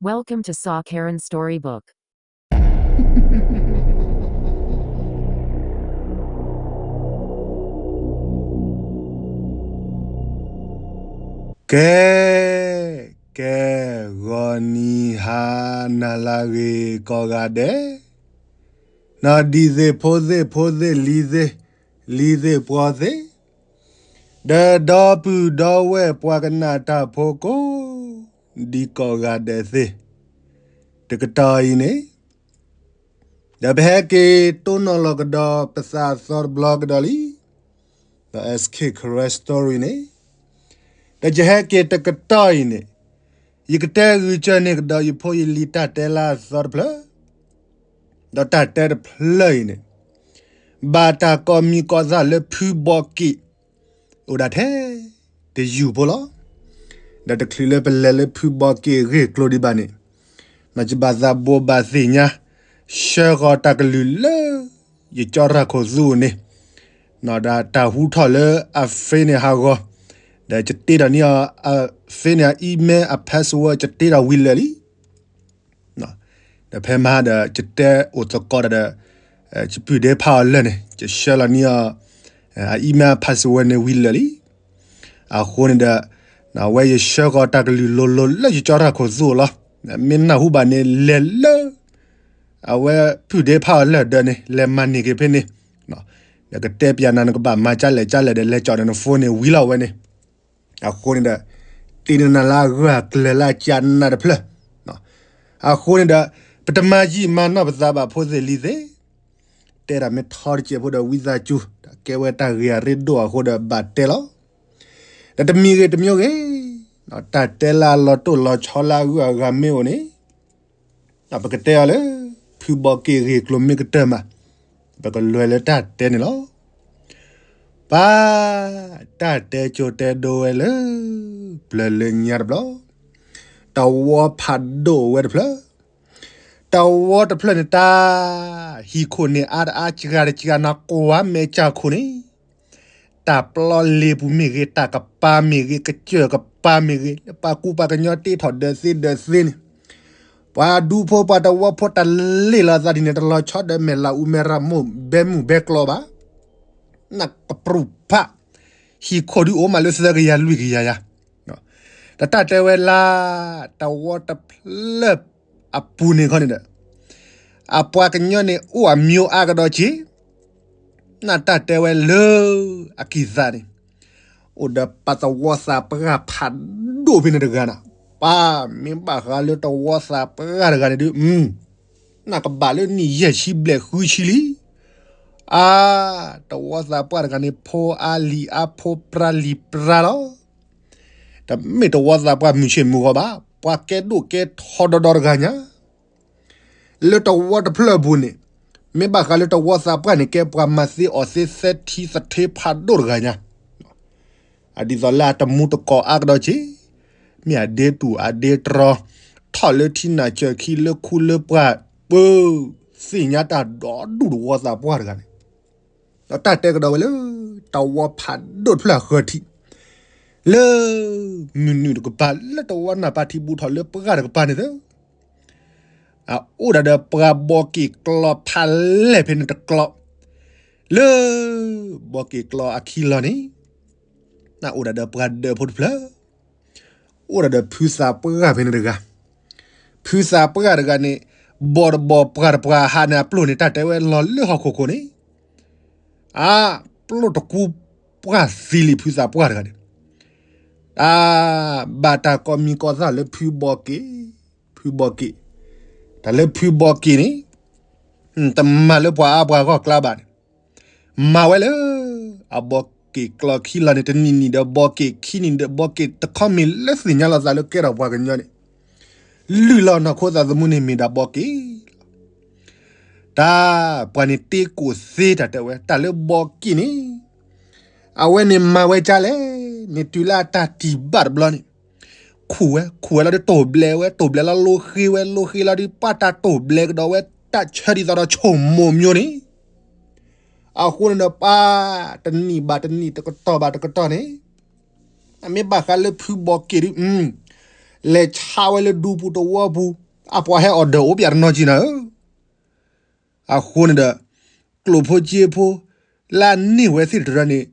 Welcome to Saw Karen Storybook. ကဲ, ကဲ, ဂီၤနံၤဟါနၤလၢအဂ့ၤကိးဂၤဒဲး, နီၢ်ဒံသ့ၣ်ဖိသ့ၣ်ဖိသ့ၣ်လံၤသ့ၣ်, လံၤသ့ၣ်ပှီၤသ့ၣ်, ဒီးဒီပုၢ်ဒီဝဲၢ်ပှၤကနၣ်တၢ်ဖိကိးဒံကိးဂၤဒဲးသ့ၣ်, တကတီၢ်အံၤန့ၣ် ဒီးပဟဲက့ၤတိၢ်နီၣ်လီၤကဒီးပသးသီတဘျီကဒီးလံ. ဒီး S K Karen Story န့ၣ်, ဒီးယဟဲက့ၤတကတီၢ်အံၤန့ၣ်, ယကတဲဂုာ်စၢၤန့ၢ်ကဒီးယဖိယလံၤတၢ်တဲလၢအသီတဖျၢၣ်, ဒီးတၢ်တဲတဖျၢၣ်အံၤန့ၣ် ဘၣ်တၢ်ကိးမံၤကိးသၣ်လၢဖုဘီက့ၣ် အိၣ်ဒၣ်ထဲတယုၢ်ဖိလီၤ. ဒီးတချုးလၢပလဲၤလၢဖုဘီက့ၣ်အဂ့ၢ်အကျိၤဒံးဘၣ်န့ၣ်, ယဘၣ်သးဘိးဘၣ်သ့ၣ်ညါ ဆှၢဃီၤတၢ်ကလုၢ်လၢယကၠီတၢ်ခိၣ်သူအအိၣ်န့ၣ်, ဒီးတၢ်ဟူထီၣ်လၢအ face န့ၣ်ဟးဂီၤ, ဒီးယတ့ထီၣ်န့ၢ်အီၤအ face န့ၣ် အ email အ password ယတ့ထီၣ်ဝံၤလၢာ်လံ. ဒီးဖဲမဟါဒီး ယတဲအိၣ်သကိးဒီး ယပုၢ်ဒ့ဖးအီၤလၢာ်န့ၣ် ယဆှၢလီၤန့ၢ်အီၤ အ email password န့ၣ်ဝံၤလၢာ်လံ. အဃိန့ၣ်ဒီး အဝဲယဆှၢဃီၤတၢ်ကလုၢ်လိၤလိၤလၢယကၠီတၢ်ခိၣ်သူအအိၣ်လီၤ. မ့ၢ်နၢ်ဟူဘၣ်န့ၣ် လဲၤလၢ အဝဲပုၢ်ဒ့ဖးအီၤလၢာ်ဒီးန့ၣ် လဲၤမၤန့ၢ်က့ၤဖဲန့ၣ်, ဒီးကတဲပျးနၤ နကဘၣ်မၤကၢလဲၣ်ကၢလဲၣ်ဒီး လဲၤကၠီၣ်ဒီးန phone န့ၣ်ဝံၤလီၤဝဲန့ၣ်. အဃိန့ၣ်ဒီး တ့နၤလၢအဂၢၢ်အကျၢၤလၢအကၢနၢ်တဖျၢၣ်. အဃိန့ၣ်ဒီး ပတမၤယံာ်မၤနီၢ်ပသးဘၣ်ဖိသ့ၣ်လံၤသ့ၣ်, တဲဒၣ်မ့ၢ်ထီတစဲးဖိဒီးဝံသးစူၤ, တၢ်ကဲဝဲတၢ်ဂ့ၢ်အရ့ဒိၣ်အဃိဒီးဘၣ်တဲလီၤ. ဒီးတမံၤဂ့ၤတမံၤဂ့ၤ, တၢ်တဲလၢအလီၤတိၢ်လီၤဆီလၢအဂုၤအဂၤမ့ၢ်အိၣ်န့ၣ် ပကတဲအီၤလၢ ဖုဘီက့ၣ်ဂ့ၢ်ကျိၤမ့ၢ်ကတၢၢ်မး, ပကလဲၤလၢတၢ်တဲန့ၣ်လီၤ. ပၢ်, တၢ်တဲကၠိတဲဒိဝဲလၢ ပျၢၤလၢညါတဘျီ, တဝီဖးဒိၣ်ဝဲတဖျၢၣ်, တဝီတဖျၢၣ်န့ၣ်တၢ် ဟံၣ်ခိၣ်န့ၣ်အါတအါ စှၤတစှၤ နကွၢ်မဲာ်ကၢ်ခိၣ်န့ၣ် တၢ်ပျီလ့ပူၤမ့ၢ်ဂ့ၤ, တၢ်ကပၤမ့ၢ်ဂ့ၤ, ကစၢၢ်ကပၤမ့ၢ်ဂ့ၤ, လၢပှၤကူပှၤကညီတ့ထီၣ်ဒၢးသ့ဒၢးသ့န့ၣ်, ပှၤဒူဖိပှၤတဝီဖိတၢ်လ့ၢ်လီၤသးဒ်န့ၣ် တလီၤဆီဒီးမဲာ်လၤအူမဲာ်ရၤမိၢ်ဘဲမုၢ်ဘဲကျီဘၣ်. နကပြုၢ်ဖး, ဟံၣ်ခိၣ်ဒုးအိၣ်မးလၢသၢကယၤလွံၢ်ကယၤယၤ ဒီးတၢ်တဲဝဲလၢ တဝီတဖျၢၣ်အပူၤန့ၣ်ခီန့ၣ်ဒီး အပှၤကညီန့ၣ်အိၣ်အမျိုးအါကဒီးက့ၤ, နတၢ်တဲဝဲလၢအကံၢ်သးန့ၣ် အိၣ်ဒီးပှၤသဝီသးပှၢ်ဖးဒိၣ်ဖဲန့ၣ်တဂၤန့ၣ်, ပၢ်မ့ၢ်ဘၣ်ဃးလၢတဝီသးပှၢ်တဂၤန့ၣ်ဒုး နကဘၣ်လၢနံၣ်ယဲၢ်ဆံဘျဲၣ်ဃုဆံလံ. အါ, တဝီသးပှၢ်တဂၤန့ၣ် ဖိအါလံၤအါဖိပြါလံၤပြါလီၤ. တမ့ၢ်တဝီသးပှၢ်မုၢ်ဆ့ၣ်မုၢ်ဂီၤဘၣ်, ပှၤကဲဒိၣ်ကဲထီဒီဒီတဂၤညါ လၢတဝီတဖျၢၣ်အပူၤန့ၣ်, မ့ၢ်ဘၣ်ဃးလၢတဝီသးပှၢ်န့ၣ် ကဲပှၤမၤသ့အီၣ်သ့သဲထံသထ့ဖးဒိၣ်တဂၤညါ, ဒ်သိးလၢအတမူတကိးအါကဒီးက့ၤ, မ့ၢ်အဒ့တူၢ်အဒ့တြီ, ထီၣ်လၢထံနၢ်စၢၤခံလၢခူလၢပှၢ်, ပၢ်, သ့ၣ်ညါတၢ်ဒီဒူၣ်တဝီသးပှၢ်တဂၤန့ၣ် ဒီးတၢ်တဲကဒီးဝဲလၢ တဝီဖးဒိၣ်တဖျၢၣ်အဃၢၤထံး, လၢ မုၢ်နုာ်တကပၤ လၢတဝီနၢ်ပၤထံဘူးထီၣ်လၢပှၢ်တကပၤန့ၣ်သၢ, အအိၣ်ဒၣ်ဒီးပှၤဘီက့ၣ်ကျီဖးလဲၢ်ဖဲန့ၣ်တကျီ, လၢ ဘီက့ၣ်ကျီအခံလီၤန့ၣ် အိၣ်ဒၣ်ဒီးပှၤဒၢးဖိတဖျၢၣ်, အိၣ်ဒၣ်ဒီးဖုသးပှၢ်ဖဲန့ၣ်တဂၤ, ဖုသးပှၢ်တဂၤန့ၣ် ဘီတဘီပှၢ်တပှၢ်ဟးန့ၣ် အပျိၢ်န့ၣ် တၢ်တဲဝဲလီၤလၢဟီၣ်ခိၣ်ခိၣ်န့ၣ်, အါ, ပျိၢ်တကူပှၢ်သံလံဖုသးပှၢ်တဂၤန့ၣ်, အါ, ဘၣ်တၢ်ကိးမံၤကိးသၣ်လၢဖုဘီက့ၣ်, ဖုဘီက့ၣ်, တၢ်လၢဖုဘီက့ၣ်န့ၣ် တမၤလၢပှၤအါပှၤဂီၢ်ကျါဘၣ်န့ၣ်, မၤဝဲလၢ အဘီက့ၣ်ကျီခံလီၤန့ၣ် တနံၣ်နံၣ်ဒီးဘီက့ၣ်ခံနံၣ်ဒီးဘီက့ၣ်တခီမ့ၢ်လၢသ့ၣ်ညါလီၤသးလၢကဲထီၣ်ပှၤကညီန့ၣ်, လုၢ်လီၤနီၢ်ခိသးသမူန့ၣ်မ့ၢ်ဒၣ်ဘီက့ၣ်လီၤ. တၢ်ပှၤန့ၣ်တ့ကိၣ်သ့တၢ်တဲဝဲ တၢ်လၢဘီက့ၣ်န့ၣ် အဝဲန့ၣ်မၤဝဲကၢ်လဲၣ်, န့ၣ်တုၤလၢအတၢ်တံၢ်ဘၣ်တဘျီန့ၣ် ခူၣ်ဝဲ ခူၣ်ဝဲလီၤဒုးတိၢ်ဘျဲးဝဲ တိၢ်ဘျဲးလီၤလိဃ့ဝဲ လိဃ့လီၤဒုး ပှၤတၢ်တိၢ်ဘျဲးကဒီးဝဲ တၢ်ဆၢဒ်သိးဒီးဆိၣ်မိၣ်မျိၤန့ၣ်, အဃိန့ၣ်ဒီးပှၤ တနံၣ်ဘၣ်တနံၣ် တကတီၢ်ဘၣ်တကတီၢ်န့ၣ် အမ့ၢ်ဘၣ်ဃးလၢဖုဘီက့ၣ်ဒုး လဲၤဆါဝဲလၢဒူပူၤတဝီပူၤ, အပှၤဟဲအီၣ်ဒၢးအိၣ်ပၠးတနီၤကံနၤဧၢ. အဃိန့ၣ်ဒီး ကျိာ်ဖိစ့ဖိ လၢအန့ၢ်ဝဲသ့ၣ်တဖၣ်န့ၣ်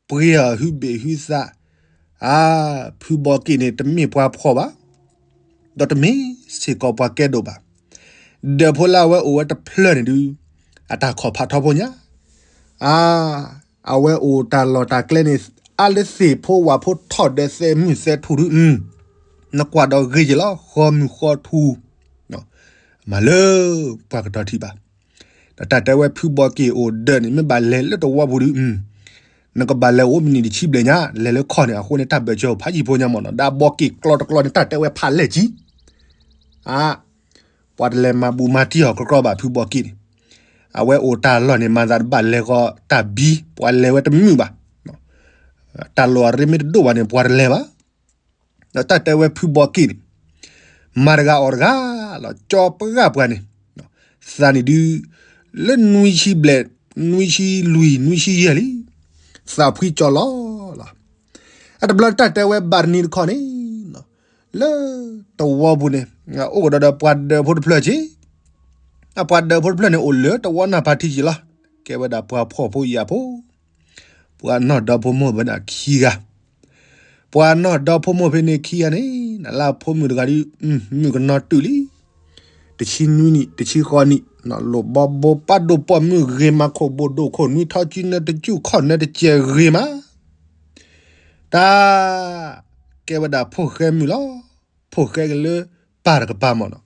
ပှ့ၤအီၤဟုဘ့ၣ်ဟုသး, အါ, ဖုဘီက့ၣ်န့ၣ် တမ့ၢ်ပှၤဖှီၣ်ဘၣ်, ဒီးတမ့ၢ်စ့ၢ်ကီးပှၤကဲဒိၣ်ဘၣ်. ဒၢးဖိလၢအဝဲအိၣ်ဝဲတဖျၢၣ်န့ၣ်ဒုး အတၢ်ခီၣ်ဖးထီဖိညါ, အါ, အဝဲအိၣ်တၢ်လီၢ်တၢ်ကျဲန့ၣ် အါလၢသ့ၣ်ဖိဝၣ်ဖိထီၣ်ဒၢးသဲးမုၢ်သဲးထူၣ်ဒုး, နကွၢ်ဒီးဂ့ၤက့ၤလီၤ ဃီမုၢ်ဃီထူၣ်, မၤလၢပှၤကတီၤထံဘၣ်. ဒီးတၢ်တဲဝဲဖုဘီက့ၣ်အိၣ်ဒၢးန့ၣ် မ့ၢ်ဘၣ်လဲၤလၢတဝီပူၤဒုး, နကဘၣ်လဲၤအိၣ်မုၢ်နံၤတဆံဘျဲၣ်ညါ လဲၤလၢခီၣ်န့ၣ် အဃိန့ၣ် တၢ်ဘၢၣ်စၢၤအိၣ်ဖးယံာ်ဖိညါမ့ၢ်နီၤ, ဒီးအဘီက့ၣ်ကျီတကျီန့ၣ် တၢ်တဲဝဲဖးလဲၢ်ကံ, အါ, ပှၤတလဲၤမၤဘူးမၤတံၢ်အီၤကြီကြီဘၣ် ဖုဘီက့ၣ်န့ၣ်, အဝဲအိၣ်တၢ်လီၢ်န့ၣ် မၤသးတဘၣ်လဲၤဃီၤတၢ်ဘံ ပှၤလဲၤဝဲတမုာ်ဘၣ်, တၢ်လီၢ်အရ့မ့ၢ်တဒိၣ်ဘၣ်န့ၣ် ပှၤတလဲၤဘၣ်. ဒီးတၢ်တဲဝဲဖုဘီက့ၣ်န့ၣ် မၤတဂၤအီၣ်တဂၤလီၤ ကၠီပှၢ်ပှၢ်န့ၣ်, သးနံၣ်ဒုး လၢနွံဆံဘျဲၣ် နွံဆံလွံၢ် နွံဆံယဲၢ်လံ, သးဖှံကၠီလီၤလီၤ. အတဘျီတၢ်တဲဝဲဘၣ်တနံၤတခီန့ၣ်, လၢတဝီပူၤန့ၣ် အိၣ်ကဒီးဒီးပှၤဒၢးဖိတဖျၢၣ်က့ၤ, အပှၤဒၢးဖိတဖျၢၣ်န့ၣ် အိၣ်လၢတဝီနၢ်ဖးထံက့ၤလီၤ, ကဲဝဲဒၣ်ပှၤဖှီၣ်ဖိယာ်ဖိ ပှၤနီၢ်ဒီဖိမိၢ်ဖဲန့ၣ်ခံဂၤ, ပှၤနီၢ်ဒီဖိမိၢ်ဖဲန့ၣ်ခံဂၤန့ၣ် နလၢဖိမုၣ်တဂၤဒုး မုၣ်ကနီၤတုၤလံ, တဆံနွံနံၣ် တဆံဃိးနံၣ်, လိၣ်ဘီဘိပၣ်ဒိၣ်ပိာ်မုၣ်ဂ့ၤမၤခိၣ်ဘိၣ်ဒိၣ်ခိၣ်နွံထီၣ်ကံနၢတကူၣ်ခီၣ်နၢတစဲးဂ့ၤမး, တၢ် ကဲဝဲဒၣ်ဖိၣ်ဃဲမုၣ်လီၤ, ဖိၣ်ဃဲက့ၤလၢပၢ်တကပၤမ့ၢ်နီ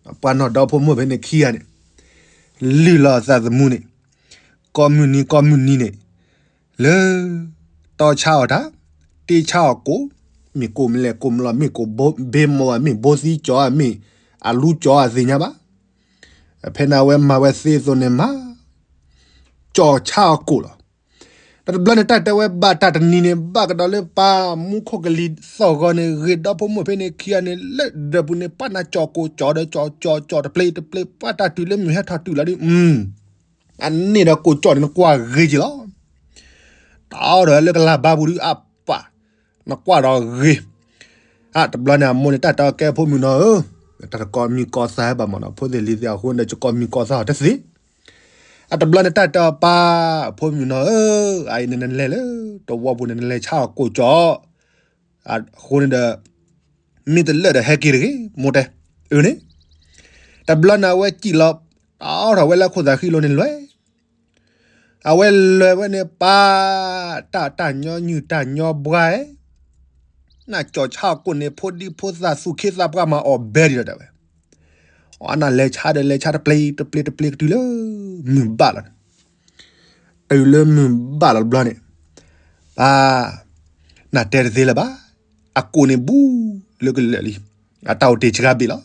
ၤ, ပှၤနီၢ်ဒီဖိမိၢ်ဖဲန့ၣ်ခံဂၤန့ၣ် လုၢ်လီၤအသးသမူန့ၣ်, ကိးမုၢ်နံၤကိးမုၢ်နံၤန့ၣ်, လၢ တီဆါအီၣ်တၢ်, တ့ဆါအီၣ်ကိၣ်, မ့ၢ်ကိၣ်မ့ၢ်လဲၣ်ကိၣ်မ့ၢ်လီၤ မ့ၢ်ကိၣ်ဘ့မီၢ်ဘၣ် မ့ၢ်ဘိသံကၠီဧါ မ့ၢ်အလူကၠီဧါသ့ၣ်ညါဘၣ်. ဖဲန့ၣ်အဝဲမၤဝဲသ့အသိးန့ၣ်မး ကၠီဆါအီၣ်ကိၣ်လီၤ. ဒီးတဘျီန့ၣ် တၢ်တဲဝဲဘၣ်တၢ်တနံၤန့ၣ် ဘၣ်ကဒီးလၢပၢ်မူခိၣ်ကလံၤသီၣ်ဂီၤန့ၣ် ဂ့ၤဒီဖိမိၢ်ဖဲန့ၣ်ခံဂၤန့ၣ် လၢဒၢးပူၤန့ၣ် ပၢ်နၤကၠီၣ်ကိၣ်ကၠီၣ်ဒီးကၠီၣ်ကၠီၣ်ကၠီၣ်တပျ့ၤတပျ့ၤ ပၢ်တၢ်တုၤလၢမုၢ်ဟဲထီၣ်တုၤလီၤဒုး အန့ၣ်ဒီးကိၣ်ကၠီၣ်န့ၣ် နကွၢ်ဂ့ၤက့ၤလီၤ. တၢ်အီၣ်ဒီးလၢကလၤဘါပူၤဒုး အပၢ်, နကွၢ်ဒီးဂ့ၤ. အတဘျီန့ၣ်အမိၢ်န့ၣ် တၢ်တဲအီၤကဲဖိမုၣ်နီၤဧၢ, တၢ်တကိးမံၤကိးသးဘၣ်မ့ၢ်နီၤ ဖိသ့ၣ်လံၤသ့ၣ်အဃိန့ၣ် ကကိးမံၤကိးသးအီၤတသ့. အတဘျီန့ၣ် တၢ်တဲအီၤပၢ်, ဖိမုၣ်နီၤဧၢ, အအံၤန့ၣ်နလဲၤလၢတဝီပူၤန့ၣ် နလဲၤဆါအီၣ်ကိၣ်ကၠီၣ် အဃိန့ၣ်ဒီး မ့ၢ်တလၢာ်ဒီးဟဲက့ၤတဂ့ၤ မိၢ်တဲ, အၢန့ၣ်. တဘျီန့ၣ်အဝဲစံၣ်လီၤ တၢ်အီၣ်ထီၣ်ဝဲလၢခိၣ်သးဃံလိၤန့ၣ်လွဲၢ် အဝဲလဲၤဝဲန့ၣ်ပၢ်, တၢ်တၢ်ညီနုၢ်တၢ်ညီဘှါဧၢ, နကၠီၣ်ဆါအီၣ်ကိၣ်န့ၣ် ဖိဒံဖိသၣ်သူၣ်ခ့သးပှၢ်မၤအီၣ်ဘဲဒံးဒီးတဲဝဲ, အဝဲနလဲၤဆါဒီးလဲၤဆါတပျ့ၤတပျ့ၤတပျ့ၤကတုၤလၢ မုၢ်ဘၣ်လီၤန့ၣ်, တုၤလၢမုၢ်ဘၣ်လီၤတဘျီန့ၣ်, ပၢ်, နတဲတသ့လၢၤဘၣ်, အကိၣ်န့ၣ်ဘူးလၢကလၢာ်လံ, အတၢ်အိၣ်တ့ၢ်စှၤဘ့ၣ်လီၤ.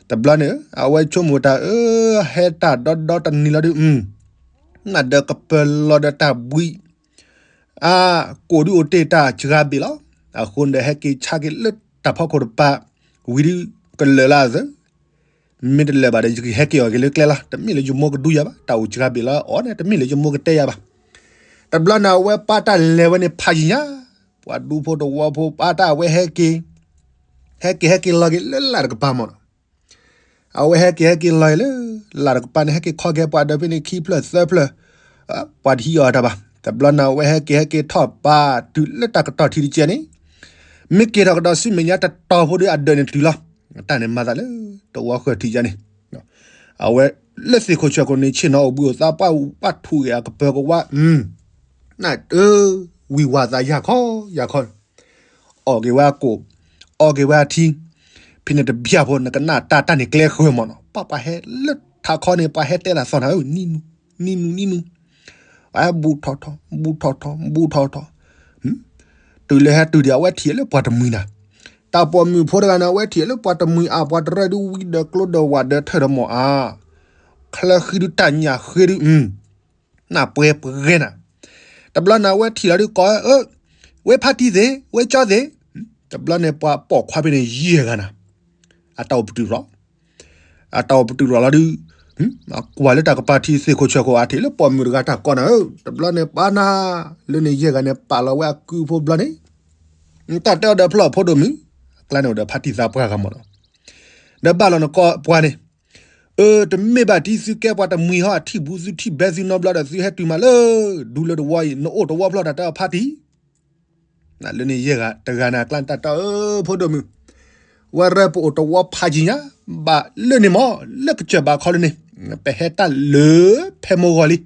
တဘျီန့ၣ် အဝဲဆိကမိၣ်တၢ်အၢ ဟဲတၢ်ဒီဒီတနံၤလီၤဒုး နဒီးကပၢၤလီၤဒီးတၢ်ဘှံး, အကိၣ်ဒုးအိၣ်တ့ၢ်တၢ်စှၤဘ့ၣ်လီၤ. အဃိန့ၣ်ဒီးဟဲက့ၤဆါက့ၤလၢတၢ်ဖီခိၣ်တပၤ, ဝံၤဒုးကလၢာ်လၢအသၢ, မ့ၢ်တလၢာ်ဘၣ်ဒီး ယကဟဲက့ၤအီၣ်က့ၤလၢကျဲလီၤ. တမ့ၢ်လၢယမိၢ်ကဒူယၤဘၣ်, တၢ်အိၣ်စှၤဘ့ၣ်လီၤအီၤန့ၣ် တမ့ၢ်လၢယမိၢ်ကတဲယၤဘၣ်. တဘျီန့ၣ် အဝဲပၢ်တၢ်လဲၤဝဲန့ၣ်ဖးယံာ်ညါ, ပှၤဒူဖိတဝီဖိပၢ်တၢ်အဝဲဟဲက့ၤ, ဟဲက့ၤဟဲက့ၤလီၤက့ၤလၢလၢ်တကပၤမ့ၢ်နီၤ အဝဲဟဲက့ၤဟဲက့ၤလီၤလၢ လၢ်တကပၤန့ၣ် ဟဲက့ၤခီက့ၤပှၤဒီးဖဲန့ၣ်ခံဖျၢၣ်သၢဖျၢၣ်, ပှၤတဟံးအီၤတၢ်ဘၣ်. တဘျီန့ၣ် အဝဲဟဲက့ၤဟဲက့ၤထီၣ်ပာ်တုၤလၢတၢ်ကတီၢ်ထံတကဲန့ၣ်, မ့ၢ်က့ၤထီၣ်ကဒီးဆူမဲာ်ညါတတီၤဖိဒီးအဒၢးန့ၣ်တုၤလီၤ. တၢ်န့ၣ်မၤသးလၢ တဝီဃၢၤထံယါန့ၣ်, အဝဲလၢသ့ၣ်ခိၣ်ဆၢခိၣ်န့ၣ် ဆ့ၣ်နီၤအိၣ်ဘှံးအိၣ်သါပှၢ်ပှၢ်ထူၣ်ဂ့ၤအကပၢၤကဝါ နၢ်တၢ ဝံၤဝါသးယၢ်ခီယၢ်ခီ, အီၣ်က့ၤဝဲအကိၣ်, အီၣ်က့ၤဝဲအထံ, ဖဲန့ၣ်တဘျီဖိ နကနၣ်တၢ်တၢ်န့ၣ်ကျဲဃၢၤမ့ၢ်နီၤ, ပှၤပှၤဟဲလၢထးခီန့ၣ် ပှၤဟဲတဲတၢ်သီၣ်နၤဧၢ, နံနူ နံနူ, ပှၤဟဲဘူးထီၣ်ထီၣ် ဘူးထီၣ်ထီၣ် ဘူးထီၣ်ထီၣ်, တုၤလၢဟဲတုၤဒီး အဝဲထံၣ်လၢပှၤတမှံၤနၤ, တၢ်ပိာ်မုၣ်ဖိတဂၤန့ၣ် အဝဲထံၣ်လၢပှၤတမှံၤအါ ပှၤတရၢဒုးဝံၤဒီးကျိဒီးဝးဒီးထၢၣ်ဒီးမီၢ်အါ, ချၢဃံဒုးတၢ်ညၣ်ဃ့ဒုး နၢ်ပှဲၤပှဲၤနၤ, တဘျီန့ၣ် အဝဲထံၣ်လီၤဒုးကိး, ဝဲဖါတံၢ်သ့ၣ် ဝဲကၠီသ့ၣ်, တဘျီန့ၣ် ပှၤပိာ်ခွါဖဲန့ၣ်ယဲၢ်ဂၤနၤ, အတၢ်အိၣ်ပတုာ်ရီၣ်, အတၢ်အိၣ်ပတုာ်ရီၣ်လီၤဒုး, ကွၢ်လၢတၢ်ကပၤထံသ့ၣ်ခိၣ်ဆၢခိၣ် အထံၣ်လၢပိာ်မုၣ်တဂၤတၢ်ကိးနၤဧၢ, တဘျီန့ၣ် ပၢ်နၤ, လၢန့ၣ်ယဲၢ်ဂၤန့ၣ် ပာ်လီၤဝဲအကုဖိဘျီန့ၣ် တၢ်တဲအီၤဒီးဖျီၣ်ဖိဒိၣ်မုၢ်, အကျါန့ၣ်အိၣ်ဒီးဖါတံၢ်သးပှၢ်ဂၤမးနီၤ, ဒီးဘၣ်လီၤနကိးပှၤန့ၣ်, အၢ တမ့ၢ်ဘၣ်တံၢ်သုကဲပှၤတမှံၤဟီ အထံၣ်ဘူးသုထံၣ်ဘဲသုနီတဘျီဒီး သုဟဲတုၤမးလၢ ဒူလၢတဝီအံၤ နအိၣ်တဝီဖျီတၢ်တၢ်ဖါတံၢ် လၢန့ၣ်ယဲၢ်ဂၤတဂၤန့ၣ်အကျါန့ၣ် တၢ်တဲအၢ ဖိဒိၣ်မုၣ်, ဝဲရၢပအိၣ်တဝီဖးယံၤညါ, ဘၣ်လၢန့ၣ်မး လၢကစၢၢ်ဘးခီလၢန့ၣ်, ပဟဲတၢ်လၢဖဲမိၢ်ဂီၤလံ,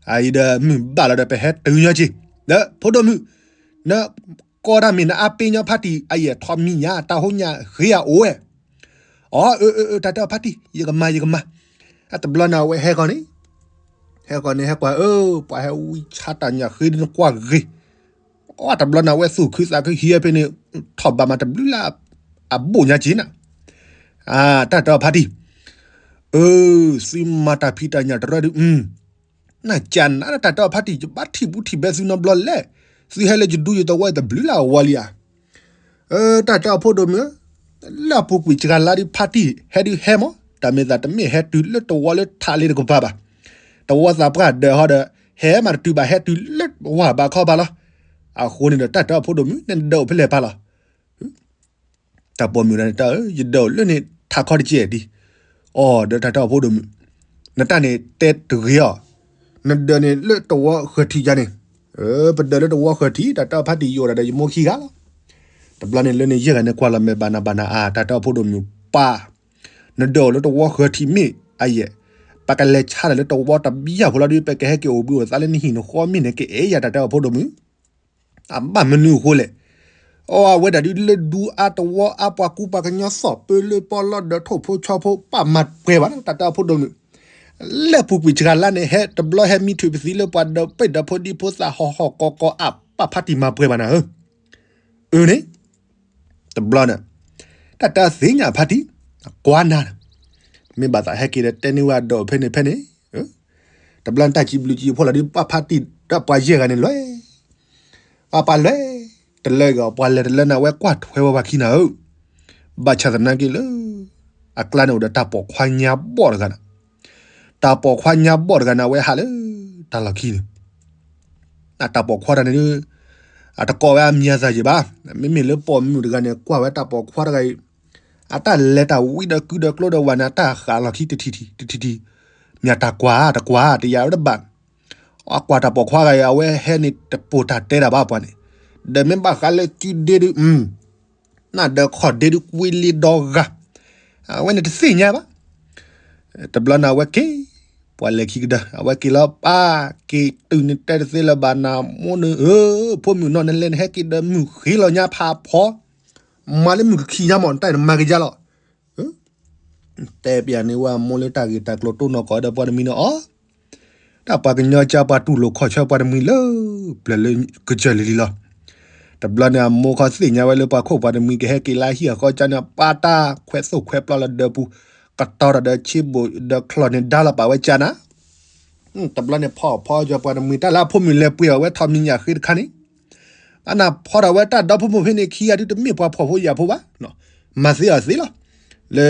အအံၤဒီးမုၢ်ဘၣ်လီၤဒီး ပဟဲတုၤညီက့ၤ, ဒီးဖိဒိၣ်မုၣ်, နကိးတၢ်မ့ၢ်နအါပ့ၤညီဖါတံၢ် အယဲၢ်ထီၣ်မံၤညါ တၢ်ဟိညါဃ့အအိၣ်ဝဲ, အီ အၢ အၢ အၢ တၢ်တဲအီၤဖါတံၢ် ယကမၤ ယကမၤ, အတဘျီန့ၣ် အဝဲဟဲဃီၤန့ၣ် ဟဲဃီၤန့ၣ် ဟဲကွၢ်အၢ ပှၤဟဲဝံဆါတၢ်ညၣ်ဃ့ဒ်နကွၢ်ဂ့ၤ, အီ တဘျီန့ၣ် အဝဲသူၣ်ခုသးခုဟံးဝဲဖဲန့ၣ် ထီၣ်ဘးမးတဘျုးလၢ် အဘိၣ်ညါက့ၤနၤ, တၢ်တဲအီၤဖါတံၢ်, အၢ သုမၤတၢ်ဖံးတၢ်ညၣ်တရၢဒုး နကနးတၢ်တဲအီၤဖါတံၢ် ယဘၣ်ထံၣ်ဘူးထံၣ်ဘဲသုနီတဘျီလဲၣ်, သုဟဲလၢယဒူယတဝီတဘျုးလၢ်အဝီလံဧါ တၢ်တဲအီၤဖိဒိၣ်မုၣ်, လၢအပူၤကွံာ်စှၤလါဒ်ဖါတံၢ်ဟဲဒုးဟဲမး, တၢ်မ့ၢ်သးတမ့ၢ်ဟဲတုၤလၢတဝီလၢထးလ့တကပၤဘၣ်, တဝီသးပှၢ်ဒၢးဟီဒီး ဟဲမးတတုၤဘၣ် ဟဲတုၤလၢဝၢ်ဘးခီဘၣ်လီၤ, အဃိန့ၣ်ဒီးတၢ်တဲအီၤဖိဒိၣ်မုၣ် နဒၢးအိၣ်ဖဲလဲၣ်ပၢ်လီၤ တၢ်ပိာ်မုၣ်ဒၣ်န့ၣ်တၢ်အၢ ယဒၢးအိၣ်လၢန့ၣ်ထးခီတကဲဒံး, အီၤဒီးတၢ်တဲအီၤဖိဒိၣ်မုၣ်, နတၢ်န့ၣ်တဲတဂ့ၤအီၤ, နဒၢးန့ၣ်လၢတဝီဃၢၤထံးယါန့ၣ်, ပဒၢးလၢတဝီဃၢၤထံး တၢ်တဲအီၤဖါတံၢ်ယအိၣ်ဒၣ်ဒီးယမိၢ်ခံဂၤလီၤ, တဘျီန့ၣ်လၢန့ၣ်ယဲၢ်ဂၤန့ၣ်ကွၢ်လီၤမဲာ်ဘၣ်နၤဘၣ်နၤအါ တၢ်တဲအီၤဖိဒိၣ်မုၣ်ပၢ်, နဒၢးအိၣ်လၢတဝီဃၢၤထံးမ့ၢ်အယဲၢ်, ပကလဲၤဆါတၢ်လၢတဝီတဘျီဖိလီၤဒုး ပကဟဲက့ၤအိၣ်ဘှံးအိၣ်သါလၢနဟံၣ်နဃီမ့ၢ်န့ၣ် ကအဲၣ်ယၤတၢ်တဲအီၤဖိဒိၣ်မုၣ် အဘၣ်မနုၤအဃိလဲၣ်, အီ အဝဲဒၣ်ဒုးလၢဒူအါတဝီအါပှၤကူပှၤကညီသီၣ်ပၢလၢပီလီၢ်ဒီးထိၣ်ဖိဆီဖိ ပာ်မၤပှဲၤဘၣ်နီၤ တၢ်တဲအီၤဖိဒိၣ်မုၣ်, လၢပူၤကွံာ်စှၤလါန့ၣ် ဟဲတဘျီဟဲမံထွံၣ်ပသံလၢပှၤဒီးပ့ၢ်ဒီးဖိဒံဖိသၣ်ဟီၣ်ဟီၣ်ကီၢ်ကီၢ်အပၢ်ဖါတံၢ်မၤပှဲၤဘၣ်နၤဧၢ, အၢန့ၣ်, တဘျီန့ၣ်, တၢ်တဲအီၤသ့ၣ်ညါဖါတံၢ်, ကွၢ်နၤ, မ့ၢ်ဘၣ်သးဟဲက့ၤဒီးတဲန့ၢ်ဝဲအဒၢးဖဲန့ၣ်ဖဲန့ၣ် တဘျီန့ၣ်တၢ်စံးဘျုးစံးဖှိၣ်လီၤဒုးပှၤဖါတံၢ်ဒီးပှၤယဲၢ်ဂၤန့ၣ်လွဲၢ်, ပှၤပှၤလွဲၢ်, တလၢဂ့ၤအီၤပှၤလဲၤတလၢန့ၣ် အဝဲကွၢ်ထွဲဝဲပှၤခံနၤဧၢ, ဘၣ်ဆၣ်သနာ်က့လၢ အကျါန့ၣ်အိၣ်ဒီးတၢ်ပိာ်ခွါညါဘီၣ်တဂၤနၤ, တၢ်ပိာ်ခွါညါဘီၣ်တဂၤန့ၣ် အဝဲဟးလၢတၢ်လီၢ်ခံန့ၣ် အတၢ်ပိာ်ခွါတဂၤန့ၣ်ဒုး အတကိးဝဲအမံၤအသၣ်ယံာ်ဘၣ်. မ့မ့ၢ်လၢပိာ်မုၣ်တဂၤန့ၣ် ကွၢ်ဝဲတၢ်ပိာ်ခွါတဂၤအံၤ အတၢ်လဲၤတၢ်ဝံဒီးကုဒီးကျိဒီးဝဲန့ၣ် အတၢ်ဃးလီၢ်ခံတထံၣ်ထံၣ်တထံၣ်ထံၣ်, မ့ၢ်တၢ်ကွၢ်တကွၢ်တယၤဝဲတဘၣ်. အကွၢ်တၢ်ပိာ်ခွါတဂၤအံၤ အဝဲဟဲန့ၣ်တပိာ်တၢ်တဲတၢ်ဘၣ်ပှၤန့ၣ်, ဒီးမ့ၢ်ဘၣ်ဃးလၢကုဒ့ဒုး နၢ်ဒီးခီၣ်ဒ့ဒုးကွံလံဒီဂၤ, အဝဲန့ၣ်တသ့ၣ်ညါဘၣ်. တဘျီန့ၣ်အဝဲက့ၤ, ပှၤလဲၤခံကဒါ အဝဲက့ၤလီၤပၢ်, က့ၤတုၤန့ၣ်တဲတသ့လၢၤဘၣ်နၤမိၢ်န့ၣ်ဧၢ, ဖိမုၣ်နီၢ်နလဲၤနဟဲက့ၤဒီးမုၢ်ဃ့လီၤညါဖးဖီ, မၤလၢမုၢ်ကခံညါမး နတၢ်နမၤက့ၤယါလီၤ. တဲပျးန့ၢ်ဝဲအမိၢ်လၢတၢ်ဂ့ၢ်တၢ်ကျိၤတိၢ်နီၢ်ကီၢ်ဒီးပှၤတမှံၤန့ၣ်အီၤ, တၢ်ပှၤကညီကၢပှၤတူၢ်လိာ်ခီၣ်ဆၢပှၤတမှံၤလၢ ပျၢၤလၢကစၢၢ်လံၤလံၤလီၤ. တဘျီန့ၣ်အမိၢ်ခီသ့ၣ်ညါဝဲလၢပှၤခိၣ်ပှၤတမှံၤကဟဲက့ၤလၢဟံၣ်အဃီကၢန့ၣ် ပာ်တၢ်ခွဲးသိၣ်ခွဲးပျီလၢဒၢးပူၤ, ကတီၤတၢ်ဒီးဆ့ဘိၣ်ဒီးချီၣ်န့ၣ်ဒါလီၤပာ်ဝဲကၢနၤ တဘျီန့ၣ်ဖီၣ်ဖီကၠီပှၤတမှံၤတၢ်လၢအဖိမုၣ်လဲၤပှ့ၤအီၤဝဲထီၣ်မံၤညၣ်ဃ့တခါန့ၣ်, အနၢ်ဖီထီၣ်ဝဲတၢ်ဒီဖိမိၢ်ဖဲန့ၣ်ခံဂၤဒုးတမ့ၢ်ပှၤဖှီၣ်ဖိယာ်ဖိဘၣ်, မၤသ့အီၤသ့လီၤ. လၢ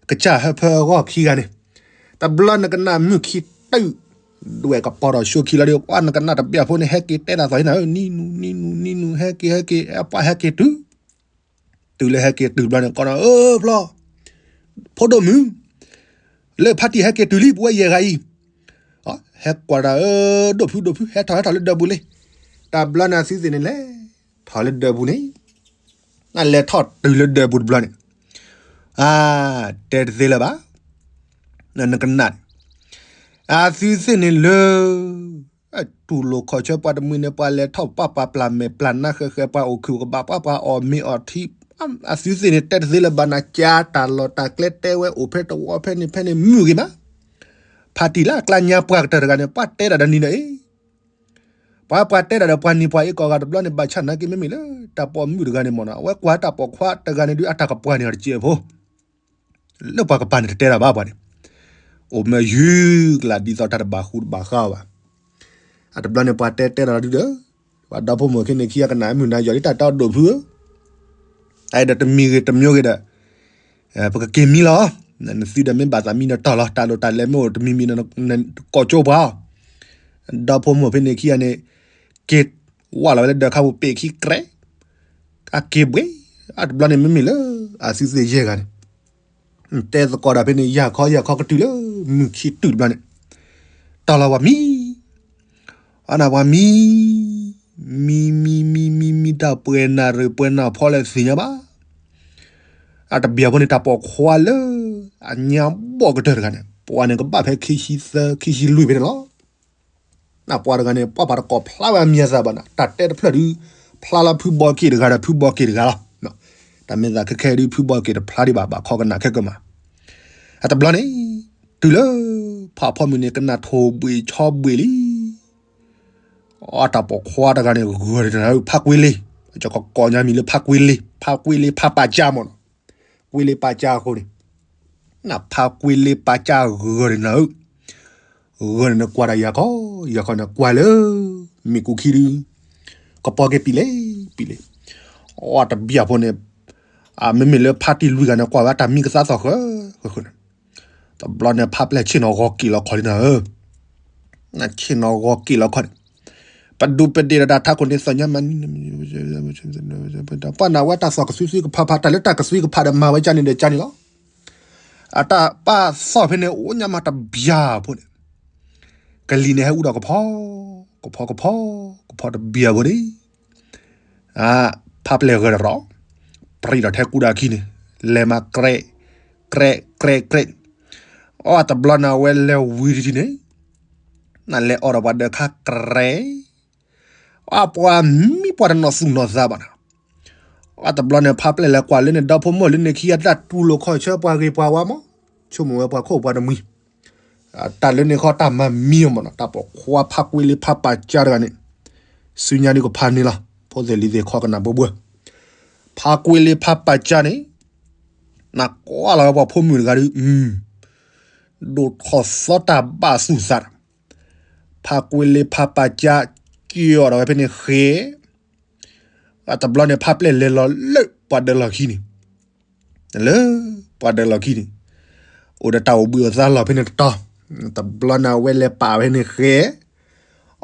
ကစၢ်ဟၢဖၢအဂီၢ်ခံဂၤန့ၣ်, တဘျီနကနၣ်မုၢ်ခံတုၤ, ဒွဲၣ်ကပီၤထီၣ်ဆိခံလီၤဒီး ပှၤနကနၣ်တဘျီဖိန့ၣ် ဟဲက့ၤတဲတၢ်သီၣ်ဟံးနၤဧၢ, နံၤနူၤ နံၤနူၤ နံၤနူၤ ဟဲက့ၤ ဟဲက့ၤ ပှၤဟဲက့ၤတုၤ, တုၤလၢဟဲက့ၤတုၤတဘျီန့ၣ် ကိးနီၤ အၢ ဖျီ, ဖိဒိၣ်မုၣ်, လၢဖါတံၢ်ဟဲက့ၤတုၤလံ ပဝဲယဲၢ်ဂၤအံၤ, ဟဲကွၢ်တၢ်ဧၢ, ဒိၣ်ဖု ဒိၣ်ဖု ဟဲထီၣ် ဟဲထီၣ်လၢဒၢးပူၤလံ. တဘျီန့ၣ်အသုသ့ၣ်န့ၣ်လဲၤထီၣ်လၢဒၢးပူၤန့ၣ်, နလဲၤထီၣ်တုၤလၢဒၢးပူၤတဘျီန့ၣ်, အါ, တဲတသ့လၢၤဘၣ်, နကနၣ်န့ၣ်, အသုသ့ၣ်န့ၣ်လၢ တူၢ်လိာ်ခီၣ်ဆၢပှၤတမှံၤန့ၣ် ပှၤလဲၤထီၣ်ပာ်ပှၤပျၢ်မဲာ်ပျၢ်နါဃဲၤဃဲၤ ပှၤအိၣ်ခုၣ်ကဘၣ်ပှၤ ပှၤအီၣ်မ့ၤအီထံ, အသုသ့ၣ်န့ၣ်တဲတသ့လၢၤဘၣ်နၤ, ကၢတၢ်လီၢ်တၢ်ကျဲတဲဝဲအိၣ်ဖဲတဝီဖဲန့ၣ်ဖဲန့ၣ် မုာ်ဂ့ၤမး. ဖါတံၢ်လၢအကျါညါပှၢ်ကတၢၢ်တဂၤန့ၣ် ပှၤတဲဒၣ်ဒီးနံၤဒီးအ့ ပှၤပှၤတဲဒၣ်ဒီးပှၤနံၤပှၤအ့ ကိးဂၤတဘျီန့ၣ် ဘၣ်ဆၣ်နာ်က့ မ့မ့ၢ်လၢတၢ်ပိာ်မုၣ်တဂၤန့ၣ်မ့ၢ်နီၤ အဝဲကွၢ်တၢ်ပိာ်ခွါတဂၤန့ၣ်ဒုး အတၢ်ကပှၢ်န့ၢ်အီၤတစဲးဖိ, လၢပှၤကပၤန့ၣ်တတဲတၢ်ဘၣ်ပှၤန့ၣ်, အိၣ်မ့ၢ်ယုၢ်ကလာ်ဒ်သိးတၢ်တဘၣ်ဃူတဘၣ်ဃးအီၤဘၣ်. အတဘျီန့ၣ် ပှၤတဲတဲဒၣ်လီၤဒုဒီး ပှၤဒီဖိမိၢ်ခံန့ၣ်ခံဂၤကနၣ်မုၢ်နၤယီၤလံ တၢ်တဲအီၤဒိၣ်ဖုဧၢ, တၢ်အံၤဒီးတမံၤဂ့ၤတမံၤဂ့ၤဒီး ပကက့ၤမံလီၤ. နသုဒီးမ့ၢ်ဘၣ်သးမံဒီးတီၢ်လီၤ တၢ်လိၣ်တၢ်လဲၤမ့ၢ်အိၣ်တမံၤမံၤဒီး ကိးကၠိပှၤအီၤ. ဒီဖိမိၢ်ဖဲန့ၣ်ခံဂၤန့ၣ် က့ၤဝၢ်လီၤဝဲလၢဒၢးခါပူၤ ပ့ၤခံကြဲး, အက့ၤဘှ့ၣ် အတဘျီန့ၣ်မ့မ့ၢ်လၢ အသုသ့ၣ်ယဲၢ်ဂၤန့ၣ် တဲသကိးတၢ်ဖဲန့ၣ် ယၢ်ခီယၢ်ခီကတုၤလၢ မုၢ်ခံတုၤတဘျီန့ၣ် တီၢ်လီၤပှၤမံ အန့ၣ်ပှၤမံ မံမံမံမံမံတၢ်ပှဲၤနၣ်ရံၣ်ပှဲၤနၣ်ဖီလဲၣ်သ့ၣ်ညါဘၣ်. အတဘျီဖိန့ၣ် တၢ်ပိာ်ခွါလၢ အညါဘီၣ်ကတၢၢ်တဂၤန့ၣ် ပှၤန့ၣ်ကဘၣ်ဖဲခံဆံသၢ ခံဆံလွံၢ်ဖဲန့ၣ်လီၤ. နပှၤတဂၤန့ၣ် ပှၤပာ်တကိးဖျါဝဲအမံၤအသးဘၣ်နၤ တၢ်တဲတဖျၢၣ်ဒုး ဖျါလၢဖုဘီက့ၣ်တဂၤဒီး ဖုဘီက့ၣ်တဂၤလီၤ. တၢ်မ့ၢ်သးခဲခဲဒုး ဖုဘီက့ၣ်တဖျါဒံးဘၣ် ဘၣ်ခီကနၣ်ခဲကမၤ. အတဘျီန့ၣ် တုၤလၢ ဖးဖီမုၢ်န့ၣ် ကနၣ်ထိၣ်ဘှံးဆီဘှံးလံ အတၢ်ပိာ်ခွါတဂၤန့ၣ် ဂၢၢ်တနၤဧၢ ဖးကွ့လ့ ကကိးညါမံၤလၢဖးကွ့လ့ ဖးကွ့လ့ဖးပာ်ကၠါမ့ၢ်နီၤ ကွ့လ့ပာ်ကၠါအဃိန့ၣ် နဖးကွ့လ့ပာ်ကၠါဂၢၢ်တနၤဧၢ ဂၢၢ်န့ၣ်နကွၢ်တၢ်ယၤခီ ယၤခီန့ၣ်ကွၢ်လၢ မ့ၣ်ကူၣ်ခံဒု ကပီၤက့ၤပံာ်လ့ ပံာ်လ့ အတဘျီဖိန့ၣ် မ့မ့ၢ်လၢဖးတံၢ်လွံၢ်ဂၤန့ၣ် ကွၢ်ဝဲတၢ်မံကသါသီၣ်ဃၢ ဃၢဃၢန့ၣ် တဘျီန့ၣ် ဖးပျဲၢ်ဆ့ၣ်နီၤဂီၤက့ၤလီၤခီလံနၤဧၢ ဆ့ၣ်နီၤဂီၤက့ၤလီၤခီန့ၣ် ပဒူပဒ့ၣ်ဒီးတၢ်ထးခိၣ်န့ၣ်သီၣ်ညါမး ပှၤနာ်ဝဲတၢ်သီၣ်ကသွံသွံကဖးဖး တၢ်လၢတၢ်ကသွံကဖးဒီးမၤဝဲကၢ်န့ၣ်ဒီးကၢ်န့ၣ်လီၤ. အတၢ်ပာ်သီၣ်ဖဲန့ၣ် အိၣ်ညါမးတဘျီဖိန့ၣ် ကလံၤန့ၣ်ဟဲအူဒီးကဖီ ကဖီကဖီ ကဖီတဘျီဖိန့ၣ် ဖးပျဲၢ်ဂၢၢ်တရီ ပြံးဒီးထဲကူဒီးအခံန့ၣ် လဲၤမၤကြဲး ကြဲး ကြဲး ကြဲး အီၣ်တဘျီန့ၣ် အဝဲလဲၤဝံၤတထံၣ်န့ၣ် နလဲၤအီၣ်ဒီးပှၤဒၢးခါကြဲး အပှၤမံပှၤတနီၤသူၣ်နီၤသးဘၣ်နၤ အတဘျီန့ၣ် ဖးပျဲၢ်လဲၤကွၢ်လၢန့ၣ် ဒီဖိမိၢ်လၢန့ၣ်ခံဂၤတၢ်တူၢ်လိာ်ခီၣ်ဆၢပှၤဂ့ၤပှၤဝါမး ဆိကမိၣ်ဝဲပှၤခိၣ်ပှၤတမှံၤ တၢ်လၢန့ၣ်ခီတၢ်မၤမံအီၤမးနီၤ တၢ်ပိာ်ခွါဖးကွ့လ့ဖးပာ်ကၠါတဂၤန့ၣ် စုညါဒုးကဖးန့ၣ်လီၤ ဖိသ့ၣ်လံၤသ့ၣ်ခီကနၣ်ဘှဲဘှဲ ဖးကွ့လ့ဖးပာ်ကၠါန့ၣ် နကွၢ်လီၤဝဲပှၤဖိမုၣ်တဂၤဒုး ဒိၣ်ထီၣ်သီတၢ်ဘၣ်သူၣ်သး ဖးကွ့လ့ဖးပာ်ကၠါ က့ၤအီၤဒီးဝဲဖဲန့ၣ်ဃဲ အတဘျီန့ၣ် ဖးပျဲၢ်လဲၤလီၤလၢပှၤဒၢးလီၢ်ခံန့ၣ် လၢပှၤဒၢးလီၢ်ခံန့ၣ် အိၣ်ဒီးတၢ်အိၣ်ဘှံးအိၣ်သါလီၤဖဲန့ၣ်တတီၤ တဘျီန့ၣ် အဝဲလဲၤပာ်ဝဲန့ၣ်ဃဲ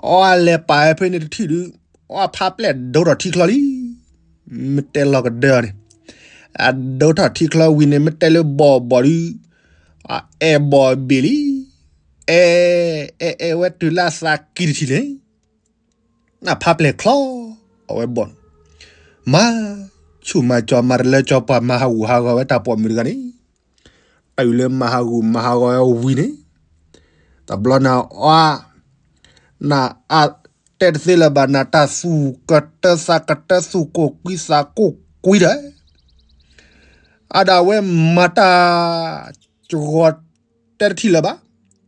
အီၣ်လဲၤပာ်ဝဲဖဲန့ၣ်တထံၣ်ဒုး အီၣ်ဖးပျဲၢ်ဒိထီၣ်ထံချီလံ မ့ၢ်တဲလီၤကဒၢအီၤန့ၣ် အဒိထီၣ်ထံချီဝံၤန့ၣ် မ့ၢ်တဲလၢဘီၣ်ဘီၣ်ဒုး အအဲၣ်ဘီၣ်ဘ့ၣ်လံ အဲၣ် အဲၣ်အဲၣ်ဝဲတုၤလၢအသးကံၢ်တထံၣ်န့ၣ် နဖးပျဲၢ်ချီ အဝဲဘီၣ်န့ၣ် မၤဆူၣ်မၤကၠီမၤတလၢကၠီပှၤမၤဟးဂူာ်ဟးဂီၤဝဲတၢ်ပိာ်မုၣ်တဂၤန့ၣ် တုၤလၢမၤဟးဂူာ်မၤဟးဂီၤဝဲဝံၤန့ၣ် တဘျီန့ၣ်အီၤ နအတဲတသ့လၢၤဘၣ် နတၢ်သူၣ်ကတၢသးကတၢသူၣ်ကိၢ်ကွံသးကိၢ်ကွံဒီး အဒၣ်ဝဲမၤတၢ်ကဂီၤတဲတထံၣ်လၢၤဘၣ်.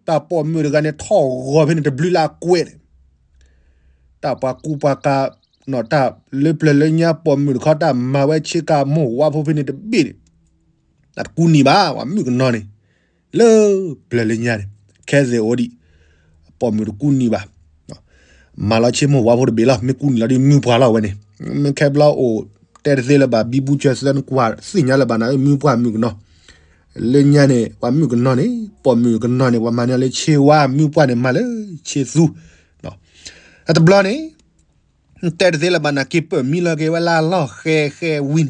တၢ်ပိာ်မုၣ်တဂၤန့ၣ် ထီၣ်ဂီၤဖဲန့ၣ်တဘျုးလၢအကွဲးန့ၣ် တၢ်ပှၤကူပှၤကၤ တၢ်လၢပျၢၤလၢညါပိာ်မုၣ်တခီ တၢ်မၤဝဲဆ့ကၤမိၢ်ဝါဖိဖဲန့ၣ်တဘ့ၣ်န့ၣ် တၢ်တကူနံၤဘၣ် ပှၤမုၣ်ကနီၤန့ၣ် လၢပျၢၤလၢညါန့ၣ် ခဲသ့ၣ်အိၣ်ဒံး ပိာ်မုၣ်တကူနံၤဘၣ် မၤလီၤဆ့မိၢ်ဝါဖိတဘ့ၣ်လီၤ. မ့ၢ်ကူနံၤလီၤဒ်မုၢ်ပှၢ်လီၤဝဲန့ၣ် မ့ၢ်ခဲဘျီအိၣ်တဲတသ့လၢၤဘၣ် ဘံဘူစၢၤသၢနကွၢ်သ့ၣ်ညါလၢၤဘၣ်နၤ မုၢ်ပှၢ်မုၣ်ကနီၤ လၢညါန့ၣ် ပှၤမုၣ်ကနီၤန့ၣ် ပိာ်မုၣ်ကနီၤန့ၣ် ပှၤမၤန့ၢ်လၢဆ့ဝါ မုၢ်ပှၢ်န့ၣ် မၤလၢဆ့သူ အတဘျီန့ၣ် တဲတသ့လၢၤဘၣ်နၤ က့ၤပၢၢ်မံလီၤက့ၤဝဲလၢအလီၢ်ဃဲဃဲဝံၤန့ၣ်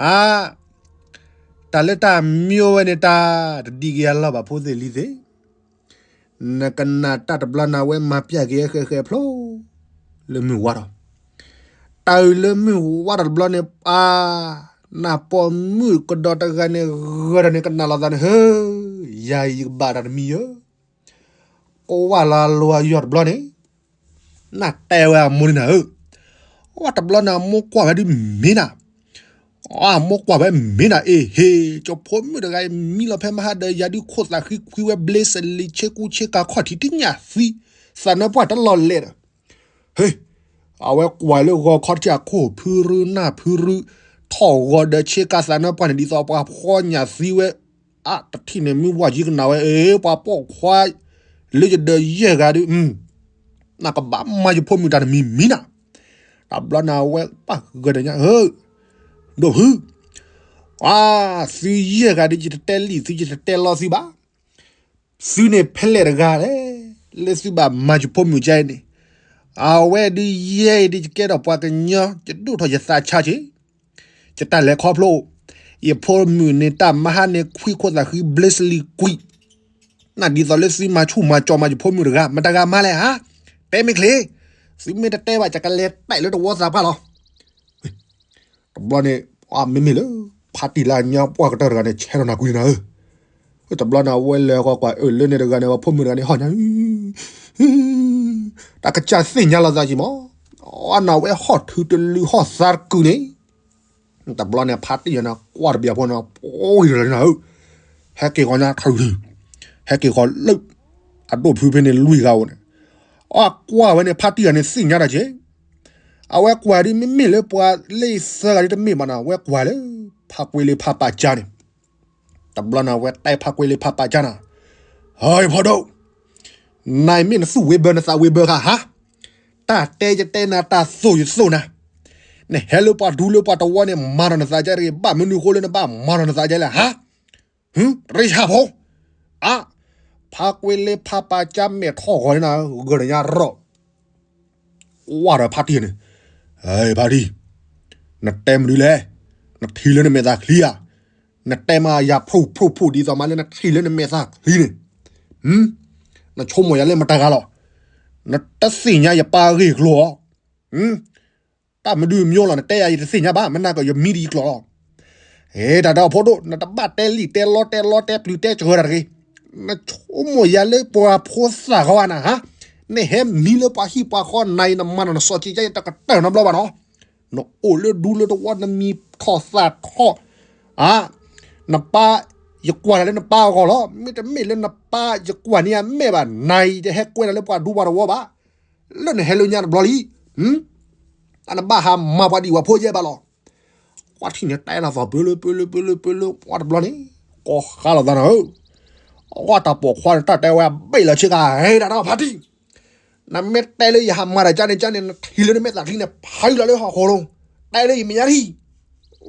အါ တၢ်လၢတၢ်မံဝဲန့ၣ် တၢ်တဒံးက့ၤအလီၢ်ဘၣ်ဖိသ့ၣ်လံၤသ့ၣ် နကနၣ်တၢ်တဘျီနၤဝဲမၤပျၢ်က့ၤဃဲဃဲဖျိ လၢမုၢ်ဝါထီၣ် တၢ်အုးလၢမုၢ်ဝါထီၣ်တဘျီန့ၣ် အါ နပိာ်မုၣ်ကဒီးတဂၤန့ၣ် ဂၢၢ်တၢ်န့ၣ်ကနၣ်လီၤသးန့ၣ် ဟၢ ယၤအံၤယကဘၣ်တၢ်တမံၤယၢ ကဝၢ်လီၤအလီၢ်အယီၢ်တဘျီန့ၣ် နတဲဝဲအမိၢ်န့ၣ်နၤဧၢ, အတဘျီန့ၣ် အမိၢ်ကွၢ်ဝဲဒုးမ့ၢ်နၤ, အမိၢ်ကွၢ်ဝဲမ့ၢ်နၤ အ့ဟ့ၣ် ကၠီဖိမုၣ်တဂၤအံၤ မံလီၤဖဲမဟါဒီးယၤဒုးခိၣ်သးဃံကွံဝဲဘျ့စလံၤ ဆ့ကူဆ့ကၤခီၣ်ထံးတညၣ်သံ, သးနါပှၢ်တလီၤလဲၤဒီး ဟ့ၣ်, အဝဲကွၢ်လၢဂီၤခီတထံၣ် အခိၣ်ဖုရူနၢ်ဖုရူ ထီၣ်ဂီၤဒီးဆ့ကၤသးနါပှၢ်န့ၣ် ဒ်သိးပှၤဖှီၣ်ညၣ်သံဝဲ အတထံၣ်န့ၣ် မုၢ်ဝါယံကနၣ်ဝဲ အ့ ပှၤပိာ်ခွါ လၢယဒၢးယဲၢ်ဂၤဒုး နကဘၣ်မၤယဖိမုၣ်တၢ်တမံၤမံၤနၤ, တဘျီန့ၣ် အဝဲပၢ်ဂၢၢ်တညါ ဧၢ, ဒိၣ်ဖု, အါ, သုယဲၢ်ဂၤဒုး ယတတဲလံာ်သု ယတတဲလီသုဘၣ် သုန့ၣ်ဖဲလဲၣ်တဂၤလဲၣ်, လၢသုဘၣ်မၤယဖိမုၣ်ကါအံၤန့ၣ်, အဝဲဒုးယဲအံၤဒုး ယကဲထီၣ်ပှၤကညီ ယဒိၣ်ထီၣ်ယသးဆါက့ၤ, ယတၢ်လဲၤခီဖျိ, ယဖိမုၣ်န့ၣ်တၢ်မဟါန့ၣ် ခွံခိၣ်သးဃံ ဘျ့စလံကွံာ်, နဒ်သိးလၢသုမၤဆူၣ်မၤစီၤမၤယဖိမုၣ်တဂၤ မတဂၤမၤလဲၣ်ဧါ, တဲမ့ၢ်ချ့, သုမ့ၢ်တတဲဘၣ် ယကလဲၤတဲလၢတဝီသးပှၢ်လီၤ. တဘျီန့ၣ် မ့မ့ၢ်လၢ ဖါတံၢ်လၢညါပှၢ်ကတၢၢ်တဂၤန့ၣ် ဆဲးထီၣ်နၤကွံာ်နၤဧၢ, တဘျီန့ၣ် အဝဲလဲၤဃီကွၢ်အၢၣ်လၢန့ၣ်တဂၤန့ၣ် အဖိမုၣ်တဂၤန့ၣ် ဟီၣ်ညါ တၢ်ကစၢ်သ့ၣ်ညါလီၤသးက့ၤမး, အဝဲဟီၣ်ထုးတလုဟီၣ်သါတကုာ်န့ၣ်, တဘျီန့ၣ် ဖါတံၢ်ယၤန့ၣ် ကွၢ်တဘျီဖိန့ၣ် ပှံၤလီၤနၤဧၢ, ဟဲက့ၤဃီညါထီၣ်, ဟဲက့ၤဃီလၢ အဒိၣ်ဖုဖဲန့ၣ်လွံၢ်ဂၤဧိၤန့ၣ်, အကွၢ်ဝဲန့ၣ် ဖါတံၢ်ယၤန့ၣ်သ့ၣ်ညါတၢ်က့ၤ, အဝဲကွၢ်ဒ်မ့မ့ၢ်လၢပှၤလၢသၢဂၤဒ်တမ့ၢ်ဘၣ်နၤ အဝဲကွၢ်လၢ ဖါကွ့လ့ဖါပာ်ကၠါန့ၣ် တဘျီန့ၣ် အဝဲတဲဖါကွ့လ့ဖါပာ်ကၠါနၤ, ဟဲဖီဒိၣ်, နၤမ့ၢ်နသူၣ်ဝ့ဘၢနသးဝ့ဘၢခါဟါ, တၢ်တဲယတဲနၤ တၢ်သိၣ်ယသိၣ်နၤ, နဟဲလၢပှၤဒူလၢပှၤတဝီန့ၣ် မၤထီၣ်နသးကဲတဂ့ၤ, ဘၣ်မနုၤဃိလၢနဘၣ်မၤထီၣ်နသးကဲလဲၣ်ဟါ, ရ့ဆၣ်ဖိ, အါ, ဖါကွ့လ့ဖါပာ်ကၠါမဲာ်ထီၣ်ဂီၤန့ၣ်နၤ ဂၢၢ်နညါရီၣ် ကွၢ်ဒီးဖါတံၢ်န့ၣ်, ဖါတံၢ်, နတဲမနုၤလဲၣ်, နထံၣ်လၢနမဲာ်သးချံဧါ, နတဲမးယၤဖှိၣ်ဖှိၣ်ဖှိၣ်ဒ်သိးမးလၢ နထံၣ်လၢနမဲာ်သးချံန့ၣ်, နဆိကမိၣ်ယၤလၢမတၤတဂၤလီၤ, နတသ့ၣ်ညါယပၢ်ဂ့ၢ်ကျိၤဧါ, တၢ်မဒုမညိလီၤ နတဲယၤယတသ့ၣ်ညါဘၣ် မ့ၢ်နာ်က့ၤယမံဒ်ယကျိၤလီၤ ဟဲတၢ်ဒီးဖိဒိၣ် နတဘၣ်တဲလံာ်တဲလီတဲလီတဲပျုၤတဲစှၤတၢ်တဂ့ၤ, နဆိကမိၣ်ယၤလၢပှၤဖိသၣ်ဂီၢ်ဧါနၤဟါ, နဟဲမံလၢပှၤဟံၣ်ပှၤဃီနၤအံၤ နမၤနီၢ်နစီၤက့ၤကါအံၤ တကတၢၢ်နီတဘျီဘၣ်နီၤ, နအိၣ်လၢဒူလၢတဝီ နမံထီၣ်သၣ်ထီၣ်, အါ, နပၢ်, ယကွၢ်တၢ်လၢနပၢ်အဂီၢ်လီၤ, မ့တမ့ၢ်လၢနပၢ်ယကွၢ်န့ၢ်အမဲာ်ဘၣ် နၤအံၤတဟဲကွဲတၢ်လၢပှၤဒူပှၤတဝီဘၣ် လၢနဟဲလၢညါတဘျီလံ, တၢ်နဘၣ်ဟးမၤပှၤဒ်ပှၤဖိယဲၢ်ဘၣ်လီၤ, ကွၢ်ထံၣ်န့ၣ် တဲတၢ်သီၣ်ပၢလၢပၢလၢပၢလၢပၢလၢ ပှၤတဘျီန့ၣ်, ကိးဃါလိာ်သးနၤဧၢ, အဝဲတၢ်ပိာ်ခွါန့ၣ် တၢ်တဲဝဲဘ့ၣ်လီၤဆ့ကၤ ဟဲတၢ်ဒီးဖါတံၢ်, နမ့ၢ်တဲလၢယဟးမၤတၢ်ကါန့ၣ်ကါန့ၣ် နထံၣ်လၢနမဲာ်သးချံန့ၣ် ဖးယုာ်လီၤလၢဟီၣ်ခိၣ်လိၤ, တဲလၢယမဲာ်ညါထံၣ်,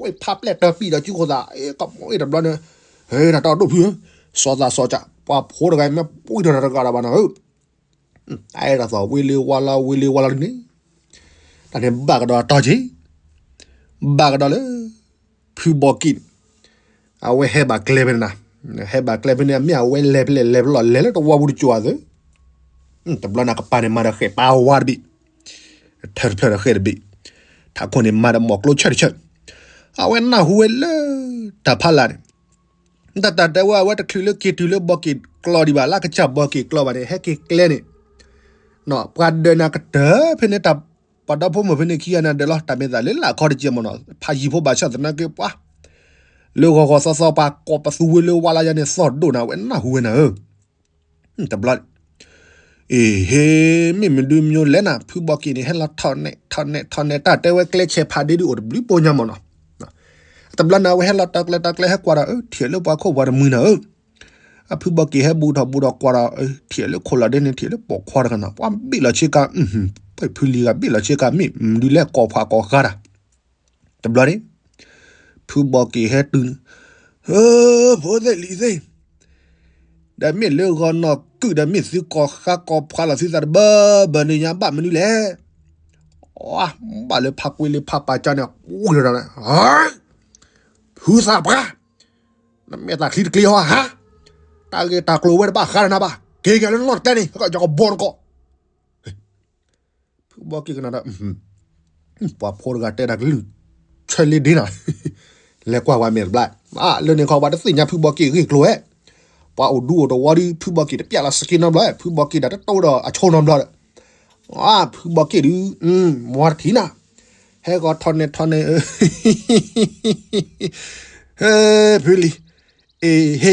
ဝဲဖးပျဲၢ်တၢ်ပံာ်ဒီးစုခိၣ်သး ကမီၤအ့ၣ်တဘျီန့ၣ်, ဟဲတၢ်ဒီးဒိၣ်ဖု, စီၤသးစီၤကး ပှၤဖိတဂၤမ့ၢ်ပှံၢ်ထီၣ်တၢ်တဂၤဒီးဘၣ်နၤဧၢ တၢ်အဲၣ်တၢ်သီၣ်ဝ့လ့ဝါလါဝ့လ့ဝါလါဒ်န့ၣ်, တၢ်န့ၣ်ဘၣ်ကဒီးတၢ်က့ၤ, ဘၣ်ကဒီးလၢ ဖုဘီက့ၣ်န့ၣ်, အဝဲဟဲဘၣ်ကျဲဖဲန့ၣ်နၤ, ဟဲဘၣ်ကျဲဖဲန့ၣ် အမ့ၢ်အဝဲလဲၤဖဲလဲၣ်လဲၤဖဲလဲၣ် လဲၤလၢတဝီပူၤတစိၤအသိး, တဘျီန့ၣ်ကပၤန့ၣ်မၤဒီးဃဲၣ်ပာ်ဝါတဘ့ၣ်, ထၢၣ်တဖျၢၣ်ဒီးဃဲၣ်တဘ့ၣ်, ထးခိၣ်န့ၣ်မၤဒီးမိာ်ကျိဆၢၣ်တဆၢၣ်, အဝဲနၢ်ဟူဝဲလၢ တၢ်ဖးလၢ်န့ၣ် တၢ်တၢ်တဲဝဲအဝဲတချုးလၢက့ၤတုၤလၢဘီက့ၣ်ကျီဒံးဘၣ် လၢကစၢ်ဘီက့ၣ်ကျီဘၣ်န့ၣ် ဟဲက့ၤကျဲန့ၣ်, ပှၤဒၢးနၤကတၢၢ်ဖဲန့ၣ် တၢ်ပှၤဒီဖိမိၢ်ဖဲန့ၣ်ခံဂၤန့ၣ်ဒၢးလီၤ တၢ်မ့ၢ်သးလၢလၢခီတကဲမ့ၢ်နီၤ ဖးယံၤဖိဘၣ်ဆၣ်သနာ်က့ပှၤ လၢဂီၤဂီၤသီသီပှၤကိးပသူဝဲလၢဝါလၢယၤန့ၣ် သီၣ်ဒိၣ်နၤဝဲနၢ်ဟူဝဲနၤဧၢ တဘျီ အ့ဟ့ မ့ၢ်မနုၤမညိလဲၣ်နၤ ဖုဘီက့ၣ်န့ၣ် ဟဲလီၤထီၣ်နဲၣ်ထီၣ်နဲၣ်ထီၣ်နဲၣ် တၢ်တဲဝဲကျဲဆဲးဖးဒ့ဒုးအိၣ်တဘျုးပိညါမ့ၢ်နီၤ, တဘျီန့ၣ် အဝဲဟဲလီၤတၢ်ကျဲတၢ်ကျဲဟဲကွၢ်ဒီး ထံၣ်လၢပှၤခိၣ်ပှၤတမှံၤနၤဧၢ, အဖုဘီက့ၣ်ဟဲဘူးထီၣ်ဘူးထီၣ်ကွၢ်ဒီး ထံၣ်လၢခိၣ်လီၤဒ့န့ၣ် ထံၣ်လၢပိာ်ခွါတဂၤနၤ ပှၤဘ့ၣ်လီၤဆ့ကၤ, ဖုလံၤဂၤဘ့ၣ်လီၤဆ့ကၤ မ့ၢ်မနုၤလဲၣ်ကိးဖးကိးဃါတၢ် တဘျီန့ၣ် ဖုဘီက့ၣ်ဟဲတုၤန့ၣ်, ဖိသ့ၣ်လံၤသ့ၣ်, ဒီးမ့ၢ်လၢဂီၤနီၢ်ကုၣ်ဒီးမ့ၢ်သုကိးဃါကိးဖးလီၤသုသးတဘၢဘၢန့ၣ် ညါဘၣ်မနုၤလဲၣ်, ဘၣ်လၢဖးကွ့လ့ဖးပာ်ကၠါန့ၣ် ဝံၤဒီးန့ၣ်, ဖုသးပှၢ်, နမဲာ်သးချံတကျ့ဟီဧါ, တၢ်ဂ့ၢ်တၢ်ကျိၤဝဲတဘၣ်ဃါဒီးနၤဘၣ်, က့ၤက့ၤလၢနီၢ်တတဲန့ၣ် ယကဘီနကိး ဖုဘီက့ၣ်ကနၣ်ဒီး, ပှၤဖိတဂၤတဲဒၣ်ကလုၢ်, ဆၢလ့ဒ့နၤ, လဲၤကွၢ်ဝဲမဲာ်တဘျီ, လၢန့ၣ်ခီပှၤတသ့ၣ်ညါဖုဘီက့ၣ်ဂ့ၢ်ကျိၤဝဲ, ပှၤအိၣ်ဒူအိၣ်တဝီဒီး ဖုဘီက့ၣ်တပျဲလီၤစက့နီတဘျီ, ဖုဘီက့ၣ်ဒၣ်တတိဒီးအဆိနီတဘျီဒီး, ဖုဘီက့ၣ်ဒုး, မွၤတထံၣ်နၤ, ဟဲဂီၤထီၣ်နဲၣ်ထီၣ်နဲၣ် ဖုလံၤ, အ့ဟ့,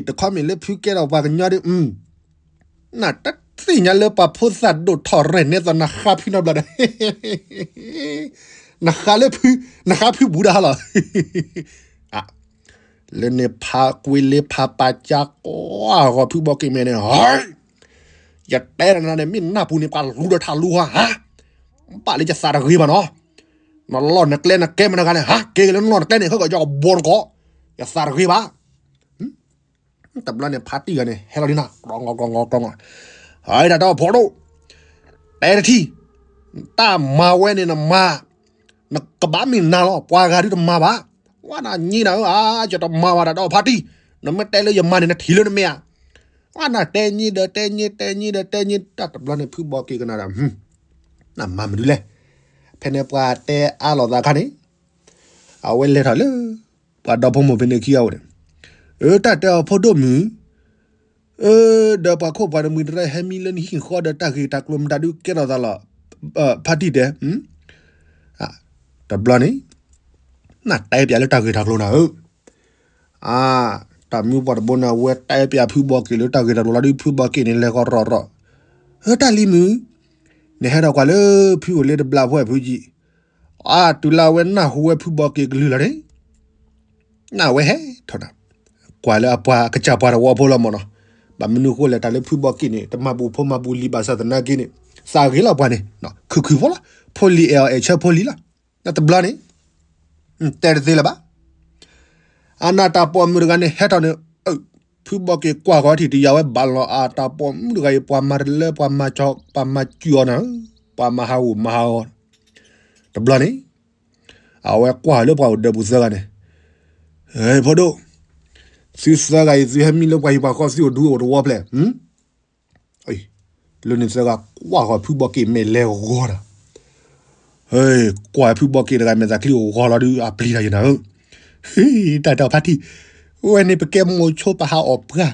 တခီမ့ၢ်လၢဖုကဲထီၣ်ပှၤကညီဒီး, နတသ့ၣ်ညါလၢပှၤဖိသၣ်ဒိၣ်ထီၣ်ရဲၣ်နဲသိးနဃါဖုနီတဘျီဒီး, နဃါလၢဖု, နဃါဖုဘူးဒၣ်လီၤ, လၢန့ၣ်ဖးကွ့လ့ဖးပာ်ကၠါကွၢ်ဂီၤဖုဘီက့ၣ်မဲာ်န့ၣ်, ယတဲနၤန့ၣ် မ့ၢ်နၢ်ပူၤန့ၣ် ပှၤလူၤဒီးထးလူၤဟါ, ဘၣ်လၢယသးတဂ့ၤဘၣ်နီၤ, နလီၢ်နကျဲနကဲမနုၤဂၤန့ၣ် ဟးက့ၤက့ၤလၢနီၢ်နကျဲန့ၣ် ခဲကီးယကဘီနကိး, ယသးတဂ့ၤဘၣ် တဘျီန့ၣ် ဖါတံၢ်ဂၤန့ၣ် ဟဲလီၤဒ်နၤ ကီကီကီကီ, ဟဲဒၣ်တၢ်ဖိဒိၣ်, တဲတထံၣ်, တၢ်မၤဝဲန့ၣ်နမၤ, နကဘၣ်မ့ၢ်နၤလီၤ, ပှၤဂၤဒုးတမၤဘၣ်. ဝဲနညံနၤဧၢ, အါ ယတမၤဘၣ်တၢ်ဒီးဖါတံၢ်, နမ့ၢ်တဲလၢယမၤန့ၣ် နထံၣ်လၢနမဲာ်ဧါ. ဝဲနတဲညံဒီးတဲညံ တဲညံဒီးတဲညံ တၢ်တဘျီန့ၣ် ဖုဘီက့ၤကနၣ်ဒီး နမၤမနုၤလဲၣ်. ဖဲန့ၣ်ပှၤတဲအါလိာ်သးခါန့ၣ် အဝဲလဲၤထီၣ်လၢ ပှၤဒီဖိမိၢ်ဖဲန့ၣ်ခံဂၤအိၣ်န့ၣ်, အၢ တၢ်တဲအီၤဖိဒိၣ်မုၣ်, အၢ ဒီးပှၤခိၣ်ပှၤနမံၤတရၢဟဲမံလၢနဟံၣ်ဃီဒီး တၢ်ဂ့ၢ်တၢ်ကျိၤမတၤဒုးကဲထီၣ်သးလီၤ, ဖါတံၢ်တဲ, တဘျီန့ၣ် နတဲပၠးလၢတၢ်ဂ့ၢ်တၢ်ကျိၤနၤဧၢ. အါ တၢ်မုၢ်ပှၢ်တဘိန့ၣ် အဝဲတဲပၠးဖုဘီက့ၤလၢတၢ်ဂ့ၢ်တၢ်ကျိၤလီၤဒုး ဖုဘီက့ၤန့ၣ် လဲၤဃီရီၣ်ရီၣ်, အၢ တၢ်လံၤမုၣ်, နဟဲထီၣ်ကွၢ်လၢဖုအိၣ်လၢတဘျီဖိဖုကံ, အါ တုၤလၢအဝဲနၢ်ဟူဝဲဖုဘီက့ၤကလုၢ်လီၤန့ၣ် နဝဲဟဲထီၣ်နၤ, ကွၢ်လၢအပှၤကစၢ်ပှၤတဝီဖိလီၤမၢ်နီၤ. ဘၣ်မနုၤဃိလဲၣ် တၢ်လၢဖုဘီက့ၤန့ၣ် တမၤပူၤဖိမၤပူၤလံၤဘၣ်ဆၣ်သနာ်က့န့ၣ် သးဂ့ၤလီၤပှၤန့ၣ်, ခုၣ်ခုၣ်ဖိလီၤ, ဖိလံၤအဲၣ်အီၤအဲၣ်ဆၢဖိလံၤလီၤ. တဘျီန့ၣ် တဲတသ့လၢၤဘၣ်. အနၢ်တၢ်ပိာ်မုၣ်တဂၤန့ၣ် ဟဲထီၣ်န့ၣ်, ဖုဘီက့ၤကွၢ်ဃီထံၣ်တယာ်ဝဲဘၣ်လီၤ. အတၢ်ပိာ်မုၣ်တဂၤအံၤ ပှၤမၤတလၢ ပှၤမၤကၠီ ပှၤမၤစူၢ်အီၤနၤ, ပှၤမၤဟးဂူာ်မၤဟးဂီၤ, တဘျီန့ၣ် အဝဲကွၢ်လၢပှၤအိၣ်ဒီးပူၤသၢဂၤန့ၣ်, ဖိဒိၣ်, သုသၢဂၤအံၤ သုဟဲမံလၢပှၤဟံၣ်ပှၤဃီ သုအိၣ်ဒူအိၣ်တဝီဖျဲၣ်. လၢန့ၣ်သၢဂၤကွၢ်ဃီဖုဘီက့ၤမဲာ်လဲၤဂီၤဒီး, ကွၢ်ဖုဘီက့ၤတဂၤမဲာ်သးချံအိၣ်ဂီၤလီၤဒုး အပျံၤတၢ်ယနၤဧၢ, တၢ်တဲအီၤဖါတံၢ်, ဝဲန့ၣ်ပကဲမိၤဆိပဟးအီၣ်ပှၢ်,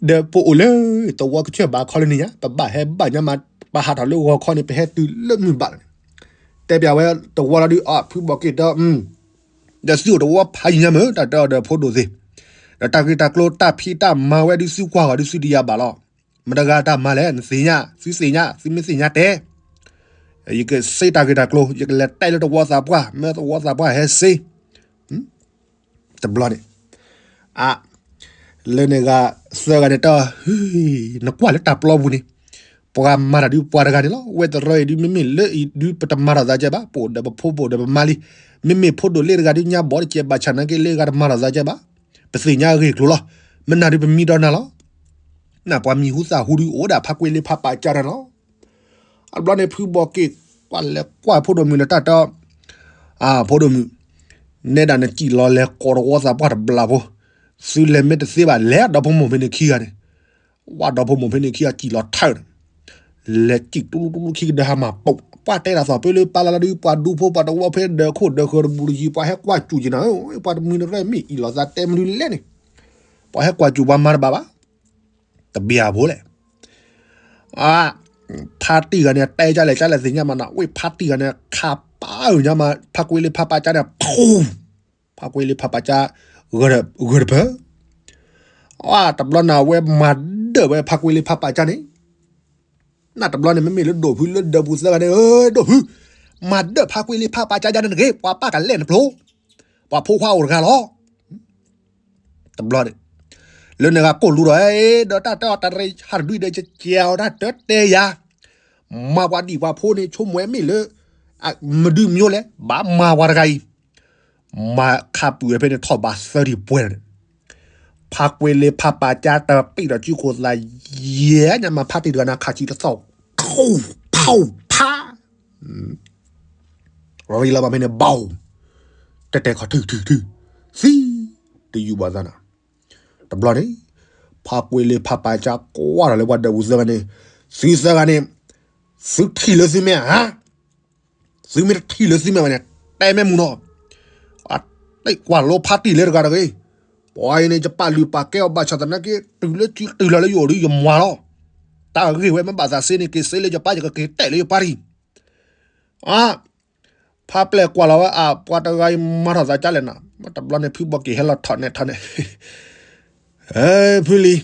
ဒီးပအိၣ်လၢတဝီကဆၢဘၣ်ခီလၢန့ၣ်ညါ ပဘၣ်ဟဲဘၣ်ညါမး ပဟးထီၣ်လၢဂီၤခီန့ၣ် ပဟဲတုၤလၢမုၢ်ဘၣ်လီၤန့ၣ်, တဲပၠးဝဲတဝီလီၤဒုး အဖုဘီက့ၤဒီး ဒီးသုအိၣ်တဝီဖးယံၤညါမ့ၢ် တၢ်တဲအီၤဒီးဖိဒိၣ်သ့ၣ်, ဒီးတၢ်ဂ့ၢ်တၢ်ကျိၤတၢ်ဖံးတၢ်မၤဝဲဒုး သုကွၢ်ဂီၤဒုး သုတယာ်ဘၣ်လီၤ. မတၤတဂၤတၢ်မၤလဲၣ် နသ့ၣ်ညါ, သုသ့ၣ်ညါ, သုမ့ၢ်သ့ၣ်ညါတဲ, ယကစ့တၢ်ဂ့ၢ်တၢ်ကျိၤ ယကလဲၤတဲလၢတဝီသးပှၢ် မ့ၢ်တဝီသးပှၢ်ဟဲစ့ တဘျီန့ၣ်, အါ, လၢန့ၣ်ဂၤသၢဂၤန့ၣ်တၢ်, နကွၢ်လၢတၢ်ပျီပူၤန့ၣ်, ပှၤမၤတၢ်ဒုးပှၤတဂၤန့ၣ်လီၤ. ဝဲတရၢအံၤဒုး မ့မ့ၢ်လၢအံၤဒုး ပတမၤထီၣ်သးကဲဘၣ်, ပအိၣ်ဒီးပဖိပအိၣ်ဒီးပမါလံ. မ့မ့ၢ်ဖိဒိၣ်လ့ၣ်တဂၤဒုး ညါဘီတကဲဘၣ်ဆၣ်နာ်က့ လၢဂၤတမၤထီၣ်သးကဲဘၣ်, ပသ့ၣ်ညါအဂ့ၢ်အကျိၤလီၤ. မနၤဒုးပမံဒီးနၤလီၤ. နပှၤမံၤဟူသၣ်ဟူဒုး အိၣ်ဒၣ်ဖါကွ့လ့ဖါပာ်ကၠါန့ၣ်လီၤ. အဘျီန့ၣ် ဖုဘီက့ၤ ကွၢ်လဲၤကွၢ်ဖိဒိၣ်မုၣ်လၢတၢ်တီ, အဖိဒိၣ်မုၣ်, နဲဒၣ်နစံၣ်လီၤလဲၤကိးတဝီသးပှၢ်တဘျီဖိ, သုလဲၤမ့ၢ်တသ့ဘၣ် လဲၤဒီဖိမိၢ်ဖဲန့ၣ်ခံဂၤန့ၣ်, ဝဲဒီဖိမိၢ်ဖဲန့ၣ်ခံဂၤစံၣ်လီၤထၢၣ်န့ၣ်, လဲၤစံၣ်တူတူတူတူခံကဒီးဟးမၤပိာ်, ပှၤတဲတၢ်သီၣ်ပၢလၢပၢ်လၢ်လၢဒုး ပှၤဒူဖိပှၤတဝီဖဲဒၢးခိၣ်ဒၢးဃၢၤတဘူၣ်တယံၤ ပှၤဟဲကွၢ်စူၣ်က့ၤနၤဧၢ, ပှၤတမံၤတရၢမ့ၢ်အံၣ်လိာ်သးတဲမနုၤလဲၣ်န့ၣ်, ပှၤဟဲကွၢ်စူၣ်ပှၤမၤတဘၣ်ဘၣ် တဘၣ်ဖိလဲၣ်. အါ, ဖါတံၢ်ဂၤန့ၣ် တဲကၢ်လဲၣ်ကၢ်လဲၣ်သ့ၣ်ညါမးနီၤ, ဝဲဖါတံၢ်ဂၤန့ၣ် ခးပၢ်အုၣ်ညါမး ဖါကွ့လ့ဖါပာ်ကၠါန့ၣ်, ဖါကွ့လ့ဖါပာ်ကၠါ ဂၢၢ်တပၢၢ်, အါ တဘျီန့ၣ် အဝဲမၤဒၢၣ်ဝဲဖါကွ့လ့ဖါပာ်ကၠါန့ၣ်, နတဘျီန့ၣ် မ့မ့ၢ်လၢဒိၣ်ဖုလၢဒၢးပူၤသၢဂၤန့ၣ်, ဒိၣ်ဖု, မၤဒၢၣ်ဖါကွ့လ့ဖါပာ်ကၠါန့ၣ်တဂ့ၤ, ပှၤပၢ်ကလဲၣ်နဖျိ, ပှၤဖိခွါအိၣ်တဂၤလီၤ. တဘျီန့ၣ်, လၢန့ၣ်ဂၤကိၢ်လူဒီး ဒီးတၢ်တဲအီၤတရံးဟးတဒုဒီး ကကဲအီၤတၢ်တတဲယၤ, မၤပှၤဒံၣ်ပှၤဖိန့ၣ် ဆိကမိၣ်ဝဲမ့ၢ်လၢ မဒုမညိလဲၣ် ဘၣ်မၤပှၤတဂၤအံၤ, မၤခါပုၢ်ဝဲဖဲန့ၣ် ထီၣ်ဘးသၢထံၣ်ပှဲၤန့ၣ်, ဖါကွ့လ့ဖါပာ်ကၠါတပံၣ်ဒီးစုခိၣ်သးယဲၢ်ညါမး ဖါတံၢ်တဂၤန့ၣ် ခးဆံတသီၣ်, ဖး, ဖး, ဖး ရံလီၤဘၣ်ဖဲန့ၣ် ဘီ, တဲတဲခီၣ်ထုထုထု, သံ, တယူၢ်ဘၣ်သးနၤ. တဘျီန့ၣ်, ဖါကွ့လ့ဖါပာ်ကၠါကွၢ်ထီၣ်လၢပှၤဒၢးပူၤသၢဂၤန့ၣ်, သုသၢဂၤန့ၣ်, သုထံၣ်လၢသုမဲာ်ဧါ, သုမ့ၢ်တထံၣ်လၢသုမဲာ်ဘၣ်န့ၣ် တဲမ့ၢ်မုၢ်နီၤ, အတဲကွၢ်လိဖါတံၢ်လၢတဂၤတဂ့ၤ, ပှၤအံၤန့ၣ် ယပာ်လုၢ်ပာ်ကဲအီၤဘၣ်ဆၣ်သနာ်က့ တုၤလၢစုတုၤလီၤလၢယအိၣ်ဒီးယမၤလီၤ, တၢ်ဂ့ၢ်ဝဲမ့ၢ်ဘၣ်သးစ့န့ၣ် က့ၤစ့လၢယပၢ် ယကက့ၤတဲာ်လၢယပၢ်တဂ့ၤ. အါ, ဖါပျဲၢ်ကွၢ်လီၤဝဲအပှၤတဂၤအံၤမၤထီၣ်သးကၢ်လဲၣ်နၤ, တဘျီန့ၣ် ဖုဘီက့ၤဟဲလီၤထီၣ်နဲၣ်ထီၣ်န့ၣ်, ဖုလံ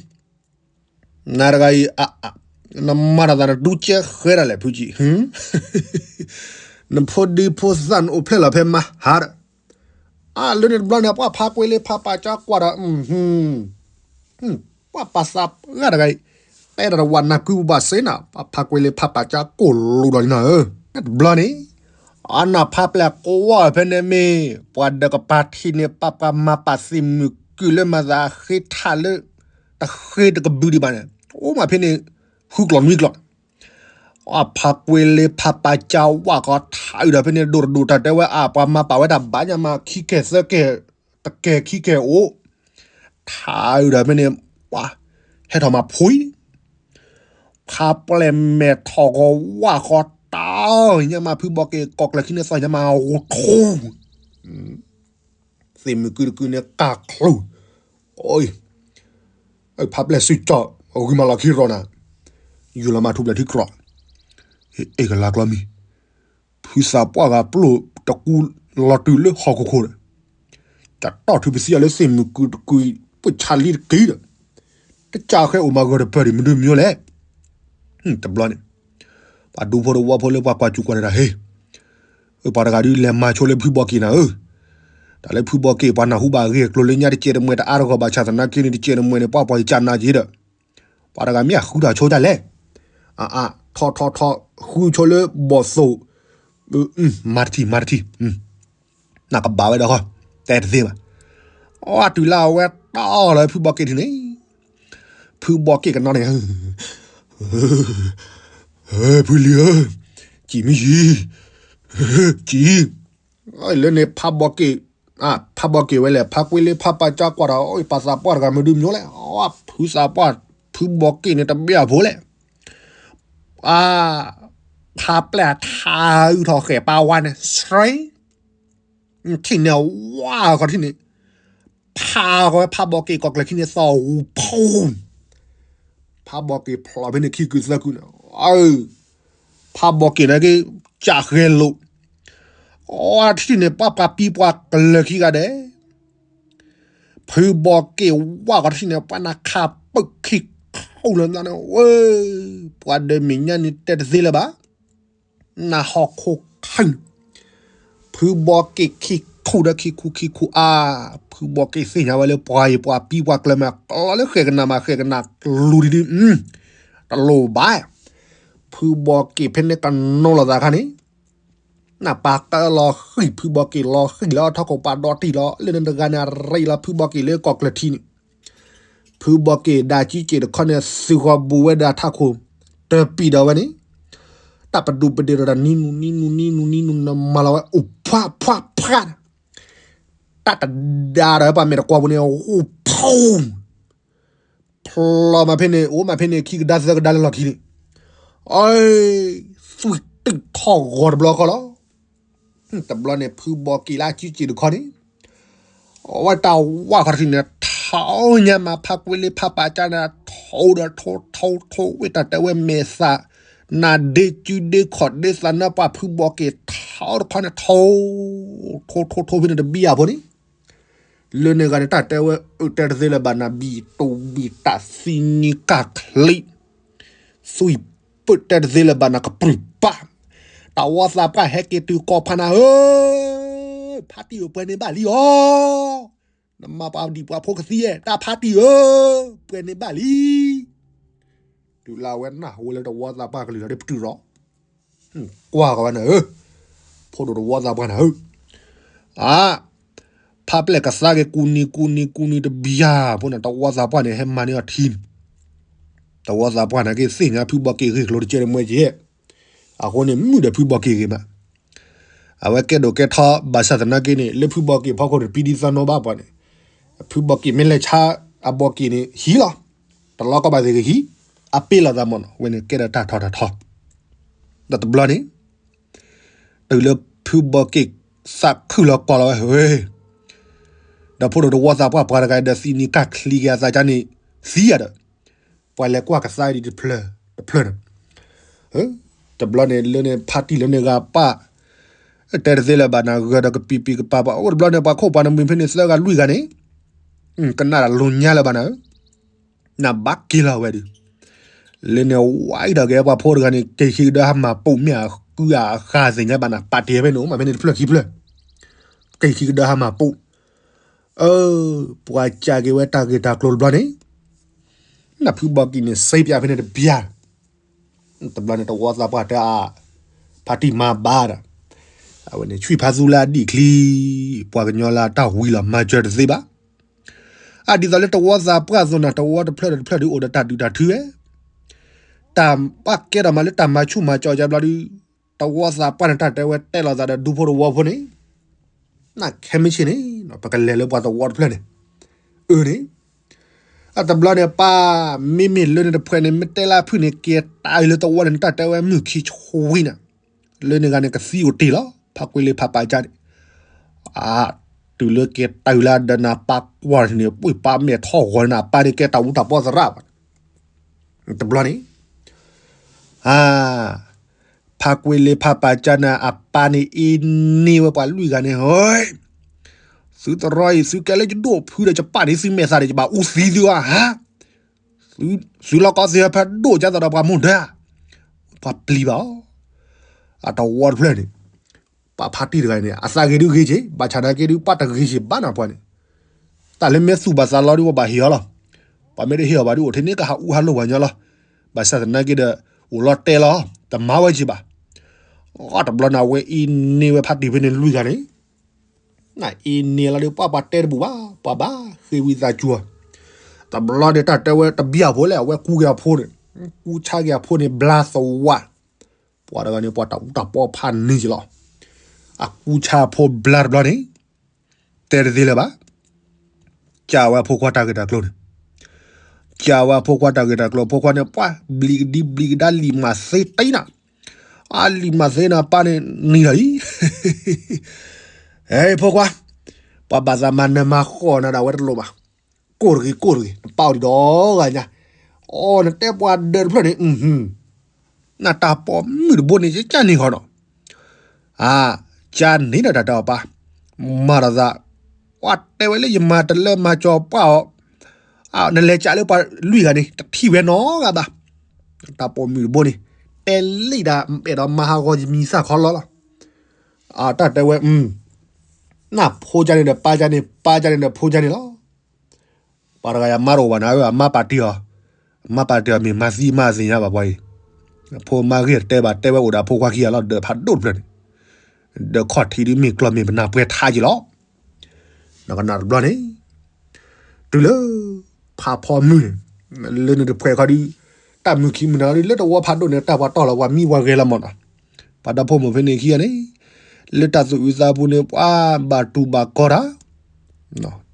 ၤ, နၤတဂၤအံၤ, နမၤထီၣ်သးနဒူကဲဃဲဒၣ်လဲၣ်ဖုကံ, နဖိဒံဖိသၣ်နအိၣ်ဖျဲၣ်လီၤဖဲမဟါဒီး, အါ လၢန့ၣ်တဘျီန့ၣ် ပှၤဖါကွ့လ့ဖါပာ်ကၠါကွၢ်ဒီး ပှၤပာ်သးပှၢ်တဂၤအံၤ, တဲတၢ်တဝးနၢ်ကုပူၤဘၣ်စ့နၤ, ပှၤဖါကွ့လ့ဖါပာ်ကၠါကိၢ်လူဒီးနၤဧၢ, တဘျီန့ၣ်, အနၢ်ဖါပျဲၢ်ကွၢ်ဖဲန့ၣ်မ့ၢ် ပှၤဒၢးကပၤထံးန့ၣ် ပှၤပှၤမၤပာ်သ့ၣ်မုၢ်ကုၢ်လၢမၤသးဃ့ထးလၢ တဃ့တကဘုးဒံးဘၣ်န့ၣ်, အိၣ်မးဖဲန့ၣ် ဃုကျိာ်နွံကျိာ်, ဖါကွ့လ့ဖါပာ်ကၠါဝၣ်ဃီထးအုးဒီးဖဲန့ၣ် ဒိၣ်တဒိၣ်တၢ်တဲဝဲအါ ပှၤမၤပာ်ဝဲတၢ်ဘၣ်ညါမး ခံကဲၣ်သၢကဲၣ် တကဲၣ်ခံကဲၣ်အိၣ် ထးအုးဒီးဖဲန့ၣ် ပှၤဟဲထီၣ်မၤဖှံ ဖါပျဲၢ်မဲာ်ထီၣ်ဂီၤဝၣ်ဃီတၢ်ညါမး ဖုဘီက့ၤကီၢ်ကျၢၢ်ခံန့ၣ်သီၣ်ညါမး ဂိၢ်ထူ သ့ၣ်မုၢ်ကုတကုန့ၣ် ကၢ်ချူၣ်, ဖါပျဲၢ်စုကၠီၣ် ဂုၤမၤလီၤခံရီနၤ, ယူၤလီၤမၤထူပျဲၢ်ထံကြီၢ်, အ့ၣ်ကလါကျီမံၤ, ဖုသးပှၢ်ဂၤပျိၢ်တကူလီၤတုၤလၢဟီၣ်ခိၣ်ခိၣ်ဒီး, တၢ်တီၢ်ထုပသံအီၤလၢသ့ၣ်မုၢ်ကုတကု ပှ့ၢ်ဆါလံတက့ၢ်ဒီး, တကးဃဲအိၣ်မးဂၢၢ်တပၢၢ်ဒံး မနုၤမံၤလဲၣ်, တဘျီန့ၣ် ပှၤဒူဖိတဝီဖိလၢပှၤကွၢ်စူၢ်ကွၢ်တၢ်ဟ့ၣ် ပှၤတဂၤဒုးလဲၤမၤဆိလၢဖုဘီက့ၤနၤဧၢ, တၢ်လၢဖုဘီက့ၤ ပှၤနၢ်ဟူဘၣ်ဂ့ၢ်ကျိၤလၢညါတကဲးတမှဲၤတအါတဂီၢ်ဘၣ်ဆၣ်သနာ်က့န့ၣ် တကဲးတမှဲၤန့ၣ် ပှၤပှၤယကနၤက့ၤဒီး, ပှၤတဂၤမ့ၢ်အဃုတၢ်ဆိတၢ်လဲၣ်, အအါ ထီထီထီ ဃုဆိလၢဘီၣ်သိၣ်, မၤတထံၣ် မၤတထံၣ်, နကဘၣ်ဝဲဒီးဃီ, တဲတသ့ဘၣ်, အတုၤလၢအဝဲတီၢ်လီၤဖုဘီက့ၤထံၣ်န့ၣ် ဖုဘီက့ၤကနီန့ၣ်, ဖုလံၤဧၢ, ကံၣ်မံယံၤ, ကံၣ်, လၢန့ၣ်ဖးဘီက့ၤ, ဖးဘီက့ၤဝဲလဲၣ် ဖးကွ့လ့ဖးပာ်ကၠါကွၢ်ဒီး ပှၤသးပှၢ်တဂၤမနုၤမံၤလဲၣ်, ဖုသးပှၢ်, ဖုဘီက့ၤန့ၣ်တဘၣ်အဖိလဲၣ်, ဖးပျဲၢ်ထးအုးထီၣ်ဃဲၣ်ပာ်ဝါန့ၣ် ဆှဲ ထံၣ်န့ၣ်ဝါဃီထံၣ်န့ၣ်, ဖးဃီဖးဘီက့ၤကီၢ်ကျၢၢ်ခံန့ၣ်သီၣ်ဂူၤဖူ, ဖးဘီက့ၤဖျိးဖဲန့ၣ်ခံကုသၢကုန့ၣ်, ဖးဘီက့ၤန့ၣ်က့ၤ, ကၢ်ဃဲလိာ်, အထံၣ်န့ၣ် ပှၤပှၤပံၤပှၤကျၢၢ်ခံဂၤဒဲး, ဖုဘီက့ၤဝၣ်ဃီထံၣ်န့ၣ် ပှၤနၢ်ခးပၢၢ်ခံခုၣ်လၢနၤန့ၣ်ဝဲ, ပှၤဒီးမဲာ်ညါန့ၣ်တဲတသ့လၢၤဘၣ် နၢ်ဟီၣ်ခိၣ်ခၢၣ်, ဖုဘီက့ၤခံခူၣ်ဒီးခံခူၣ်ခံခူၣ်အါ, ဖုဘီက့ၤသ့ၣ်ညါဝဲလၢပှၤအံၤပှၤပံၤပှၤကျၢၢ်မး ကျီလၢဃဲၣ်ကနၣ်မး ဃဲၣ်ကနၣ်ကလူၤဒံးဒံး, တလိၣ်ဘၣ်, ဖုဘီက့ၤဖဲန့ၣ်ကနိလိာ်သးခါန့ၣ်, နၢ်ပၢ်ကလီၤဃံၣ် ဖုဘီက့ၤလီၤဃံၣ်လၢအထီၣ်ခိၣ်ပာ်ဒီတံၢ်လီၤ လၢန့ၣ်တဂၤန့ၣ် အရ့လီၤဖုဘီက့ၤလၢကီၢ်ကျၢၢ်ထံန့ၣ် ဖုဘီက့ၤဒါကံက့ၤတခီန့ၣ် သုးဃီၤဘူးဝဲဒၣ်ထးခိၣ် တပံာ်ဒီးဝဲန့ၣ်, တၢ်ပဒူးပဒ့ၣ်ဒီးတၢ်နံနူနံနူနံနူနံနူနမၤလီၤဝဲအိၣ်ဖှးဖှးဖှး, တၢ်တဒါဒီးပှၤမဲာ်တကွီၢ်ပူၤန့ၣ် အိၣ်ဖှး, ဖျီမးဖဲန့ၣ် အိၣ်မးဖဲန့ၣ် ခံကဒါသၢကဒါလၢလီၢ်ခံန့ၣ်, အ, သွံၣ်တုာ်ထီၣ်ဂီၤတဘျီဃီလီၤ. တဘျီန့ၣ် ဖုဘီက့ၤလၢကံက့ၤတခီန့ၣ်, အဝဲတၢ်ဝါခီတထံၣ်န့ၣ် ထီညါမး ဖးကွ့လ့ဖးပာ်ကၢန့ၣ် ထိဒီးထိထိထိဝဲတၢ်တဲဝဲမဲာ်သၣ် နၢ်ဒ့စုဒ့ခီၣ်ဒ့သးနၢပှၤဖုဘီက့ၤထီတခီန့ၣ် ထိ ထိထိထိဖဲန့ၣ်တဘံၣ်အဖိန့ၣ် လၢန့ၣ်ဂၤန့ၣ် တၢ်တဲဝဲအၢတဲတသ့လၢၤဘၣ်နၤ ဘံၣ်တိၢ်ဘံၣ်တၢ်သံနံၤကၢ်ချံ, သွံၣ်ပၢၢ်တဲတသ့လၢၤဘၣ်နၤ ကပြုၢ်ပၢ်, တၢ်ဝီသးပှၢ်ဟဲက့ၤတုၤကီၢ်ဖးနၤဧၢ, ဖါတံၢ်ဧၢ ပှဲၤန့ၢ်ဘၣ်လံဧါ, နမၤပှၤဒံၣ်ပှၤဖိကသံဧါ တၢ်ဖါတံၢ်ဧၢ, ပှဲၤန့ၢ်ဘၣ်လံ တုၤလၢအဝဲနၢ်ဟူလၢတဝီသးပှၢ်ကလုၢ်လီၤဒ်ပတုာ်လီၤ, ကွၢ်ကဝဲနၤဧၢ, ဖိဒိၣ်တဝီသးပှၢ်နၤဧၢ, အါ, ဖးပျဲၢ်ကသါက့ၤကူနံၤကူနံၤကူနံၤတဘံၣ်ယၤ ဖိန့ၣ် တဝီသးပှၢ်န့ၣ် ဟဲမၤန့ၢ်အီၤထံန့ၣ်, တဝီသးပှၢ်န့ၣ်က့ၤသ့ၣ်ညါဖုဘီက့ၤဂ့ၢ်ကျိၤတကဲးတမှဲကဲး, အဃိန့ၣ် မုၢ်ဒီးဖုဘီက့ၤဂ့ၤမး အဝဲကဲဒိၣ်ကဲထီဘၣ်ဆၣ်သနာ်က့န့ၣ် လၢဖုဘီက့ၤဖီခိၣ်တပံဒံသနီဘၣ်ပှၤန့ၣ်, ဖုဘီက့ၤမ့ၢ်လဲၤဆါအဘီက့ၤန့ၣ် ဟံးလီၤ, တလီၤကီဘၣ်သ့ၣ်ကဟံး, အပ့ၤလီၤသးမ့ၢ်နီၤ ဝဲန့ၣ်ကဲဒီးတၢ်ထီၣ်တၢ်ထီ, ဒီးတဘျီန့ၣ် တုၤလၢဖုဘီက့ၤသးခုၣ်လီၤကွၢ်လီၤဝဲ, ဒီးဖိဒိၣ်တဝီသးပှၢ်ပှၤတဂၤဒီး သံနံၤကၢ်ချံက့ၤအသးကါန့ၣ် သံယၤဒီး ပှၤလဲၤကွၢ်ကသါဒံးတဖျၢၣ်တဖျၢၣ်န့ၣ်, တဘျီန့ၣ်လၢန့ၣ် ဖါတံၢ်လၢန့ၣ်ဂၤပၢ်, တဲတသ့လၢၤဘၣ်နၤ ဂၢၢ်ဒီးကပံာ်ပံာ်ကပၤပၤ အိၣ်တဘျီန့ၣ် ပှၤခိၣ်ပှၤနမုာ်ဖဲန့ၣ် သၢဂၤလွံၢ်ဂၤန့ၣ်, ကနၣ်တၢ်လိၤညါလၢၤဘၣ်နၤဧၢ, နဘၣ်က့ၤလီၤဝဲဒီး, လၢန့ၣ်ဝဲဒီးက့ၤပှၤဖိတဂၤန့ၣ် က့ၤခံကဒၢဟးမၤပိာ်မ့ၢ်အကုအဃါသ့ၣ်ညါဘၣ်နၤ ပာ်တ့ၢ်ဖဲန့ၣ် အိၣ်မးဖဲန့ၣ်တဖျၢၣ်ခံဖျၢၣ်, က့ၤခံကဒၢဟးမၤပိာ် အၢ, ပှၤကးက့ၤဝဲတၢ်ဂ့ၢ်တၢ်ကျိၤတဘျီန့ၣ်, နၢ်ဖုဘီက့ၤန့ၣ် စ့ပၠးဖဲန့ၣ်တပျၢ်, တဘျီန့ၣ် တဝီသးပှၢ်တဲအါ, ဖါတံၢ်မၤဘၣ်ဒီး, အဝဲန့ၣ် ဆွံၣ်ဖါသူလၢအဒံၣ်ချံ, ပှၤကညီလၢအတၢ်ဝံၤလီၤ မၤစၢၤတသ့ဘၣ် အဒ်သိးလၢတဝီသးပှၢ်အသိးန့ၣ် တဝီတဖျၢၣ်ဒီးတဖျၢၣ်ဒုးအိၣ်ဒီးတၢ်ဒုးတၢ်ထုဝဲ, တၢ်ပှၢ်ကဲထီၣ်မးလၢတၢ်မၤဆူၣ်မၤစီၤကဘျီဒုး, တဝီသးပှၢ်န့ၣ် တၢ်တဲဝဲတဲလိာ်သးဒီးဒူဖိတဝီဖိန့ၣ်, နခဲမုၢ်ဆ့ၣ်န့ၣ် ပကလဲၤလၢပှၤတဝီတဖျၢၣ်န့ၣ်, အၢန့ၣ်, အတဘျီန့ၣ် ပၢ်မ့မ့ၢ်လၢန့ၣ်တဖှဲးန့ၣ် မ့ၢ်တဲလၢဖုၣ်န့ၣ် ကဲတၢ်အံၤလၢတဝီန့ၣ် တၢ်တဲဝဲမုၢ်ခံဆံဝံၤနၤ, လၢန့ၣ်ဂၤန့ၣ်ကသံအိၣ်တ့ၢ်လီၤ ဖးကွ့လ့ဖးပာ်ကၢ်န့ၣ်, အါ, တုၤလၢကဲတၢ်အံၤလၢဒီးနၤပၢ်ကွၢ်န့ၣ် ပှ့ၢ်ပၢ်မဲာ်ထီၣ်ဂီၤန့ၣ် အပၢ်န့ၣ်ကဲတၢ်အူတၢ်ပီသရၣ်ဘၣ် တဘျီန့ၣ်, အါ, ဖးကွ့လ့ဖးပာ်ကၢ်န့ၣ် အပၢ်န့ၣ်အ့န့ၢ်ဝဲပှၤလွံၢ်ဂၤန့ၣ် ဟဲ, သုတရီအံၤ သုကဲလၢယဒိၣ်ဖုဒီးယပာ်န့ၢ်သုမဲာ်သးဒီး ယဘၣ်အူသံသုဧါ, ဟါ, သုလီၢ်ကီသုဟဲဖဲဒိၣ်ကၢ်သးဒီးပှၤမိၢ်ဒၢ, ပှၤပျံၤဘၣ်အီၤ, အတဝီတဖျၢၣ်န့ၣ် ပှၤဖါတံၢ်တဂၤန့ၣ် အသးဂ့ၤဒုးဂ့ၤက့ၤ ဘၣ်ဆၣ်သနာ်က့ဒုး ပှၤတဂ့ၤက့ၤဘၣ်နၤပှၤန့ၣ်, တၢ်လၢမ့ၢ်သူၣ်ဘၣ်သးလီဒုး ပဘၣ်ဟ့ၣ်အီၤလီၤ, ပှၤမ့ၢ်တဟ့ၣ်အီၤဘၣ်ဒုး အိၣ်ထဲန့ၣ်ကဟးအူဟးလိၢ်ပှၤညီလီၤ, ဘၣ်ဆၣ်သနာ်က့ဒီး အိၣ်လီၤတဲာ်လီၤ တမၤဝဲက့ၤဘၣ်, အတဘျီန့ၣ် အဝဲအ့န့ၢ်ဝဲဖါတံၢ်ဖဲန့ၣ်လွံၢ်ဂၤန့ၣ် နအ့န့ၢ်လီၤဒီး ပှၤပှၤတဲတဘူၣ်ဘၣ် ပှၤဘၣ်ဃ့ဝံသးစူၤ, တဘျီန့ၣ် တၢ်တဲဝဲတဘံၣ်အဖိလဲၣ် အဝဲကူက့ၤအဖိန့ၣ်, ကူဆါက့ၤအဖိန့ၣ် ဘျါသဝး, ပှၤတဂၤန့ၣ် ပှၤတၢ်အူတၢ်ပီဖးန့ၢ်က့ၤလီၤ, အကူဆါအဖိဘျါတဘျီန့ၣ်, တဲတသ့လၢၤဘၣ်, ကးဝဲအဖိခွါတၢ်ဂ့ၢ်တၢ်ကျိၤန့ၣ်, ကးဝဲအဖိခွါတၢ်ဂ့ၢ်တၢ်ကျိၤ အဖိခွါန့ၣ် ပှၤ ဘျံးကဒံဘျံးကဒါလံာ်မၤသ့တံနၤ, အလံာ်မၤသ့နၤပၢ်န့ၣ်နံၤလီၤအံၤ ဟဲဖိခွါ, ပှၤဘၣ်သးမၤနၢၤမၤဃီၣ်နၤဒီး အဝဲတလိၣ်ဘၣ်, ကိၢ်တဂ့ၤ ကိၢ်တဂ့ၤ နပၢ်အိၣ်ဒံးဒီးဂၤညါ, အိ နတဲပှၤဒၢးတဖျၢၣ်န့ၣ်, နတၢ်ပိာ်မုၣ်တဘိန့ၣ် ယကန့ၢ်ဃီနီၤ, အါ, ကန့ၢ်ဒီးတၢ်တဲအီၤပၢ်, မၤဒီးသး, ပှၤတဲဝဲလၢယမၤတလၢမၤကၠီၤပှၢ်အီၤ, နလဲၤကးလၢပှၤလွံၢ်ဂၤန့ၣ် တထံၣ်ဝဲနီတဂၤဘၣ်, တၢ်ပိာ်မုၣ်တဘိန့ၣ်, တဲလံာ်ဒၣ်အဲၣ်ဒိးမၤဟးဂီၤယမံၤသၣ်ခီလီလီၤ, အတၢ်တဲဝဲ, နဖိကန့ၣ်ဒီးပၢ်ကန့ၣ် ပၢ်ကန့ၣ်ဒီးဖိကန့ၣ်လီၤ, ပှၤတဂၤယၤမါတအိၣ်ဘၣ်နၤဧၢ အမါပာ်တ့ၢ်အီၤ, အမါပာ်တ့ၢ်အီၤမ့ၢ်မၤသံမၤသ့ၣ်ညါဘၣ်ပှၤအံၤ, အဖိမါဂ့ၢ်တဲဘၣ်တဲဝဲအိၣ်ဒီးအဖိခွါခံဂၤလီၤ ဒၢးဖးဒိၣ်တဖျၢၣ်န့ၣ်, ဒၢးခီၣ်ထံးဒုးမ့ၢ်ကျီၢ်မ့ၢ်ပနၢ်ပှဲၤထါက့ၤလီၤ, နကနၣ်တဘျီန့ၣ်, တုၤလၢ, ဖးဖီမုၢ်န့ၣ်, လၢန့ၣ်တဖှဲးခီဒုး, တၢ်မုၢ်ခံမုၢ်နၤဒုး လၢတဝီဖးဒိၣ်န့ၣ် တၢ်ပှၤတီၢ်လီၤပှၤမံဝဲဂဲၤလီၤမၢ်နီၤ, ပှၤဒီဖိမိၢ်ဖဲန့ၣ်ခံဂၤန့ၣ်, လၢတၢ်သူၣ်အုးသးအပူၤန့ၣ် ပှၤဘၣ်တူၢ်ဘၣ်ကီတၢ်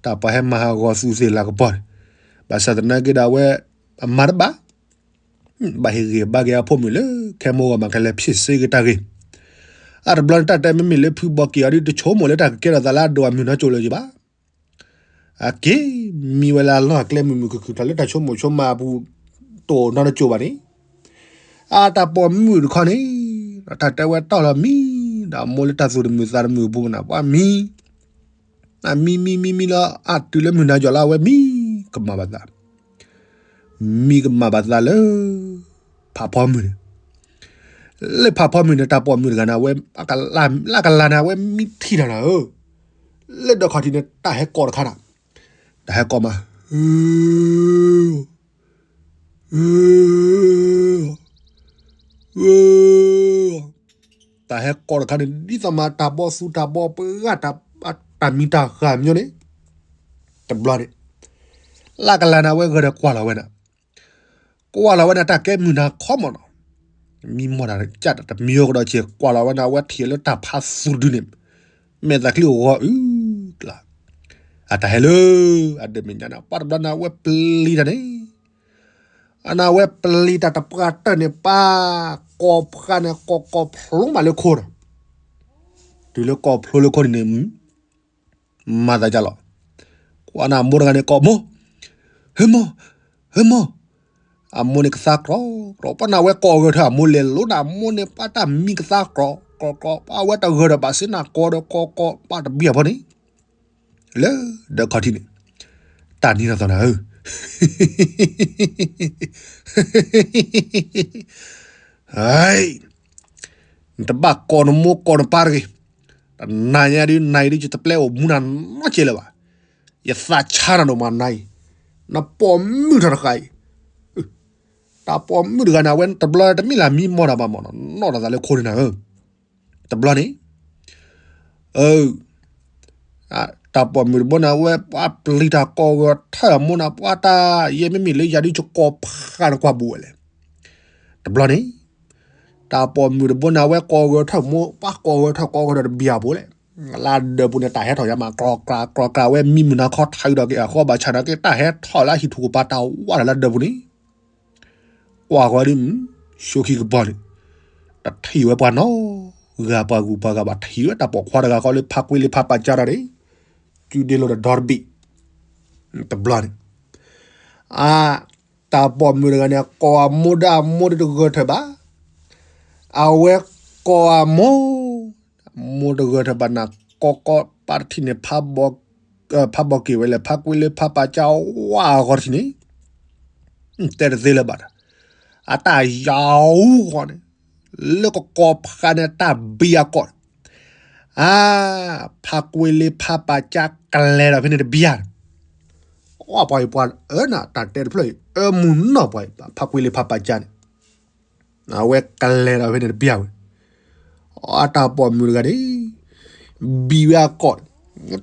တၢ်ပှၤဟဲမၤဟးဂီၤသူးသ့ၣ်လၤကပီၤန့ၣ်, ဘၣ်ဆၣ်သနာ်က့ဒီးအဝဲ, အမၤတဘၣ်, ဘၣ်ဟ့ၣ်ဂံၢ်ဘါက့ၤအဖိမုၣ်လၢ ခဲမိၢ်ဂီၢ်မးကလဲၤဖံးစ့က့ၤတၢ်ဂ့ၢ်, အတဘျီန့ၣ် တၢ်တဲမ့မ့ၢ်လၢဖုဘီက့ၤအီၤဒုး တဆိကမိၣ်လၢတၢ်ကကဲထီၣ်သးလၢအဒိၣ်အမုၢ်နီတစိၤလၢၤဘၣ်, အက့ၤ, မံဝဲလၢအလီၢ်အကျဲမုာ်မုာ်ခုၣ်ခုၣ် တၢ်လၢတၢ်ဆိကမိၣ်ဆိကမးအပူၤ, တအိၣ်နီတစိၤဘၣ်န့ၣ် အတၢ်ပိာ်မုၣ်တခီန့ၣ်, တၢ်တဲဝဲတီၢ်လီၤမံ, ဒီးအမိၢ်လၢတၢ်သူၣ်တမုာ်သးတမုာ်အပူၤနၤ ပှၤမံ, အမံမံမံမံလီၤ အတုၤလၢမုၢ်နၤယီၤလၢအဝဲမံ, ကမၣ်ဘၣ်သး, မံကမၣ်ဘၣ်သးလၢ, ဖးဖီမုၢ်န့ၣ်, လၢဖးဖီမုၢ်န့ၣ် တၢ်ပိာ်မုၣ်တဂၤန့ၣ် အဝဲ, လၢကလၤန့ၣ် အဝဲမံထံၣ်တၢ်နၤဧၢ, လၢဒၢးခီၣ်ထံးန့ၣ် တၢ်ဟဲကိးတခါနၤ, တၢ်ဟဲကိးမး, တၢ်ဟဲကိးတခါန့ၣ် ဒ်သိးမးတၢ်ဘီသူၣ်တၢ်ဘီပှၢ် တၢ်မံၤတၢ်ဃၢ်မညီန့ၣ်, တဘျီန့ၣ်, လၢကလၤန့ၣ် အဝဲဂၢၢ်ဒီးကွၢ်လီၤဝဲန့ၣ်, ကွၢ်လီၤဝဲန့ၣ် တၢ်ကဲမုၢ်နၤခီမးနီၤ, မံမီၢ်တၢ်ကၢ်တမံၤအဃိဒီး က့ၤကွၢ်လီၤဝဲန့ၣ်အဝဲထံၣ်လၢတၢ်ဖးသူၣ်တဒုန့ၣ်, မဲာ်သးချံအိၣ်ဂီၤအုၣ်ကျါ, အတၢ်ဟဲလၢ, အဒၢးမဲာ်ညါန့ၣ် ပှၤတဘျီန့ၣ် အဝဲပျံၤတၢ်န့ၣ် အန့ၣ်အဝဲပျံၤတၢ်တပှၢ်တၢၢ်န့ၣ် ပှၤကိးဖှါန့ၣ် ကိးကိးဖျိမးလၢခိန့ၣ်, တုၤလၢကိးဖျိလၢခိန့ၣ်န့ၣ်, မၤသးဒ်လီၤ, ကွၢ်န့ၣ်အမိၢ်တဂၤန့ၣ်ကိးမိၢ်, ဟ့မိၢ်, ဟ့မိၢ်, အမိၢ်န့ၣ်ကသါကြီကြီ ပှၤန့ၣ်အဝဲကိးဂၢၢ်ထၢၣ်အမိၢ်လဲၤလိၤန့ၣ် အမိၢ်န့ၣ်ပှၤတၢ်မံကသါကြီကြီကြီ ပှၤအဝဲတဂၢၢ်ဒီးဘၣ်စ့နၢ်ကိးဒီးကိးကိး ပှၤတဘံၣ်အဖီန့ၣ် လၢဒၢးခီၣ်ထံးန့ၣ်, တၢ်နံၤနီၢ်သီနၤဧၢ, နတဘၣ်ကိးနမိၢ်ကိးနပၢ်တဂ့ၤ, တနၤညါဒ်နၤအံၤဒ်ယတပျဲအိၣ်မူနၤနီတစဲးလၢၤဘၣ်, ယသးဆါနၤဒိၣ်မးနၤအံၤ, နပိာ်မုၣ်ထီၣ်တဃာ်အံၤ, တၢ်ပိာ်မုၣ်တဂၤန့ၣ် အဝဲတဘျီတမ့ၢ်လၢမံမီၢ်တၢ်ဘၣ်မးနီၤ နီၢ်တၢ်သးလၢခိန့ၣ်နၤဧၢ, တဘျီန့ၣ် တၢ်ပိာ်မုၣ်တဘိန့ၣ် အဝဲပှၤပျံၤတၢ်ကိးဂီၤထၢၣ်အမိၢ်န့ၣ် ပှၤတၢ်ယဲမ့မ့ၢ်လၢယၤဒုးယကိးဖှါန့ၣ်ကွၢ်ဘူးဝဲလဲၣ်, တဘျီန့ၣ် တၢ်ပိာ်မုၣ်တဘိန့ၣ် အဝဲကိးဂဲၤထၢၣ်မိၢ် ပှၤကိးဂဲၤထၢၣ်ကိးဂဲၤထၢၣ်တဘျီဖိလဲၣ်. လၢဒၢးပူၤန့ၣ် တၢ်ဟဲထီၣ်ညါမး ကျီကျါ ကျီကျါ ဝဲမံမုာ်နၤခီထးအံၤဒီးက့ၤ အဃိဘၣ်ဆၣ်ဒီးက့ၤ တၢ်ဟဲထီၣ်လၢအဟံၣ်ထူၣ်ကပၤတၢ်ဝါဒီးလၢဒၢးပူၤန့ၣ် ကွၢ်ဃီဒ် ဆိခံကပီၤန့ၣ် တထံၣ်ဝဲပှၤနီတဂၤ ပှၤဂုၤပှၤဂၤဘၣ် ထံၣ်ဝဲတၢ်ပိာ်ခွါတဂၤဃီလၢဖးကွ့လၢဖးပာ်ကၢ်ဒီးန့ၣ် စုဒ့လိာ်ဒီးဒီတဘ့ၣ် တဘျီန့ၣ် အ တၢ်ပိာ်မုၣ်တဂၤန့ၣ် ကိးအမိၢ်ဒီးအမိၢ်ဒီးတဂၢၢ်ထၢၣ်ဘၣ်. အဝဲကိးအမိၢ်, အမိၢ်တဂၢၢ်ထၢၣ်ဘၣ်နၤ ကိးကိးပာ်တထံၣ်န့ၣ် ဖးဘီက့ၤဝဲလဲၣ် ဖးကွ့လၢဖးပာ်ကၢ်ဝါအဂီၢ်တထံၣ်န့ၣ် တဲတသ့လၢၤဘၣ်ဒီး အတၢ်ယၤအူဃီန့ၣ် လၢကကိးဖးန့ၣ် တၢ်ဘံအကိာ် အါ, ဖးကွ့လၢဖးပာ်ကၢ်ကလဲၤဒီးဖဲန့ၣ်တဘျီန့ၣ်, အပှၤအံၤပှၤအၢနၤ တၢ်တဲတဖျၢၣ်အံၤ အၢမုၢ်နီၢ်ပှၤအံၤ ဖးကွ့လၢဖးပာ်ကၢ်န့ၣ်, အဝဲကလဲၤဒီးဖဲန့ၣ်တဘျီဝဲ, အတၢ်ပိာ်မုၣ်တဂၤန့ၣ် ဘံဝဲအကိာ်,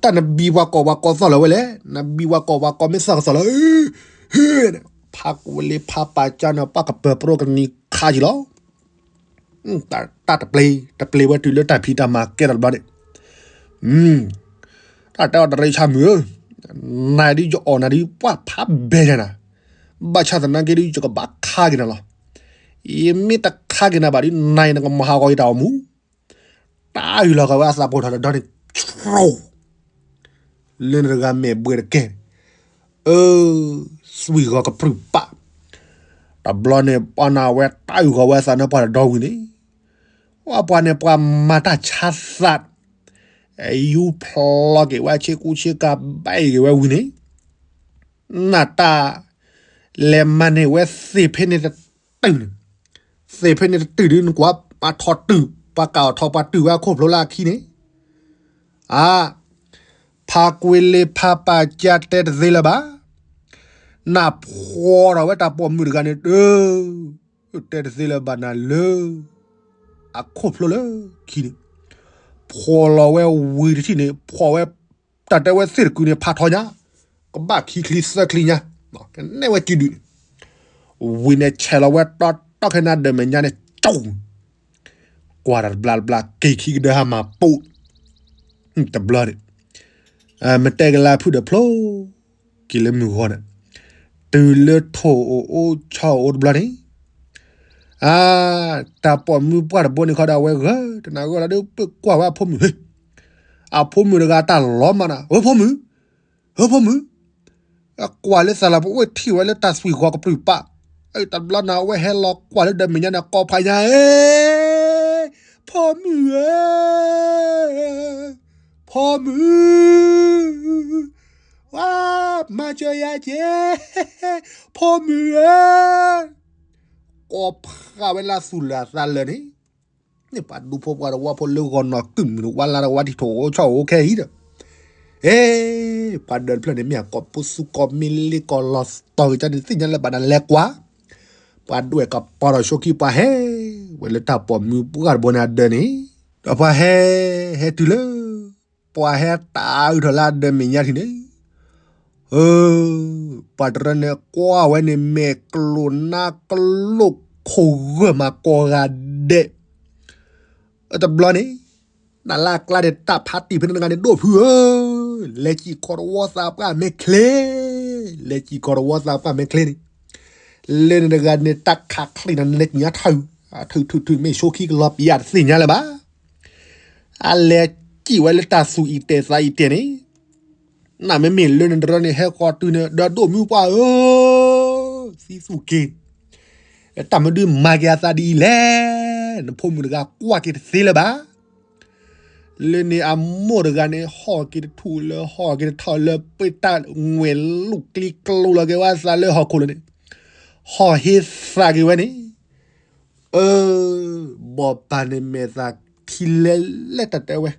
တၢ်နဘံပှၤကိးပှၤကိးသီၣ်လၢၤဝဲလဲၣ်, နဘံပှၤကိးပှၤကိးမ့ၢ်သီၣ်ကသီၣ်လၢၤ, ဖးကွ့လၢဖးပာ်ကၢ်န့ၣ် ပှၤကပၢၤပရိကနံၤခါက့ၤလီၤ. တၢ်တပျ့ၤ တပျ့ၤဝဲတုၤလၢတၢ်ဖံးတၢ်မၤကဲထီၣ်တဘျီန့ၣ်, တၢ်တဲအီၤတရံးဆါမုၣ်ဧၢ, နၤဒ်ယအီၣ်နၤဒ်ပှၤဖးဘဲညါနၤ, ဘၣ်ဆၣ်သနာ်က့ဒ်ယကဘၣ်ခါက့ၤနၤလီၤ. ယမ့ၢ်တခါက့ၤနၤဘၣ်ဒ်နၤအံၤ နကမၤဟးဂီၤယတၢ်အိၣ်မူ, တၢ်အုၣ်လီၤဃာ်ဝဲအသးပိာ်ထီၣ်တဒီန့ၣ် တြီ လၢနတဂၤမဲာ်ဘှဲၣ်တကဲန့ၣ်, အၢ, သွံၣ်ဂီၤကပြုၢ်ပာ်, တဘျီန့ၣ် ပှၤနၢ်ဝဲတၢ်အုၣ်ဃီၤဝဲအသးန့ၣ် ပှၤတဒီဝံၤန့ၣ်, ပှၤန့ၣ် ပှၤမၤတၢ်ဆါသး, ယူဖျီက့ၤဝဲဆ့ကူဆ့ကၤ ဘၣ်အံၤက့ၤဝဲဝံၤန့ၣ်, နၢ်တၢ် လဲၤမၤန့ၢ်ဝဲသ့ၣ်ဖဲန့ၣ်တတုၤန့ၣ်, သ့ၣ်ဖဲန့ၣ်တတုၤဒ်နကွၢ် ပှၤထီၣ်တုၤ ပှၤကၢ်အီၤထီၣ်ပှၤတုၤဝဲအခိၣ်ဖျိလၢအခံန့ၣ်, အါ, ဖးကွ့လၢဖးပာ်ကၢ်တဲတသ့လၢၤဘၣ်, နၢ်ဖှီၣ်ထီၣ်ဝဲတၢ်ပိာ်မုၣ်တဂၤန့ၣ် တ တဲတသ့လၢၤဘၣ်နၤလၢ အခိၣ်ဖျိလၢခံန့ၣ်, ဖှီၣ်လီၤဝဲဝံၤတထံၣ်န့ၣ် ဖှီၣ်ဝဲ တၢ်တဲဝဲသ့ၣ်တကုာ်န့ၣ် ဖးထီညါ, ကဘၣ်ခံချံသၢချံညါ, ကနဲၣ်ဝဲစုဒုၣ်န့ၣ်, ဝံၤန့ၣ် ဆဲးလီၤဝဲတီတီခဲနၤဒီးမဲာ်ညါန့ၣ် ကၠီ, ကွၢ်တၢ်တဘျါတဘျါ က့ၤခံကဒၢဟါမၢ်ပိာ်, တဘျီန့ၣ်, မ့ၢ်တဲကလါဖုၣ်ဒီးဖျိ က့ၤလၢမုၢ်ဂီၤန့ၣ်, တုၤလၢထိၣ်အိၣ်အိၣ်ဆီအိၣ်တဘျီန့ၣ်, အါ, တၢ်ပိာ်မုၣ်ပှၢ်တဘိန့ၣ်ခီဒီး အဝဲဂၢၢ်တနၢ်ဂီၢ်လီၤဒီး ပကွၢ်ဝဲအဖိမုၣ်, အဖိမုၣ်တဂၤတၢ်လီၤမၢ်နၤ ဧၢဖိမုၣ်, ဧၢဖိမုၣ်, ကွၢ်လၢသးလီၤပအိၣ်ထံၣ်ဝဲလၢတၢ်သွံၣ်ဂီၤကပြုၢ်ပာ်, တဘျီန့ၣ် အဝဲဟဲလီၤကွၢ်လၢဒီးမဲာ်ညါန့ၣ် ကိးဖးညါဧၢ, ဖိမုၣ်ဧၢ, ဖိမုၣ်, ဝါ, မၤစၢၤယၤက့ၤ, ဖိမုၣ်ဧၢ, ကိးဖးဝဲလၢသူၣ်လၢာ်အသးလၢာ်န့ၣ်, န့ၣ်ပှၤဒူဖိပှၤတဝီဖိလၢဂီၤနီၢ်ကုၢ်မုၣ်တဝါလါတဝါထံၣ်ထိၣ်အိၣ်ဆီအိၣ်ခဲအံၤဒီး, အ့, ပှၤဒၢးတဖျၢၣ်န့ၣ် မ့ၢ်အကိးပူၤသူကိးမ့ၢ်လ့ကိးလီၤတီၤက့ၤကန့ၣ် သ့ၣ်ညါလၢဘၣ်နၤလဲၤကွၢ်, ပှၤဒွဲၣ်ကပီၤထီၣ်ဆိခံ ပှၤဟဲဝဲလၢတၢ်ပိာ်မုၣ်ပှၢ်တဘိန့ၣ်အဒၢးန့ၣ်, ဒီးပှၤဟဲ, ဟဲတုၤလၢ ပှၤဟဲတၢ်အုၣ်ထီၣ်လၢအဒၢးမဲာ်ညါထံးန့ၣ်, အၢ, ပှၤတရၢန့ၣ်ကွၢ်ဝဲန့ၣ် မဲာ်ကလိာ်နါကလိာ်ခိၣ်ဂၢၢ်မးကိးဂၤဒဲး, တဘျီန့ၣ်, နလၢအကျါန့ၣ် တၢ်ဖးတံၢ်ဖဲန့ၣ်တဂၤန့ၣ် ဒိၣ်ဖုဧၢ, လဲၤစံၣ်ခီတဝီသးပှၢ်မဲာ်ချ့, လဲၤစံၣ်ခီတဝီသးပှၢ်မဲာ်ချ့န့ၣ်, လၢန့ၣ်တဂၤန့ၣ် တၢ်ခးချံၣ်န့ၣ် နလဲၤစံၣ်ညါထၢၣ်, အထုးထုးထုး မ့ၢ်ဆိခံကလီၤပယၣ်တသ့ၣ်ညါလၢၤဘၣ်, အလဲၤစံၣ်ဝဲလၢတၢ်သူၣ်အံၤတဲာ်သးအံၤတဲာ်န့ၣ်, နမ့မ့ၢ်လၢန့ၣ်တရၢန့ၣ် ဟဲဃီၤတုၤန့ၣ် ဒီးဒိၣ်မုၢ်ပှၢ်ဧၢ, သံသူၣ်က့ၤ, တၢ်မနုၤမၤက့ၤအသးဒ်အံၤလဲၣ်, နဖိမုၣ်တဂၤကွၢ်က့ၤတသ့လၢၤဘၣ်, လၢန့ၣ်အမိၢ်တဂၤန့ၣ် ဟီၣ်က့ၤတထူၣ်လၢ ဟီၣ်က့ၤတထီၣ်လၢ ပှ့ၤတၢ်ငွဲၣ်လူၢ်ကျံကျိလီၤက့ၤဝဲအသးလၢဟီၣ်ခိၣ်လၢန့ၣ်, ဟီၣ်ဟ့သးက့ၤဝဲန့ၣ်, အၢ, ဘီၣ်ပၢ်န့ၣ်မဲာ်သၣ်ခံလဲၤလဲၤတၢ်တဲဝဲ,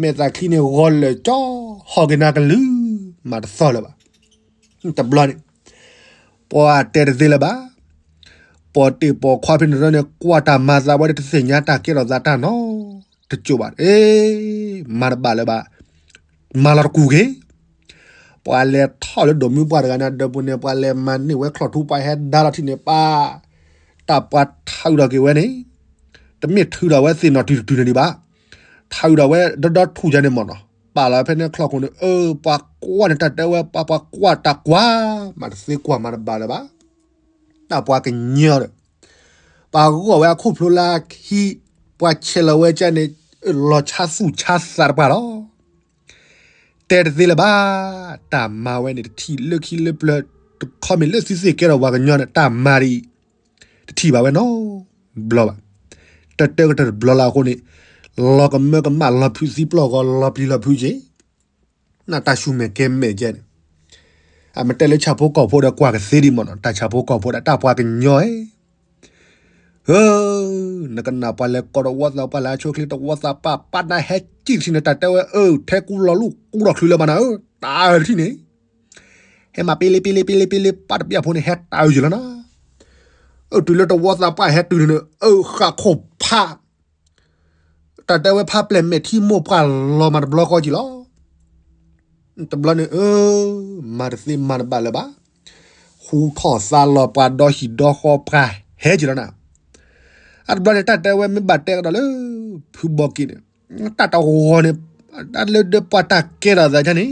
မဲာ်သၣ်ခံန့ၣ်ဂီၤလၢာ်ကၠီ, ဟီၣ်က့ၤနၤကလုၢ်, မၤတသီလၢၤဘၣ်, တဘျီန့ၣ် ပှၤတဲတသ့လၢၤဘၣ်, ပိာ်တ့ၢ်ပိာ်ခွါဖဲန့ၣ်တရၢန့ၣ် ကွၢ်တၢ်မၤသးဝဲဒီးတသ့ၣ်ညါတၢ်ကဲထီၣ်သးတၢ်နီတစိၤဘၣ်, အ့, မၤတဘၣ်လၢၤဘၣ်, မၤလီၤတကူၣ်က့ၤ, ပှၤလဲၤထီၣ်လၢဒိၣ်မုၢ်ပှၢ်တဂၤန့ၣ် အဒၢးပူၤန့ၣ် ပှၤလဲၤမၤန့ၢ်ဝဲချီၣ်ထူ ပှၤဟဲဒါလီၤထံၣ်န့ၣ် ပှၤ တၢ်ပှၤထုးထီၣ်က့ၤဝဲန့ၣ် တမ့ၢ်ထုးထီၣ်ဝဲသ့ၣ်နီၣ်တုၤတတုၤန့ၣ်ဒံးဘၣ်. ထုးထီၣ်ဝဲဒီဒီထူၣ်ယါန့ၣ်မ့ၢ်နီၤ, ပာ်လီၤဖဲန့ၣ်ချီၣ်ခိၣ်န့ၣ် အၢ ပှၤကွၢ်န့ၣ်တၢ်တဲဝဲ ပှၤပှၤကွၢ်တၢ်ကွၢ် မၤတသ့ကွၢ်မၤတဘၣ်လၢၤဘၣ်. တၢ်ပှၤကညီဒီး ပှၤဂီၢ်ဝဲအခိၣ်ဖျိလၢခံ ပှၤဆဲးလီၤဝဲကန့ၣ် လီၤဆါသူၣ်ဆါသးတပှၢ်လီၤ. တဲတသ့လၢၤဘၣ်, တၢ်မၤဝဲန့ၣ် တထံၣ်လၢခံလၢပျၢၤ တခီမ့ၢ်လၢသုသ့ၣ်ကဲထီၣ်ပှၤကညီန့ၣ် တၢ်မၤဒ်အံၤ တထံၣ်ဘၣ်ဝဲနီတဘျီဘၣ်. တၢ်တၢကတၢၢ်တဘျီလၢအဃိန့ၣ် လီၤကမၢကမၣ်လီၤဖုးသံပျီၢ်ဂီၤ လီၤပျံၤလီၤဖုးက့ၤ နတၢ်ဆူၣ်မဲာ်ကဲမဲာ်ကဲန့ၣ် အမ့ၢ်တဲလၢဆၣ်ဖိကီၢ်ဖိဒီးကွၢ်ကသ့ဒံးမ့ၢ်နီၤ, တၢ်ဆၣ်ဖိကီၢ်ဖိဒီးတၢ်ပှၤကညီဧၢ, ဧၢ, နကနၣ်ပှၤလဲၤကိးတဝီသး ပှၤလဲၤဟးဆိချ့တဝီသးပာ်ပာ်နၤဟဲစံၣ်တထံၣ်န့ၣ် တၢ်တဲဝဲ အၢ ထဲကူလီၤလူၢ်ကူထီၣ်ချုးလၢၤဘၣ်နၤဧၢ, တၢ်တထံၣ်န့ၣ် ဟဲမၤပ့လ့ပ့လ့ပ့လ့ပ့လ့ ပာ်တပျၢ်ဖိန့ၣ် ဟဲတၢ်အုးယံာ်လီၤနၤ. အၢ တုၤလၢတဝီသးပှၢ်ဟဲတုၤန့ၣ် အၢ ဃၣ်ခိၣ်ဖး တၢ်တဲဝဲဖးပျဲၢ်မဲာ်ထံမိၢ်ပှၢ်လီၤမးတဘျီဃီကံၤလီၤ. တဘျီန့ၣ် အၢ မၤတသ့မၤတဘၣ်လၢၤဘၣ်. ဟူထီၣ်သါလီၤပှၤဒီဟံၣ်ဒီဃီပှၤဟဲကံၤလီၤနၤ. အတဘျီန့ၣ် တၢ်တဲဝဲမ့ၢ်ဘၣ်တဲကဒီးလၢ ဖုဘီက့ၤန့ၣ် တၢ်တဂီၤန့ၣ် တၢ်လၢဒၢပှၤတၢ်ကဲထီၣ်သးန့ၣ်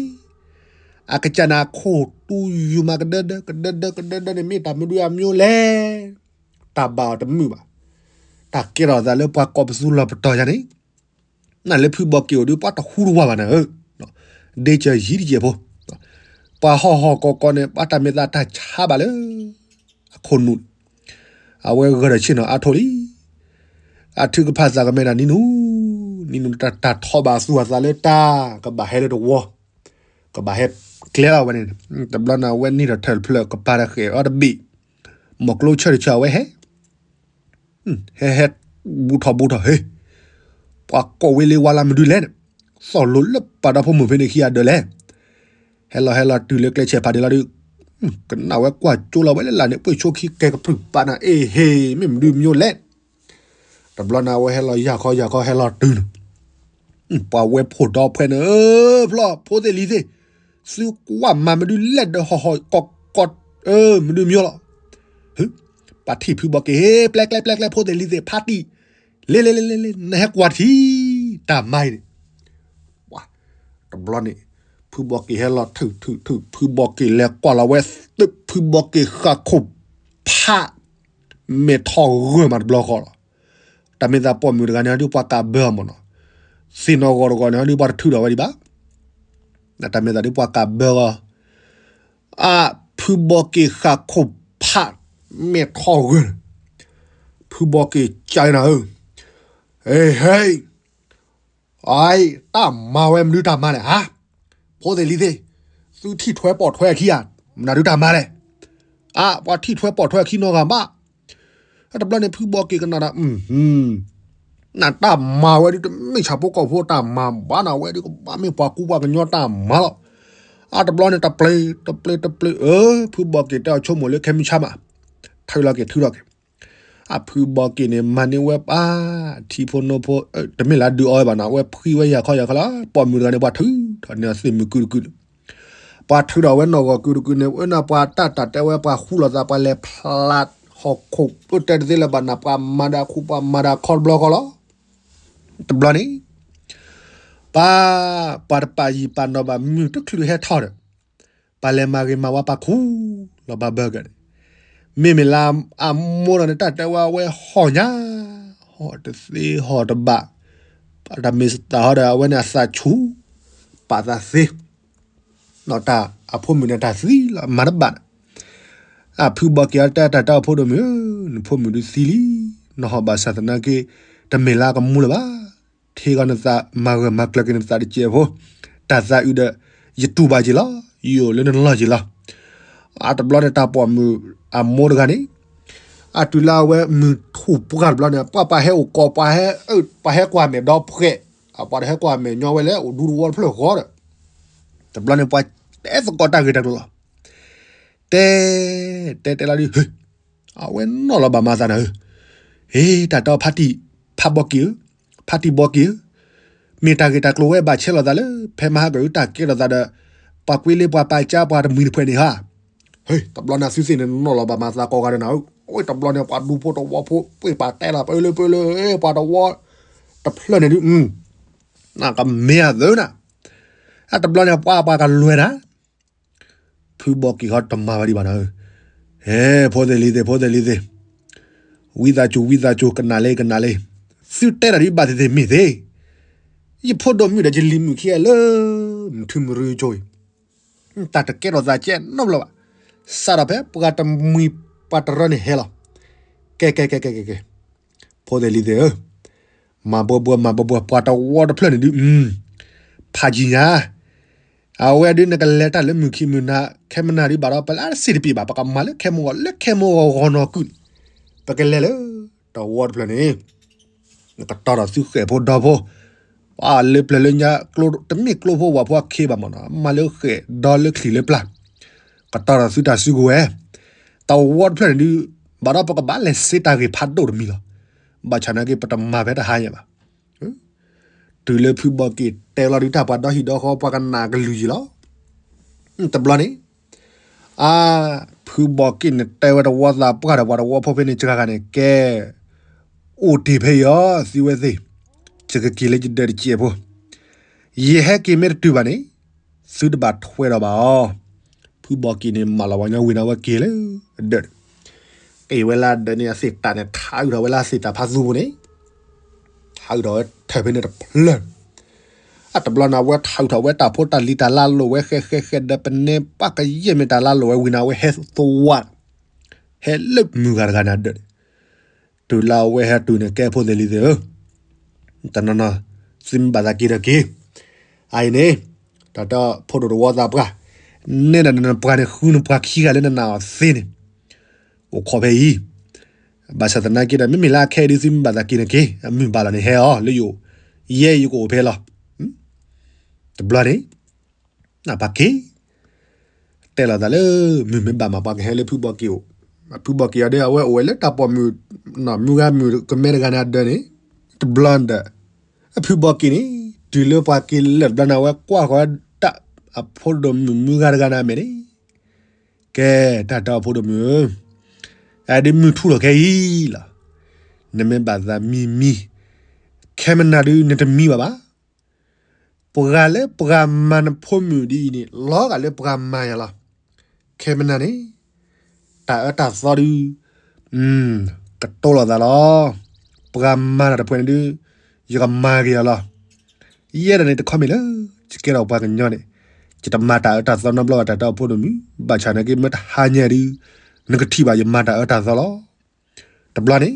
အကစၢ်န့ၣ်အခိၣ်တူယုၢ်မးကဒၢဒၢကဒၢဒၢကဒၢဒၢန့ၣ် မ့ၢ်တၢ်မနုၤအမျိုးလဲၣ်. တၢ်ဘၣ်အီၤတမုာ်ဘၣ်. တၢ်ကဲထီၣ်သးလၢပှၤကိးပသူလီၤပတီၢ်ယါန့ၣ် နလၢဖုဘီက့ၤအိၣ်ဒုး ပှၤတဟူတဝၢ်ဘၣ်နၤဧၢ, ဒ့စၢၤယံၤတကဲးဖိ, ပှၤဟီၣ်ဟီၣ်ကီၢ်ကီၢ်န့ၣ် ပှၤတၢ်မဲာ်သးတၢ်ဆါဘၣ်လၢ အခိၣ်နူာ်န့ၣ် အဝဲဂၢၢ်ဒီးဆ့ၣ်နီၤအါထိၣ်လံ. အထုကဖၣ်သးကမဲဒၣ်နံၤနူၤ, နံၤနူၤတၢ်တၢ်ထီၣ်ဘၣ်သူၣ်အသးလၢတၢ်ကဘၣ်ဟဲလၢတဝီ, ကဘၣ်ဟဲကျဲလီၤဝဲန့ၣ်, တဘျီန့ၣ် အဝဲန့ၢ်ထီၣ်ထၢၣ်တဖျၢၣ် ကပၤတဃဲးအီၤတဘ့ၣ်, မီၢ်ကျိဆၢၣ်တဆၢအဝဲဟဲ ဟဲဟဲ ဘူးထီၣ်ဘူးထီၣ်ဟ့, ပှၤကိးဝဲလၢဝါလၢမနုၤလဲၣ်န့ၣ်, သီၣ်လိၤလၢပာ်ဒီဖိမုၣ်ဖဲန့ၣ်ခံဂၤဒၢးလဲၣ်. ဟဲလီၤဟဲလီၤတုၤလၢကျဲဆဲးဖးဒ့လီၤဒုး, ကနၣ်ဝဲကွၢ်ကၠိလီၤဝဲလၢလာ်န့ၣ် ပှ့ၤဆိခံကဲကပြုၢ်ပာ်နၤ အ့ဟ့ မ့ၢ်မနုၤမၠိလဲၣ်. တဘျီန့ၣ် အဝဲဟဲလီၤယၢ်ခီယၢ်ခီဟဲလီၤတုၤန့ၣ်, ပှၤဝဲဖိဒီဖှဲန့ၣ် ဖျီၣ်ဖိသ့ၣ်လံၤသ့ၣ်, သုကွၢ်မၤမနုၤလဲၣ်ဒီးဟီၣ်ဟီၣ်ကီၢ်ကီၢ်, မနုၤမၠိလီၤ. ပှၤထံၣ်ဖုဘီက့ၤ ဟ့ ပျဲကျဲပျဲကျဲ ဖိသ့ၣ်လံၤသ့ၣ် ဖါတံၢ်, လ့လ့လ့လ့လ့ နဟဲကွၢ်ထံၣ် တၢ်မၤအံၤန့ၣ်, ပှၤ, တဘျီန့ၣ် ဖုဘီက့ၤဟဲလီၤထုးထုးထုး ဖုဘီက့ၤလဲၤကွၢ်လီၤဝဲ ဖုဘီက့ၤဃၣ်ခိၣ်ဖး မဲာ်ထီၣ်ဂၢၢ်မးတဘျီဃီလီၤ. တၢ်မ့ၢ်သးပိာ်မုၣ်တဂၤန့ၣ် ဟီဒုးပှၤကးဘၢအီၤမ့ၢ်နီၤ, သ့ၣ်နီၣ်ဂီၤတဂီၤန့ၣ် ဟီဒုးပှၤတထုးထီၣ်ဝဲဒံးဘၣ်. တၢ်မ့ၢ်သးဒုးပှၤကးဘၢအီၤ, အါ ဖုဘီက့ၤဃၣ်ခိၣ်ဖး မဲာ်ထီၣ်ဂၢၢ်န့ၣ်, ဖုဘီက့ၤကနၤဧၢ, ဟ့ဟ့ အအံၤ တၢ်မၤဝဲမနုၤတၢ်မၤလဲၣ်ဧါ, ဖိသ့ၣ်လံၤသ့ၣ်, သုထံၣ်ထွဲပိာ်ထွဲအခံဧါ, မနုၤဒုးတၢ်မၤလဲၣ်, အါ ပှၤထံၣ်ထွဲပိာ်ထွဲအခံနီတဂၤဘၣ်. တဘျီန့ၣ် ဖုဘီက့ၤကနၣ်ဒီး နတၢ်မၤဝဲဒုး တမ့ၢ်ဆၣ်ဖိကီၢ်ဖိတၢ်မၤဘၣ်နၤဝဲဒုး ကဘၣ်မ့ၢ်ပှၤကူပှၤကညီတၢ်မၤလီၤ. အါ တဘျီန့ၣ် တပျ့ၤ တပျ့ၤ တပျ့ၤ အၢ ဖုဘီက့ၤတဲအီၤဆိကမိၣ်လၢခဲမုၢ်ဆါမး, ထုးထီၣ်က့ၤ ထုးထီၣ်က့ၤ အဖုဘီက့ၤန့ၣ် မၤန့ၢ်ဝဲပှၤ ထံဖိနိဖိ တမ့ၢ်လၢဒုးအီဝဲဘၣ်နီၤ အဝဲဖှံဝဲယၤခီယၤခီလီၤ. ပိာ်မုၣ်တဂၤန့ၣ် ပှၤထုးထီၣ်န့ၢ်အသ့ၣ်မုၢ်ကုတကုန့ၣ်, ပှၤထုးထီၣ်ဝဲနီၢ်ဂီၤကုတကုန့ၣ် အၢ နပှၤတၢ်တၢ်တဲဝဲပှၤဃူလိာ်သး ပှၤလဲၤဖျါဟီၣ်ခိၣ် ပတဲတသ့လၢၤဘၣ်နၤ ပှၤမၤဒၣ်ခူ ပှၤမၤဒၣ်ခီတဘျီဃီလီၤ. တဘျီန့ၣ် ပှၤ ပှၤတပာ်ယံာ်ပာ်နီၢ်ဘၣ် မုၢ်တချုးဟဲထီၣ်ဒီး ပှၤလဲၤမၤဂ့ၤမၤဝါပှၤခူလီၤဘၣ်ဘၢဂၤန့ၣ်, မ့မ့ၢ်လၢအမိၢ်ဒီးန့ၣ် တၢ်တဲဝဲအဝဲဟီၣ်ညါ, ဟီၣ်တသ့ဟီၣ်တဘၣ်, တၢ်မ့ၢ်သးဟီဒီး အဝဲန့ၣ်အသးဆူၣ်, ပာ်သးသ့ တၢ်အဖိမုၣ်န့ၣ်တၢ်သံလီၤ မၤတဘၣ်န့ၣ်, အဖုဘီက့ၤအီၤတဲတၢ်တၢ်အိၣ်ဖိဒိၣ်မုၣ်ဧၢ, နဖိမုၣ်ဒုးသံလံ, နဟီၣ်ဘၣ်ဆၣ်သနာ်က့ တမ့ၢ်လၢအကမူလၢၤဘၣ်, ထံဂီၤနသးမၤဂၢၢ်မၤကျၢၤက့ၤနသးတစဲးဖိ, တၢ်သးအုးဒီး ယတူၢ်ဘၣ်က့ၤလီၤ, ယအိၣ်လၢနလီၢ်က့ၤလီၤ. အတဘျီန့ၣ် တၢ်ပိာ်မုၣ်အမိၢ်တဂၤန့ၣ် အတုၤလၢအဝဲမုၢ်ထူၣ်ပှၢ်တဘျီန့ၣ် ပှၤပှၤဟဲအိၣ်ကိး ပှၤဟဲ ပှၤဟဲကွၢ်မဲာ်ဒီဖှဲး, ပှၤတဟဲကွၢ်မဲာ်ညီဝဲလဲၣ် အိၣ်ဒူတဝီတဖျၢၣ်ဃီဒီး, တဘျီန့ၣ် ပှၤတဲသကိးတၢ်ဂ့ၢ်တၢ်ကျိၤလီၤ. တဲ တဲတဲလီၤဒုး အဝဲနီၣ်လီၤဘၣ်မၤသးနၤဧၢ, ဟ့ တၢ်တဲဖါတံၢ်, ဖါဘီက့ၤဧၢ, ဖါတံၢ်ဘီက့ၤဧၢ, မ့ၢ်တၢ်ဂ့ၢ်တၢ်ကျိၤဝဲဘၣ်ဆဲးလီၤသးလၢ ဖဲမဟါကၢ်အုတၢ်ကဲထီၣ်သးဒီး ပှၤကွ့လ့ပှၤပာ်ကၢပှၤတမှံၤတဖှဲးန့ၣ်ဧါ. ဟ့ တဘျီန့ၣ်သုသ့ၣ်န့ၣ်နီၣ်လီၤဘၣ်မၤသးကိးဂၤဒီးနၤဧၢ အဝဲတဘျီန့ၣ် ပှၤဒူဖိတဝီဖိ ပှ့ၤပှၤတဲလီၤ ပၢလၢပၢလၢ ပှၤတဝီတဖျၢၣ်န့ၣ်ဒုး နကမ့ၢ်အသုနၤ, အတဘျီန့ၣ် ပှၤပှၤကလွဲနၤ, ဖုဘီက့ၤခီတမၤဝဲဒံးဘၣ်နၤ, ဟဲ ဖိသ့ၣ်လံၤသ့ၣ် ဖိသ့ၣ်လံၤသ့ၣ်, ဝံသးစူၤ ဝံသးစူၤ ကနၣ်လံ ကနၣ်လံ, သုတဲတၢ်ဒ်ဘၣ်သ့ၣ်သ့ၣ်မ့ၢ်သ့, ယဖိဒိၣ်မုၣ်ဒီးယလံၤမုၣ်ခံဂၤလၢ မုၢ်ထူမုၢ်ရူကၠိအံၤ တၢ်တကဲထီၣ်သးကဲနီတဘျီဘၣ်, စးထီၣ်ဖဲပှၤတမှံၤပှၤတရၢန့ၣ်ဟဲလီၤ, ကဲ ကဲ ကဲ ကဲ ကဲ ကဲ, ဖိသ့ၣ်လံၤသ့ၣ်ဧၢ, မၤဘှီဘှီ မၤဘှီဘှီ ပှၤတဝီတဖျၢၣ်န့ၣ်ဒုး ဖးယံၤညါ, အဝဲဒုးနကလဲၤတၢ်လၢမုၢ်ခံမုၢ်နၤ ခဲမနၤဒုးဘၣ်ဒီး ပလၢစ့တပံးဘၣ် ပကမၤလၢခဲမုၢ်ဂီၤ လၢခဲမုၢ်ဂီၤဂီၤနီၢ်ကုၢ်န့ၣ်, ပကလဲၤလၢ တဝီတဖျၢၣ်န့ၣ် ကတီၤထီၣ်သုဃဲၣ်ဖိဒီဖိ, ပှၤလၢပျၢၤလၢညါ တမ့ၢ်ကျိဖိဝၣ်ဖိအခ့ဘၣ်မးနီၤ မၤလၢဃဲၣ်ဒီလၢချံးလၢပျၢ်, ကတီၤထီၣ်သုတၢ်စုကဝဲၤ, တဝီတဖျၢၣ်န့ၣ်ဒုး ဘၣ်ဒီးပကဘၣ်လဲၤစ့တၢ်ဂ့ၢ်ဖးဒိၣ်တမံၤလီၤ, ဘၣ်ဆၣ်နာ်က့ ပတမၤဖဲတဟါညါဘၣ် တုၤလၢဖုဘီက့ၤတဲလီၤဒုးတၢ်ပှၤဒီဟံၣ်ဒီဃီ ပှၤကနၣ်ကလုၢ်ယံၤလီၤ, တဘျီန့ၣ် အါ, ဖုဘီက့ၤန့ၣ်တဲဝဲတဝီသးပှၢ်ဒီးပှၤတဝီဖိဖဲန့ၣ်စှၤဂၤန့ၣ် ကဲ, အိၣ်တ့ၢ်ဖဲအံၤအီၤ သုဝဲသ့ၣ်, ယကက့ၤလၢယဒၢးတစဲးဖိ, ယဟဲက့ၤမ့ၢ်တတုၤဘၣ်န့ၣ်, သုတဘၣ်ထွဲဒီးဘၣ်အီၤ, ဖုဘီက့ၤန့ၣ် မၢလီၤပှၤညီဝံၤန့ၣ် အဝဲက့ၤလၢအဒၢးန့ၣ် က့ၤဝဲလၢအဒၢးန့ၣ် အသ့ၣ်တၢ်န့ၣ် ထးအုးထီၣ်ဝဲလၢအသ့ၣ်တၢ်ဖးသူပူၤန့ၣ်, ထးအုးထီၣ်ဝဲထၢၣ်ဖဲန့ၣ်တဖျၢၣ်, အတဘျီန့ၣ် အဝဲထးအုးထီၣ်ဝဲတၢ်ဖိတၢ်လံၤတၢ်လၢလိာ်ဝဲ ဃဲဃဲဃဲဒီးပနဲပှၢ်ကယဲၢ်မ့ၢ်တၢ်လၢလိာ်ဝဲဝံၤန့ၣ် အဝဲဟဲသဝး, ဟဲလၢမုၢ်ဂၤတဂၤန့ၣ်အဒၢးန့ၣ်, တုၤလၢအဝဲဟဲတုၤန့ၣ် ကဲဖိသ့ၣ်လံၤသ့ၣ်ဧၢ တနီၤနီၤ, သုမ့ၢ်ဘၣ်သးက့ၤဒီးက့ၤ, အအံၤန့ၣ်, တၢ်တဲအီၤဖိဒိၣ်တဝီသးပှၢ်, နဲဒၣ်နပှၤန့ၣ် ဃုနပှၤခံဂၤလၢနနာ်အီၤသ့န့ၣ်, အိၣ်ခိးဖဲအံၤ, ဘၣ်ဆၣ်သနာ်က့ဒီး မ့မ့ၢ်လၢအခဲအံၤဒုး သုမ့ၢ်ဘၣ်သးက့ၤန့ၣ်က့ၤ, အမုၢ်ဘၣ်လီၤန့ၣ်ဟဲအီၤ လၢယအိၣ်, ယဲယကအိၣ်ဖဲလီၤ, တဘျီန့ၣ် နပှၤက့ၤ တဲလီၤသးလၢ မုၢ်မ့ၢ်ဘၣ်မး ပှၤကဟဲလၢဖုဘီက့ၤအိၣ်, ဖုဘီက့ၤအီၤဒီး အဝဲအိၣ်ဝဲလၢတၢ်ပိာ်မုၣ်, မုၢ်ဂၤမုၣ်ကမဲတဂၤန့ၣ်အဒၢးန့ၣ်, တဘျီဒီး, အဖုဘီက့ၤန့ၣ်, တုၤလၢပှၤက့ၤလၢာ်တဘျီန့ၣ် အဝဲကွၢ်ဃီၤဝဲဒၣ်, အဖိဒိၣ်မုၣ်မုၢ်ဂၤတဂၤန့ၣ်အမဲာ်န့ၣ်, ကဲ, တၢ်တဲအီၤဖိဒိၣ်မုၣ်ဧၢ, အဒုးမုၢ်ထူၣ်လီၤခဲအံၤလီၤ, နမ့ၢ်ဘၣ်သးမံမံ, ခဲမနၤဒုးနတမံဘၣ်ဘၣ် ပှၤလၢပှၤမၤနဖိမုၣ်ဒ်အံၤန့ၣ် လီၤဂာ်လၢပှၤမၤယၤလီၤ. ခဲမနၤန့ၣ်, တၢ်အၢတၢ်သီဒုး, ကတိၤလိာ်သးလီၤ. ပှၤမၤတၢ်တဖုန့ၣ်ဒုး, ယကမၤက့ၤအီၤလီၤ. ယဲဒၣ်န့ၣ်တခီမ့ၢ်လၢ, ယကဲထီၣ်ပှၤကညီန့ၣ်, ယတမၤတၢ်အၢတၢ်သီနီတဘျီဘၣ် တၢ်တဲအီၤဖိဒိၣ်မုၣ်, ဘၣ်ဆၣ်နာ်က့မ့ၢ်တဟါညါဒုး, နကထံၣ်ဘၣ်ယမၤတၢ်အၢတၢ်သီလီၤ. တဘျီန့ၣ်,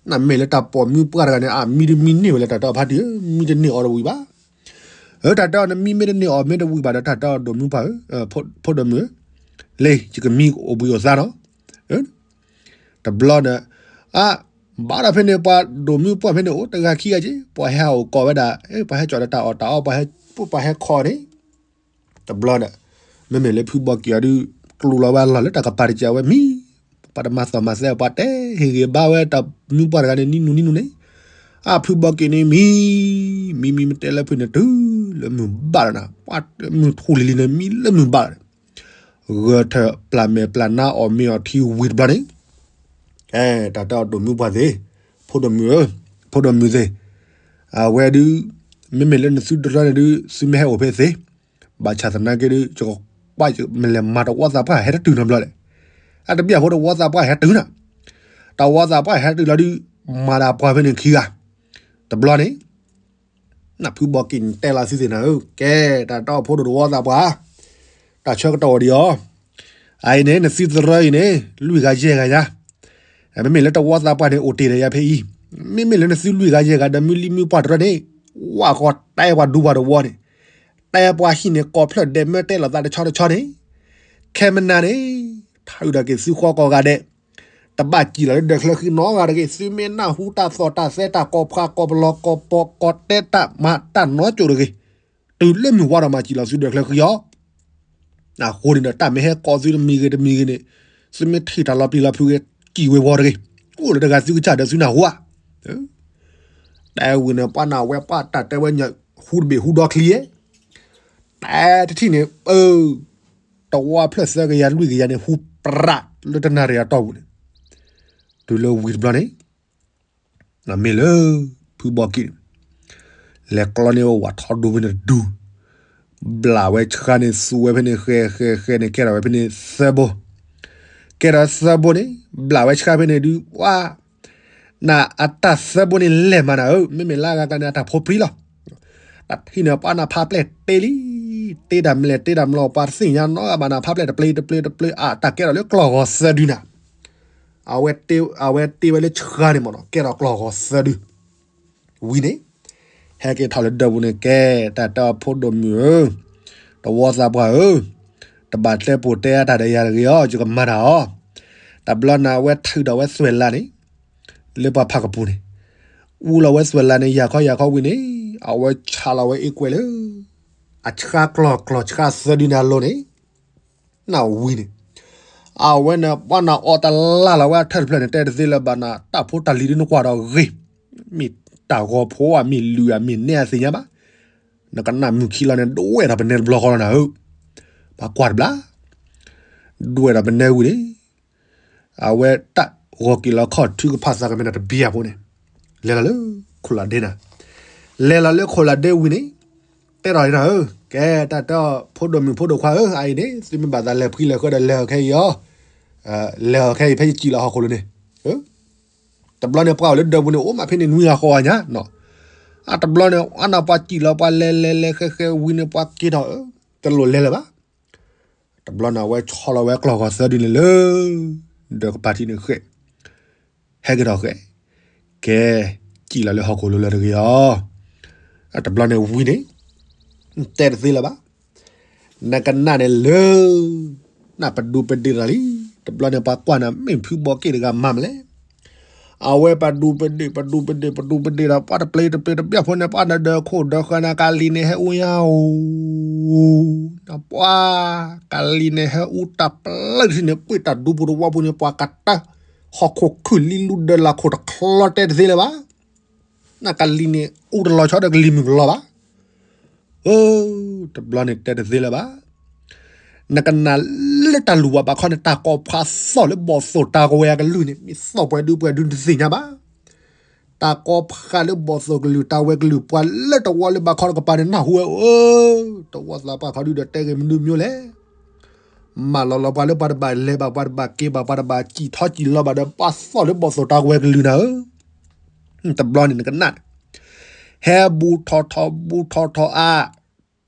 နမ့ၢ်လၢတၢ်ပိာ်မုၣ်ပှၢ်တဂၤန့ၣ် အမံတမံန့ၢ်ဝဲလၢတၢ်တဲအီၤဖါတံၢ်ဧၢ, မံတန့ၢ်အီၤတဝံၤဘၣ်. အၢ တၢ်တဲအီၤနမံမ့ၢ်တန့ၢ်အီၤမ့ၢ်တဝံၤဘၣ်ဒီး တၢ်တဲအီၤဒိၣ်မုၣ်ပှၢ်ဧၢ, ဖိဒိၣ်မုၣ်ဧၢ, လၢယကမံအိၣ်ဘှံးအိၣ်သါနီၤ. တဘျီဒီး, အါ, ဘၣ်ဒီးဖဲန့ၣ် ပှၤဒိၣ်မုၣ်ပှၢ်ဖဲန့ၣ် အိၣ်တဂၤခံဂၤက့, ပှၤဟဲဟးအိၣ်ကိးဝဲဒၣ်, ပှၤဟဲကၠီၣ်ဒီးတၢ်အီၣ်တၢ်အီ ပှၤဟဲခိးန့ၣ် တဘျီဒီး, မ့မ့ၢ်လၢဖုဘီက့ၤအီၤဒုး, ကျိလီၤဝဲအလီၢ်လၢတၢ်ကပၤတကးဝဲမံ, ပှၤတမၤသီၣ်မၤသဲ ပှၤတဲဟ့ၣ်ဂ့ၤဘါဝဲတၢ်မုၣ်ပှၢ်တဂၤန့ၣ် နံၣ်နူနံၣ်နူန့ၣ်, အဖုဘီက့ၤန့ၣ်မံ, မံမံမ့ၢ်တဲလၢဖုန့ၣ် တုၤလၢမုၢ်ဘၣ်လီၤနၤ, ပှၤမုၢ်ထူၣ်လံၤလံၤန့ၣ် မံလၢမုၢ်ဘၣ်လီၤန့ၣ်, ဂဲၤထၢၣ်ပျၢ်မဲာ်ပျၢ်နါအီၣ်မ့ၤအီၣ်ထံဝံၤတဘျီန့ၣ်, ကဲ, တၢ်တဲအီၤဒိၣ်မုၣ်ပှၢ်သ့ၣ်, ဖိဒိၣ်မုၣ်ဧၢ, ဖိဒိၣ်မုၣ်သ့ၣ်, အဝဲဒုး, မ့မ့ၢ်လၢနသုတရၢန့ၣ်ဒုး သုမ့ၢ်ဟဲအိၣ်ဖဲသ့, ဘၣ်ဆၣ်သနာ်က့ဒုး ယကကွၢ်မ့ၢ်လဲၤမၤတဝီသးပှၢ်ဟဲတတုၤနီတဘျီလဲၣ်. အတဘၣ်ဖိတဝီသးပှၢ်ဟဲတုၤနၤ, တဝီသးပှၢ်ဟဲတုၤလီၤဒုး, မၤဒၣ်ပှၤဖဲန့ၣ်ခံဂၤ, တဘျီန့ၣ် နဖုဘီက့ၤန့ၣ်တဲလီၤသုသ့ၣ်နၤဧၢ, ကဲ, တၢ်တဲအီၤဖိဒိၣ်တဝီသးပှၢ်, တၢ်ဆၢကတီၢ်အိၣ်ဒံးအီၤ, အအံၤန့ၣ် နသုသရၢအံၤန့ၣ် လွံၢ်ဂၤယဲၢ်ဂၤညါ, မ့မ့ၢ်လၢတဝီသးပှၢ်န့ၣ် အိၣ်တ့ၢ်ဒီးယၤဖဲအံၤ, မ့မ့ၢ်လၢနသုလွံၢ်ဂၤယဲၢ်ဂၤဒီး မ့ၢ်လံမ့ၢ်ပှၢ်တရၢန့ၣ်, ဝၢ်ဃီတဲပှၤဒူပှၤတဝီန့ၣ်, တဲပှၤဟံၣ်န့ၣ် ကိးဖျၢၣ်ဒဲးမၢတဲလိာ်သးတဆီတဆီန့ၣ်, ခဲမနၤန့ၣ်, ထးအုးထီၣ်က့ၤသုဃီကိးဂၤဒဲး တဘၣ်စံၣ်လီၤလၢဒၢးချၢဃံနီတဂၤတဂ့ၤ, သုမ့ၢ်နၢ်ဟူတၢ်သီၣ်တၢ်သဲတၢ်ကိးဖးကိးပလီၤကိးပီၤကိးတဲတၢ်မၤတၢ်နီကိၤတဂ့ၤ, တုၤလၢမုၢ်ဝါထီၣ်မၤစံၣ်လီၤသုဒၢးချၢဃံအီၤ, အဃိန့ၣ်ဒီးတၢ်မ့ၢ်ဟဲကိးသုတမံၤဂ့ၤတမံၤဂ့ၤန့ၣ်, သုမ့ၢ်ထံၣ်တၢ်လီၤပျံၤလီၤဖုးဂ့ၤ, စံၣ်ဝ့ၤဝီၤတဂ့ၤ, အိၣ်လၢတဂၤသုကစၢ်ဒီးသုနၢ်ဟူဧါ. တဲဝံၤန့ၣ် ပှၤနၢ်ဝဲပှၤတၢ်တဲဝဲညါ, ဟူတဘ့ၣ်ဟူဒီချံဧါ, တဲတထံၣ်န့ၣ်, တဝီဖျၢၣ်သၢကယၤလွံၢ်ကယၤန့ၣ် ဟူပြးလၢတနၣ်ရံၣ်အတီၢ်ပူၤန့ၣ်, တုၤလၢဝံၤတဘျီန့ၣ် မ့ၢ်လၢ ဖုဘီက့ၣ်န့ၣ် လဲၤကျီန့ၢ်ဝဲဝးထီဒိဖဲန့ၣ်တဒူ, ဘျးဝဲဆှါန့ၣ်သူဝဲဖဲန့ၣ်ဃဲဃဲဃဲန့ၣ် ကဲထီၣ်ဝဲဖဲန့ၣ်သၢဘိ, ကဲထီၣ်သၢဘိန့ၣ် ဘျးဝဲဆှါဖဲန့ၣ်ဒုး ပှၤ နအတၢ်သၢဘိန့ၣ်လဲၢ်မးနၤဧၢ, မ့မ့ၢ်လၢအဂၤကျါန့ၣ် အတၢ်ဖိပြံလီၤ. တၢ်ထံၣ်န့ၣ် ပှၤနဖးပျဲၢ်တ့လံ, တ့တၢ်မလဲၣ်တ့တၢ်မလဲၣ် ပှၤတသ့ၣ်ညါနီတဂၤဘၣ်နၤ ဖးပျဲၢ်တပျ့ၤတပျ့ၤတပျ့ၤ အတၢ်ကဲထီၣ်လၢကျီၢ်ဂီၤသၢဒုနၤ, အဝဲတ့ဝဲလၢဆှါန့ၣ်မ့ၢ်နီၤ ကဲထီၣ်ကျီၢ်ဂီၤသၢဒု ဝံၤန့ၣ် ဟဲက့ၤထီၣ်လၢဒၢးပူၤန့ၣ် ကဲ တၢ်တဲအီၤဖိဒိၣ်မုၣ်ဧၢ, တဝီသးပှၢ်ဧၢ, တဘၣ်တဲပိာ်တဲအါတၢ်ဒီးယၤတဂ့ၤအီၤ, ယကမၤတၢ်အီၤ. တဘျီန့ၣ် အဝဲထုးထီၣ်ဝဲသွဲၣ်လးန့ၣ် လၢပှၤဖးကပူၤန့ၣ်, အူလီၤဝဲသွဲၣ်လးန့ၣ် ယၤခီယၤခီဝံၤန့ၣ် အဝဲဆးလီၤဝဲအ့ၣ်ကွဲလၢ အဆှါကျီၢ်ကျီၢ်ဆှါသၢဒုန့ၣ်အလိၤန့ၣ် နဝံၤန့ၣ် အဝဲန့ၣ် ပှၤနအီတလၢ်လီၤဝဲအထၢၣ်တဖျၢၣ်န့ၣ် တဲတသ့လၢၤဘၣ်နၤ တၢ်ဖိတၢ်လံၤဒ်နကွၢ်ဒီးဂ့ၤ, မ့ၢ်တၢ်ဂီၤဖိဧါ မ့ၢ်လုၢ်ဧါ မ့ၢ်နဲအသ့ၣ်ညါဘၣ်, နကနၣ်မုၢ်ခံလီၤန့ၣ် ဒွဲၣ်ထီၣ်ပနဲတဘျီဃီလီၤနၤဧၢ, ပှၤကွၢ်တဘျီ ဒွဲၣ်ထီၣ်ပနဲဝံၤန့ၣ် အဝဲတၢ်ဂီၤက့ၤလီၤခီၣ်ထုကဖၣ်သးကမဲာ်နၤတဘံၣ်အဖိန့ၣ် လဲၤလီၤလၢခိၣ်လးဒ့နၤ, လဲၤလီၤလၢခိၣ်လးဒ့ဝံၤန့ၣ် တဲထီၣ်နၤဧၢ, ကဲ တၢ်တဲအီၤဖိဒိၣ်မုၣ်ဖိဒိၣ်ခွါဧၢ, အအံၤန့ၣ် သုမ့ၢ်ဘၣ်သးလဲၤဖှံလဲၤဃၢဒီးလဲၤအီၤခဲအံၤအီၤ, လဲၤအီၤခဲအံၤဖဲယစံၣ်လီၤဟီၣ်ခိၣ်လိၤန့ၣ်, တဘျီန့ၣ်ပှၤအိၣ်လၢဒၢးပူၤန့ၣ် အိၣ်မးဖဲန့ၣ်နွံဂၤဃိးဂၤညါနီၤ, အတဘျီန့ၣ် အနၢ်ပှၤစံၣ်လီၤပှၤလဲၤလဲၤလဲၤဃဲဃဲဝံၤန့ၣ် ပှၤက့ၤထီၣ်ဧၢ, တလိၣ်လဲၤလၢၤဘၣ် တဘျီန့ၣ် အဝဲဆီလီၤဝဲကျီၢ်ဂီၤသၢဒုန့ၣ်လၢ ဒၢးကပၤထံးန့ၣ်ဃဲ, ဟဲက့ၤထီၣ်ဃဲ, ကဲ, စံၣ်လီၤလၢဟီၣ်ခိၣ်လိၤလၢတဂ့ၤအီၤ, တဘျီန့ၣ်ဝံၤန့ၣ်, တဲတသ့လၢၤဘၣ်, နကနၣ်န့ၣ်လၢ နပဒူပဒ့ၣ်တၢ်လံ, တဘျီန့ၣ်ပှၤကွၢ်နၤ မ့ၢ်ဖုဘီက့ၣ်တဂၤမၤမလဲၣ် အဝဲပဒူပဒ့ၣ် ပဒူပဒ့ၣ် ပဒူပဒ့ၣ်ဒီး ပှၤတပျ့ၤတပျ့ၤတဘျီဖိန့ၣ် ပှၤနဒၢးခိၣ်ဒၢးဃၢၤနၤ ကလံၤန့ၣ်ဟဲအူညါဧိၤ, နပှၤ ကလံၤန့ၣ်ဟဲအူတၢ်ပျၢၢ်တထံၣ်န့ၣ် ပှ့ၤတၢ်ဒူပူၤတဝီပူၤန့ၣ် ပှၤကတၢၢ် ဟီၣ်ခိၣ်ခုၣ်လံလူဒၢးလၢခိၣ်တချီတဲတသ့လၢၤဘၣ်, နကလံၤန့ၣ် အူတလီၤဆီဒီးကလံၤမုၢ်ကလီၤဘၣ် အၢ, တဘျီန့ၣ်တဲတသ့လၢၤဘၣ်, နကနၣ်လၢတၢ်လူၤဘၣ်ဘၣ်ခီန့ၣ် တၢ်ကိးဖးသီၣ်လၢဘီၣ်သိၣ်တၢ်ကဝဲၤအကလုၢ်န့ၣ် မ့ၢ်သီၣ်ပှဲၤဒုပှဲၤဒုတသ့ၣ်ညါဘၣ်, တၢ်ကိးဖးလၢဘီၣ်သိၣ်ကလုၢ်တၢ်ဝဲၤကလုၢ် ပှၤလၢတဝီလၢဘၣ်ခီတကပၤန့ၣ် နၢ်ဟူဝဲဧၢ, တဝီသးပှၢ်ခီဒုဒီးတဲဂ့ၤမနုၤမ့ၢ်လဲၣ် မၢလီၤလီၤပှၤလၢပှၤတဘၣ်လဲၤဘၣ် ပှၤတဘၣ်က့ၤဘၣ် ပှၤတဘၣ်စံၣ်ထီၣ်စံၣ်လီၤဘၣ်ဒီး ပှၤသီၣ်လၢဘီၣ်သိၣ်တၢ်ကဝဲၤကလုၢ်နၤဧၢ, တဘျီန့ၣ်နကနၣ်န့ၣ်, ဟဲဘူးထီၣ်ထီၣ်ဘူးထီၣ်ထီၣ်အါ,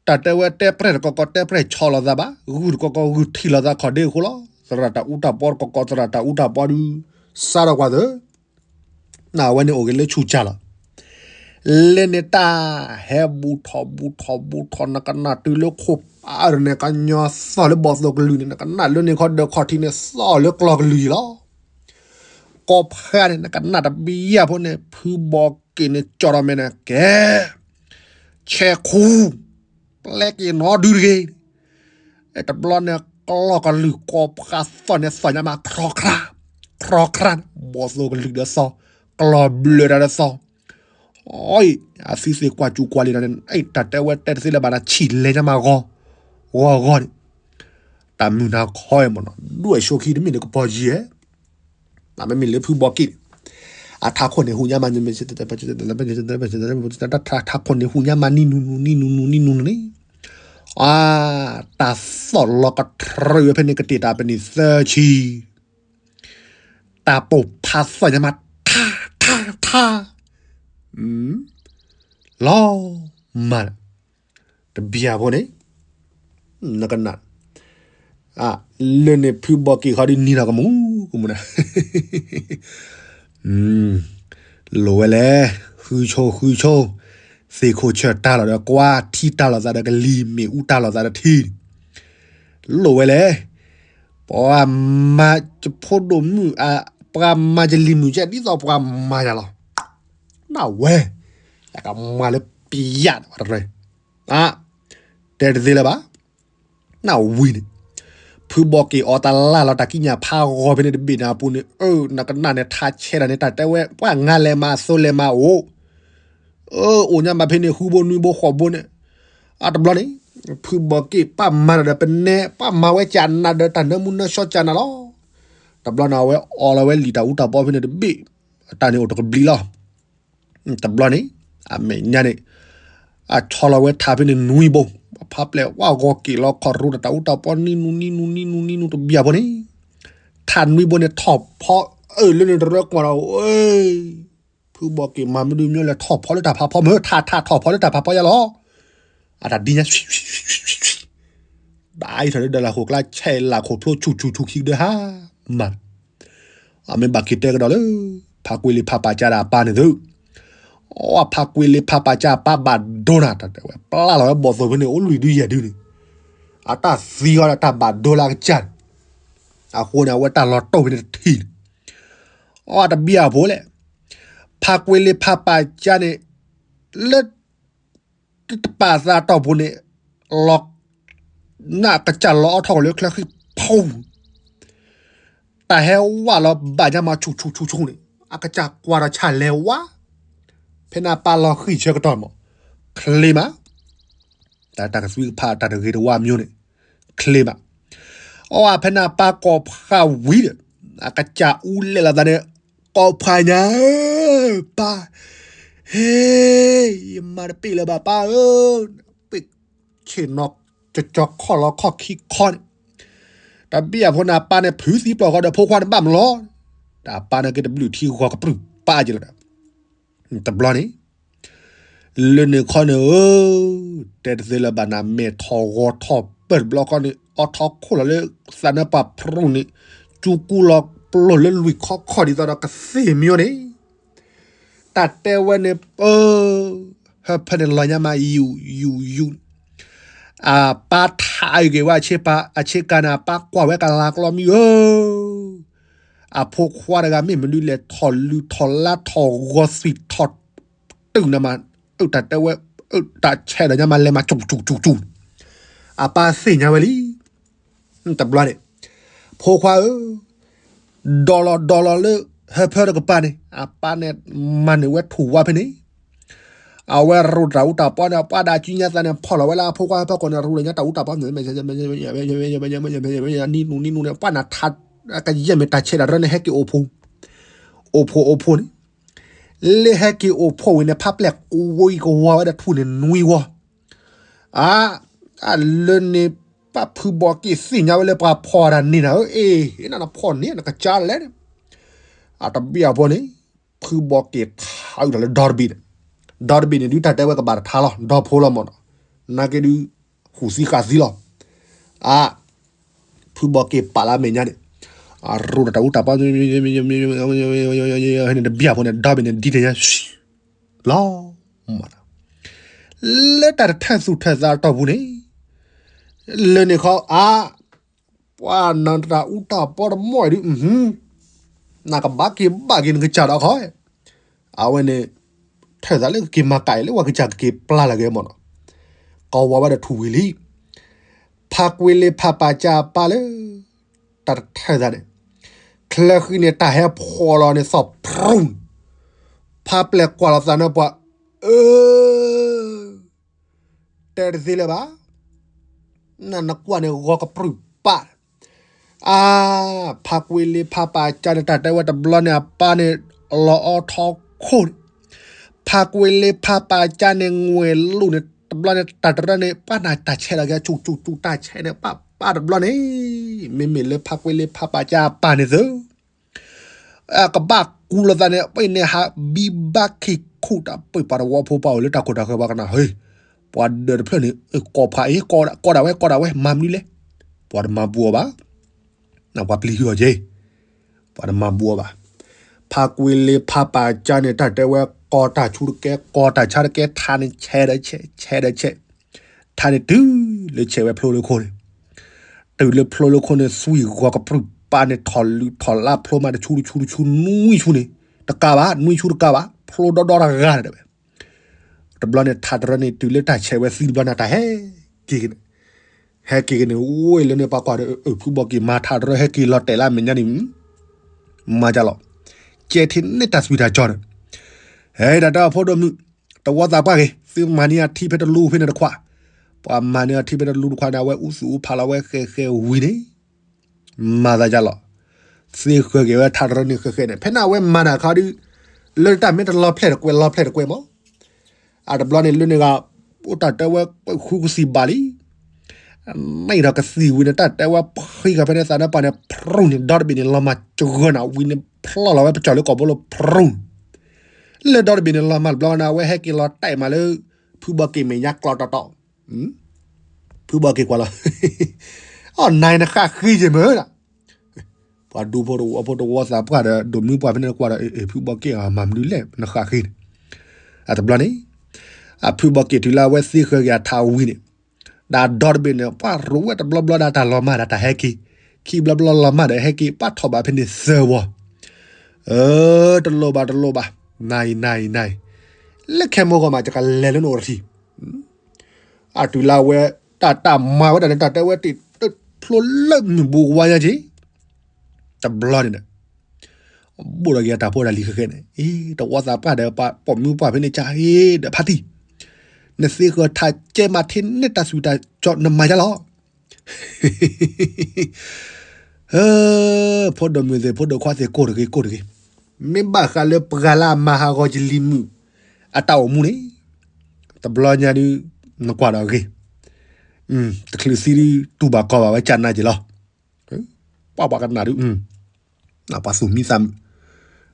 တၢ်တဲဝဲတဲပြဲၢ်တကီကီတဲပြဲၢ်ဆီလီၤသးဘၣ်, ဂုၢ်တကီကီဂုၢ်ထံၣ်လီၤသးခီၣ်ဒ့အဃိလီၤ, သရၣ်တၢ်အူတၢ်ပီတကီကီ သရၣ်တၢ်အူတၢ်ပီဒုး စးထီၣ်ကွၢ်သၢ နဝဲန့ၣ်အိၣ်ဂ့ၤလၢဆူၣ်စၢ်လီၤ, လၢန့ၣ်တၢ်ဟဲဘူးထီၣ်ဘူးထီၣ်ဘူးထီၣ် နကနၣ်တုၤလၢခိၣ်ပၤန့ၣ် ကညီသီၣ်လၢဘီၣ်သိၣ်ကလုၢ်န့ၣ် နကနၣ်လၢန့ၣ်ခီဒၢးခီၣ်ထံးန့ၣ် သီၣ်လၢကျီၢ်ကလုၢ်ယံၤလီၤ, ကိးဖးန့ၣ် နကနၣ်တဘံယၢ်ဖိန့ၣ် ဖုဘီက့ၣ်န့ၣ် ကၠီၣ်ထီၣ်မဲာ်န့ၣ် ကဲ ဆဲးခူ, ပျဲက့ၤနီဒုတဂ့ၤ, တဘျီန့ၣ် ကျီၢ်ကလုၢ်ကိးဖးသီၣ်န့ၣ် သီၣ်ညါမး ခရီခရါ, ခရီခရါ, ဘီၣ်သိၣ်ကလုၢ်ဒီးသီၣ်, ကျီၢ်ဘျၢတၢ်ဒီးသီၣ်, အီ, အသံသ့ၣ်ကွၢ်စူၣ်ကွၢ်လံဒီးန့ၣ် တၢ်တဲဝဲတဲတသ့လၢၤဘၣ်နၤ ဆံၣ်လဲၤညါမးဂီၤ, ဂီၤဂီၤန့ၣ်, တၢ်မုၢ်နၤခီအံၤမ့ၢ်နီၤ ဒွဲၣ်ဆိခံတမ့ၢ်လၢကပီၤယံၤဧဲ မ့မ့ၢ်လၢဖုဘီက့ၣ်န့ၣ်, အထးခိၣ်န့ၣ်ဟူညါမး, ထးခိၣ်န့ၣ်ဟူညါမးနံၣ်နူနူနံၣ်နူနူနံၣ်နူနူန့ၣ်, အါ, တၢ်သီၣ်လီၤကတြၢဝဲဖဲန့ၣ် ကတ့ၢ်တၢ်ပနံၣ်သၢဆံ, တၢ်ပိာ်ဖးသီၣ်ညါမး ထါ, ထါ, ထါ, လီၤမၢ် တဘံၣ်အဖိန့ၣ်, နကနၣ်, လၢန့ၣ်ဖုဘီက့ၣ်ခီဒုးနံၤနီၢ်ကမူၣ်ကမူၣ်နၤ, လိၣ်ဝဲလဲၣ်, ဃုဆိ ဃုဆိ, သ့ၣ်ခိၣ်ဆၢၣ်တၢ်လီၤဒီးကွၢ်, ထံတၢ်လီၤသးဒီးကလံၤ, မ့ၣ်အူတၢ်လီၤသးဒီးထံ, လိၣ်ဝဲလဲၣ်, ပှၤမၤယဖိဒိၣ်မုၣ်, ပှၤမၤယလံၤမုၣ်ကဲ ဒ်သိးပှၤမၤယၤလီၤ, နဝဲ, ယကမၤလၢပယၣ်တရၢ တဲတသ့လၢၤဘၣ်, နဝံၤန့ၣ်, ဖုဘီက့ၣ်အီတလၢ်လီၤ တၢ်ကံးညာ်ဖးဂီၤဖဲန့ၣ်တဘ့ၣ်န့ၣ်အပူၤန့ၣ်, အၢ နကနၣ်န့ၣ် ထါဆဲးတၢ်န့ၣ် တၢ်တဲဝဲ ပှၤငါလဲၤမၤအသိလဲၤမၤအိၣ်, အၢ အိၣ်ညါမးဖဲန့ၣ် ဃုဘိနွံဘိဃိးဘိန့ၣ်, အတဘျီန့ၣ်, ဖုဘီက့ၣ်ပၢ်မၤတၢ်ဒီးပနဲ, ပၢ်မၤဝဲကၢ်နးဒီးတၢ်နၢမူနၢဆှီကၢ်နးလီၤ. တဘျီန့ၣ် အဝဲအီလီၤဝဲလံာ်တၢ်အူတၢ်ပီဖဲန့ၣ်တဘ့ၣ်, အတၢ်န့ၣ်အိၣ်တကဘျံးလီၤ. တဘျီန့ၣ် အမဲာ်ညါန့ၣ် အဆီလီၤဝဲထးဖဲန့ၣ်နွံဘိ, ဖါပျဲၢ်ဝဲဂီၤက့ၤလီၤခီၣ်ရူဒီးတၢ်အူတၢ်ပီနံနူနံနူနံနူနံနူတဘျီဖိန့ၣ်, ထးနွံဘိန့ၣ်ထီၣ်ဖီအၢၣ်လၢန့ၣ်တရၢကွၢ်ဒီး ဖုဘီက့ၤမၤမနုၤမနုၤလဲၣ် ထီၣ်ဖီလၢတၢ်ဖးဖီမ့ၢ် ထးထးထီၣ်ဖီလၢတၢ်ဖးဖီယါလီၤ. အတၢ်ဒ်ညါ ဘၣ်အံၤထီၣ်လၢဒၢးလၢ်ခိၣ်ကျါ ဆဲးလၢ်ခိၣ်ဖျိဆူၣ်ဆူၣ်ဆူၣ်ခံကဒၢဟါမး, အမ့ၢ်ဘၣ်က့ၤတဲကဒီးလၢ ဖါကွ့လ့ဖါပာ်ကၠါဒီးအပၢ်န့ၣ်သု, အဖါကွ့လ့ဖါပာ်ကၠါအပၢ်ဘၣ်ဒိနၤ တၢ်တဲဝဲ ပျၢ်လီၤဝဲဘီၣ်သိၣ်ဖဲန့ၣ် အိၣ်လွံၢ်ဒုယဲၢ်ဒုန့ၣ်, အတၢ်သံဃီဒီးတၢ်ဘၣ်ဒိလၢအကစၢ်န့ၣ်, အဃိန့ၣ် အဝဲတၢ်လီၤတိၢ်ဖဲန့ၣ်တထံၣ်န့ၣ်, အတဘံၣ်အဖိလဲၣ်, ဖါကွ့လ့ဖါပာ်ကၠါန့ၣ် လၢ တပာ်သးတီၢ်ပူၤန့ၣ် လီၤ နၢ်ကစၢ်လီၤအီၣ်ထီၣ်ကလၢချၢဃံဖီ, တၢ်ဟဲဝးလီၤဘၣ်ညါမးဆူၣ်ဆူၣ်ဆူၣ်ဆူၣ်န့ၣ် အကစၢ်ကွၢ်ဒီးဆၣ်လဲၤဝါ, ဖဲန့ၣ်အပၢ်လီၤဃံၣ်ဆၢကတီၢ်မး, ချ့မး, တၢ်တၢ်ကသွံကဖးတၢ်တဂ့ၤတဝါမၠိန့ၣ်, ချ့မး, အီၣ်ဝဲဖဲန့ၣ်အပၢ်ကိးဖးဝံၤဒီး အကစၢ်အူလဲၢ်လီၤသးန့ၣ်, ကိးဖးညါဧၢ, ပၢ် ဟ့, ယမၤတပ့ၢ်လၢၤဘၣ်ပၢ်ဧၢ, ပ့ၢ်ဆ့ၣ်နီၤ ကၠီကၠီခီၣ်လီၤခီၣ်ခံခီန့ၣ်, တဘံၣ်အဖိန့ၣ် အပၢ်န့ၣ်ဖုးသံပျီၢ်ဃီဒီးဖိခွါန့ၣ်ဘၣ်မလီၤ, တၢ်အပၢ်န့ၣ်က့ၤတဘျုးထံဂီၤကပြုၢ်ပၢ်က့ၤလီၤဒီး, တဘျီန့ၣ် လၢန့ၣ်ခီန့ၣ်ဧၢ, တဲတသ့လၢၤဘၣ်နၤ မဲာ်ထီၣ်ဂီၤထီၣ်ပၢၢ်တဘျီဃီန့ၣ် အီထီၣ်ခိၣ်လီၤလၢသးနၢပှၤဖရူၣ်န့ၣ်, ကၠူကူလီၤပျိၢ်လၢလွံၢ်ခီခီၣ်ဒ်သိးဒီးကသ့ၣ်မၠိန့ၣ်, တၢ်တဲဝဲန့ၣ်ပၢ်, ဟၢဖၢန့ၣ်လီၤညါမးယူၤယူၤယူၤ, အပၢ်ထးအုးက့ၤဝဲအဆ့ကၤန့ၣ် အပၢ်ကွၢ်ဝဲကလၤကျီမံၤဧၢ, အဖိခွါတဂၤမ့ၢ်မနုၤလဲၣ် ထီၣ်လုၢ်ထီၣ်လါထီၣ်ဂီၤသွံၣ်ထီၣ် တုာ်နၤမး, အတၢ်တဲဝဲ, အတၢ်ဆဲးဒီးညါမးလဲၤမးကၠူၣ်ကၠူၣ်ကၠူၣ်ကၠူၣ်, အပၢ်သ့ၣ်ညါဝဲလံ, တဘျီန့ၣ်, ဖိခွါဧၢ, ဒီးလီၤဒီးလီၤလၢ ဟၢဖၢတကပၤန့ၣ် အပၢ်န့ၣ်မၤန့ၢ်ဝဲထူၣ်ဝါဖဲန့ၣ်, အဝဲရူၢ်တၢ်အူတၢ်ပီန့ၣ် ပှၤဒၣ်ကံညါသးန့ၣ် ဖီၣ်လီၤဝဲလၢအဖိခွါဟၢဖၢကိာ်န့ၣ် ရူၢ်လၢညါတၢ်အူတၢ်ပီ နံနူနံနူန့ၣ် ပှၤနၤထး ကယဲၢ်မ့ၢ်တၢ်ဆဲးတၢ်ရၢန့ၣ် ဟဲက့ၤအိၣ်ဖှိၣ်, အိၣ်ဖှိၣ်အိၣ်ဖှိၣ်န့ၣ်, လၢဟဲက့ၤအိၣ်ဖှိၣ်ဝံၤန့ၣ် ဖါပျဲၢ်ကဝံၤကဝီၤဝဲဒီးထူၣ်န့ၣ်နွံဝီ, အါ, အလၢန့ၣ် ပၢ်ဖုဘီက့ၤသ့ၣ်ညါဝဲလၢပှၤဖီၣ်တၢ်န့ၣ်နၤဧၢ, အ့ၣ်, နဖီၣ်န့ၢ်နကစၢ်လဲၣ်န့ၣ်, အတဘံၣ်အဖိန့ၣ်, ဖုဘီက့ၤထးအုးဒီးလၢဒီတဘ့ၣ်န့ၣ်, ဒီတဘ့ၣ်န့ၣ်ဒုးတၢ်တဲဝဲကဘၣ်တထါလီၤ ဒီဖိလီၤမၢ်နီၤ, နာ်က့ဒုး, ဟူးသံဃာ်သံလီၤ, အါ, ဖုဘီက့ၤပာ်လၢအမဲာ်ညါန့ၣ်, အရူၢ်ဒီးတၢ်အူတၢ်ပီ န့ၣ်တဘံၣ်အဖိန့ၣ် ဒီဘ့ၣ်န့ၣ်ဒ်န့ၣ်ညါ လီၤ, လၢတၢ်တထၢၣ်သူၣ်ထၢၣ်သးတီၢ်ပူၤန့ၣ်, လၢန့ၣ်ခီအါ, ပှၤနၤတၢ်အူတၢ်ပီတမီၢ်ဒုး, နကဘၣ်က့ၤဘၣ်က့ၤနကစၢ်ဒီးခီ, အဝဲန့ၣ်, ထၢၣ်သးလၢကက့ၤမၤကၣ်အံၤလၢပှၤကစၢ်ကက့ၤပျၢ်လၢက့ၤမၢ်နီၤ, ကဝီၤဝဲဒီးထူၣ်ဝံၤလံ, ဖါကွ့လ့ဖါပာ်ကၠါအပၢ်လၢ တၢ်တထၢၣ်သးန့ၣ်, ချၢဃံန့ၣ်တၢ်ဟဲဖှီၣ်လီၤန့ၣ်သီၣ်ဖရူၣ်, ဖါပျဲၢ်ကွၢ်လီၤသးန့ၣ်ပှၤ, အၢ တဲတသ့လၢၤဘၣ်, နနကွၢ်န့ၣ်ဂီၤကပြုၢ်ပၢ်, အါ, ဖါကွ့လ့ဖါပာ်ကၠါန့ၣ် တၢ်တဲဝဲတဘျီန့ၣ် အပၢ်န့ၣ် လီၤအီထီခိၣ်န့ၣ်, ဖါကွ့လ့ဖါပာ်ကၠါန့ၣ် ငွဲၤလူၢ်န့ၣ် တဘျီန့ၣ် တၢ်တရၢန့ၣ် ပှၤနၤတၢ်ဆဲးလီၤက့ၤ ဆူၣ်ဆူၣ်ဆူၣ် တၢ်ဆဲးန့ၣ် ပၢ်ပၢ်တဘျီန့ၣ်, မ့မ့ၢ်လၢဖါကွ့လ့ဖါပာ်ကၠါအပၢ်န့ၣ်သု အကဘၣ်ကူလီၤသးန့ၣ် ပှၤန့ၣ်ဟးဘံဘၣ်ခံခူၣ်တၢ်ပှဲၤပှၤတဝီဖိပှၤအိၣ်လၢတၢ်ခိၣ်တၢ်ဃၢၤပှၤကနၣ်ဟ့, ပှၤဒၢးတဖျၢၣ်န့ၣ် အကိးဖးအံၤ ကိးဒၣ်ဝဲ ကိးဒၣ်ဝဲ မၤမနုၤလဲၣ်, ပှၤတမၤဘူးအီၤဘၣ်, ပှၤပျံၤဟုၣ်အီၤက့ၤ, ပှၤတမၤဘူးအီၤဘၣ်, ဖါကွ့လ့ဖါပာ်ကၠါန့ၣ် တၢ်တဲဝဲ ကိးတၢ်ဆူတကဲ ကိးတၢ်ဆါတကဲ ထါန့ၣ်ဆဲးဒီးဆဲး ဆဲးဒီးဆဲး, ထါန့ၣ်တုၤလၢဆဲးဝဲဖျိလၢခိၣ်န့ၣ် တုၤလၢဖျိလၢခိၣ်န့ၣ် သွံၣ်ဂီၤကပြုၢ်ပၢ်န့ၣ် ထီၣ်လုၢ်ထီၣ်လါဖျိမးတဆူတဆူတဆူနွံဆူန့ၣ်, တကးဘၣ် နွံဆူတကးဘၣ် ဖျိဒီဒီတဂၤန့ၣ်တဲဝဲ, တဘျီန့ၣ် ထါတရၢန့ၣ် တုၤလၢတၢ်ဆဲးဝဲသံတဘျီန့ၣ် တၢ်ဟဲက့ၤက့ၤန့ၣ်, ဟဲက့ၤက့ၤန့ၣ် အိၣ်လၢန့ၣ်ပှၤကွၢ်ဒီး ဖုဘီက့ၤမၤထါတရၢဟဲက့ၤလီၤတဲာ်လၢအမဲာ်ညါန့ၣ်, မၤဒ်လီၤ, ကဲထီၣ်န့ၢ်တၢ်သွံၣ်တၢ်စီၤန့ၣ်, ဟဲဒၣ်တၢ်ဖိဒိၣ်မုၣ်, တဝီသးပှၢ်ဂ့ၤ သုမၤန့ၢ်အထံဖဲတလူဖဲန့ၣ်တခွး, ပှၤမၤန့ၢ်အထံဖဲတလူတခွးန့ၣ် အဝဲအူသူၣ်အူဖးလီၤဝဲဃဲဃဲဝံၤန့ၣ်, မၤသးဒ်လီၤ, သ့ဃၢၤက့ၤဝဲထးတရၢန့ၣ်ဃဲးဃဲးန့ၣ် ဖဲန့ၣ်အဝဲမၤတၢ်ခါဒီး လၢတၢ်မ့ၢ်တလီၤဖျဲၣ်တကွဲးလီၤဖျဲၣ်တကွဲးမး, အတဘျီန့ၣ်လၢန့ၣ်ဂၤ အိၣ်တၢ်တဲဝဲကွဲးဃူကသံၣ်ဘၣ်လံ, န့ၣ်ဒီးကသံၣ်ဝံၤန့ၣ် တၢ်တဲဝဲဖှံဃာ်ဖဲန့ၣ်သးန့ၣ်ပှၤန့ၣ် ဖရူၣ်န့ၣ် ဒီတဘ့ၣ်န့ၣ်လီၤမၢ်စှၢၤနၤဝံၤန့ၣ် ဖျီၣ်လီၤဝဲပကၠီၤလၢကီၢ်ဘိလီၤဖရူၣ် လၢဒီတဘ့ၣ်န့ၣ်လီၤမၢ်တဘျီန့ၣ် အဝဲဟဲက့ၤလီၤတဲာ်မးလၢ ဖုဘီက့ၤမဲာ်ညါကျီတီတီ, ဖုဘီက့ၤကွၢ်လီၤ, အီၣ်နၤနဃၣ်ဃ့ယဲၢ်မၢဒၣ်, ပှၤဒူဖိတဝီဖိတဝီသးပှၢ်ဒီး ဒိးမုၢ်ပှၢ်ဖဲန့ၣ်ကွၢ်ဒီး ဖုဘီက့ၤမၤမနုၤလဲၣ် နဃၣ်ဃ့န့ၣ်, အတဘျီန့ၣ် အဖုဘီက့ၤတုၤလၢအဝဲသ့ဃၢၤက့ၤအထးဝံၤန့ၣ်, ဒီးဒီတဘ့ၣ်န့ၣ် ပှၤရိးဝဲတဘျီဘျီဒီးတၢ်လီၤမၢ်ဒီးတၢ်ဟဲက့ၤ, ခံဘျီဘျီလီၤမၢ်ဒီးဟဲက့ၤ ပှၤထီၣ်ဘးဖဲန့ၣ်သၢဝီ အၢ တလိၣ်ဘၣ်တလိၣ်ဘၣ်, နၤအံၤနၤအံၤနၤအံၤ, လၢခဲမိၢ်ဂီၢ်မး ယကလဲၤလၢနအိၣ်တထံၣ်, အတုၤလၢဝဲ တၢ်တၢ်မၤဝဲဒၣ်န့ၣ် တၢ်တဲဝဲတ့ၢ်တဖျိလၢမုၢ်ဘူးဝါညါက့ၤ, တဘျီန့ၣ်ဒီး ဘိၣ်ဒီးက့ၤအတၢ်ဖိတၢ်လံၤဃဲးဃဲးန့ၣ် အ့ တဝီသးပှၢ်ဒီးပှၤပိာ်မုၣ်ပှၢ်ဖဲန့ၣ်ကၢ်ဟ့ဒီးဖါတံၢ်, နသ့ဃၢၤထးကဲမးထဲန့ၣ်တၢ်ဆူးတၢ်ကၠီနမၤယါလီၤ ဖိဒိၣ်မုၣ်သ့ၣ် ဖိဒိၣ်ခွါသ့ၣ် ကိၢ်တဂ့ၤ ကိၢ်တဂ့ၤ, မ့ၢ်ဘၣ်ဃးလၢပှၤလၢအမၤဟးဂီၤယလံၤမုၣ် အတၢ်အိၣ်မူန့ၣ်, တဘျီညါဒုး နကွၢ်ဒီးအဂ့ၢ်, တချုးသံဒုး တူၢ်ဘၣ်ကီဘၣ်ဝဲကၢ်နါက့ၤလီၤ, ပှၤပှၤကနၣ်ဒုး ပှၤသူၣ်မံသးမုာ်,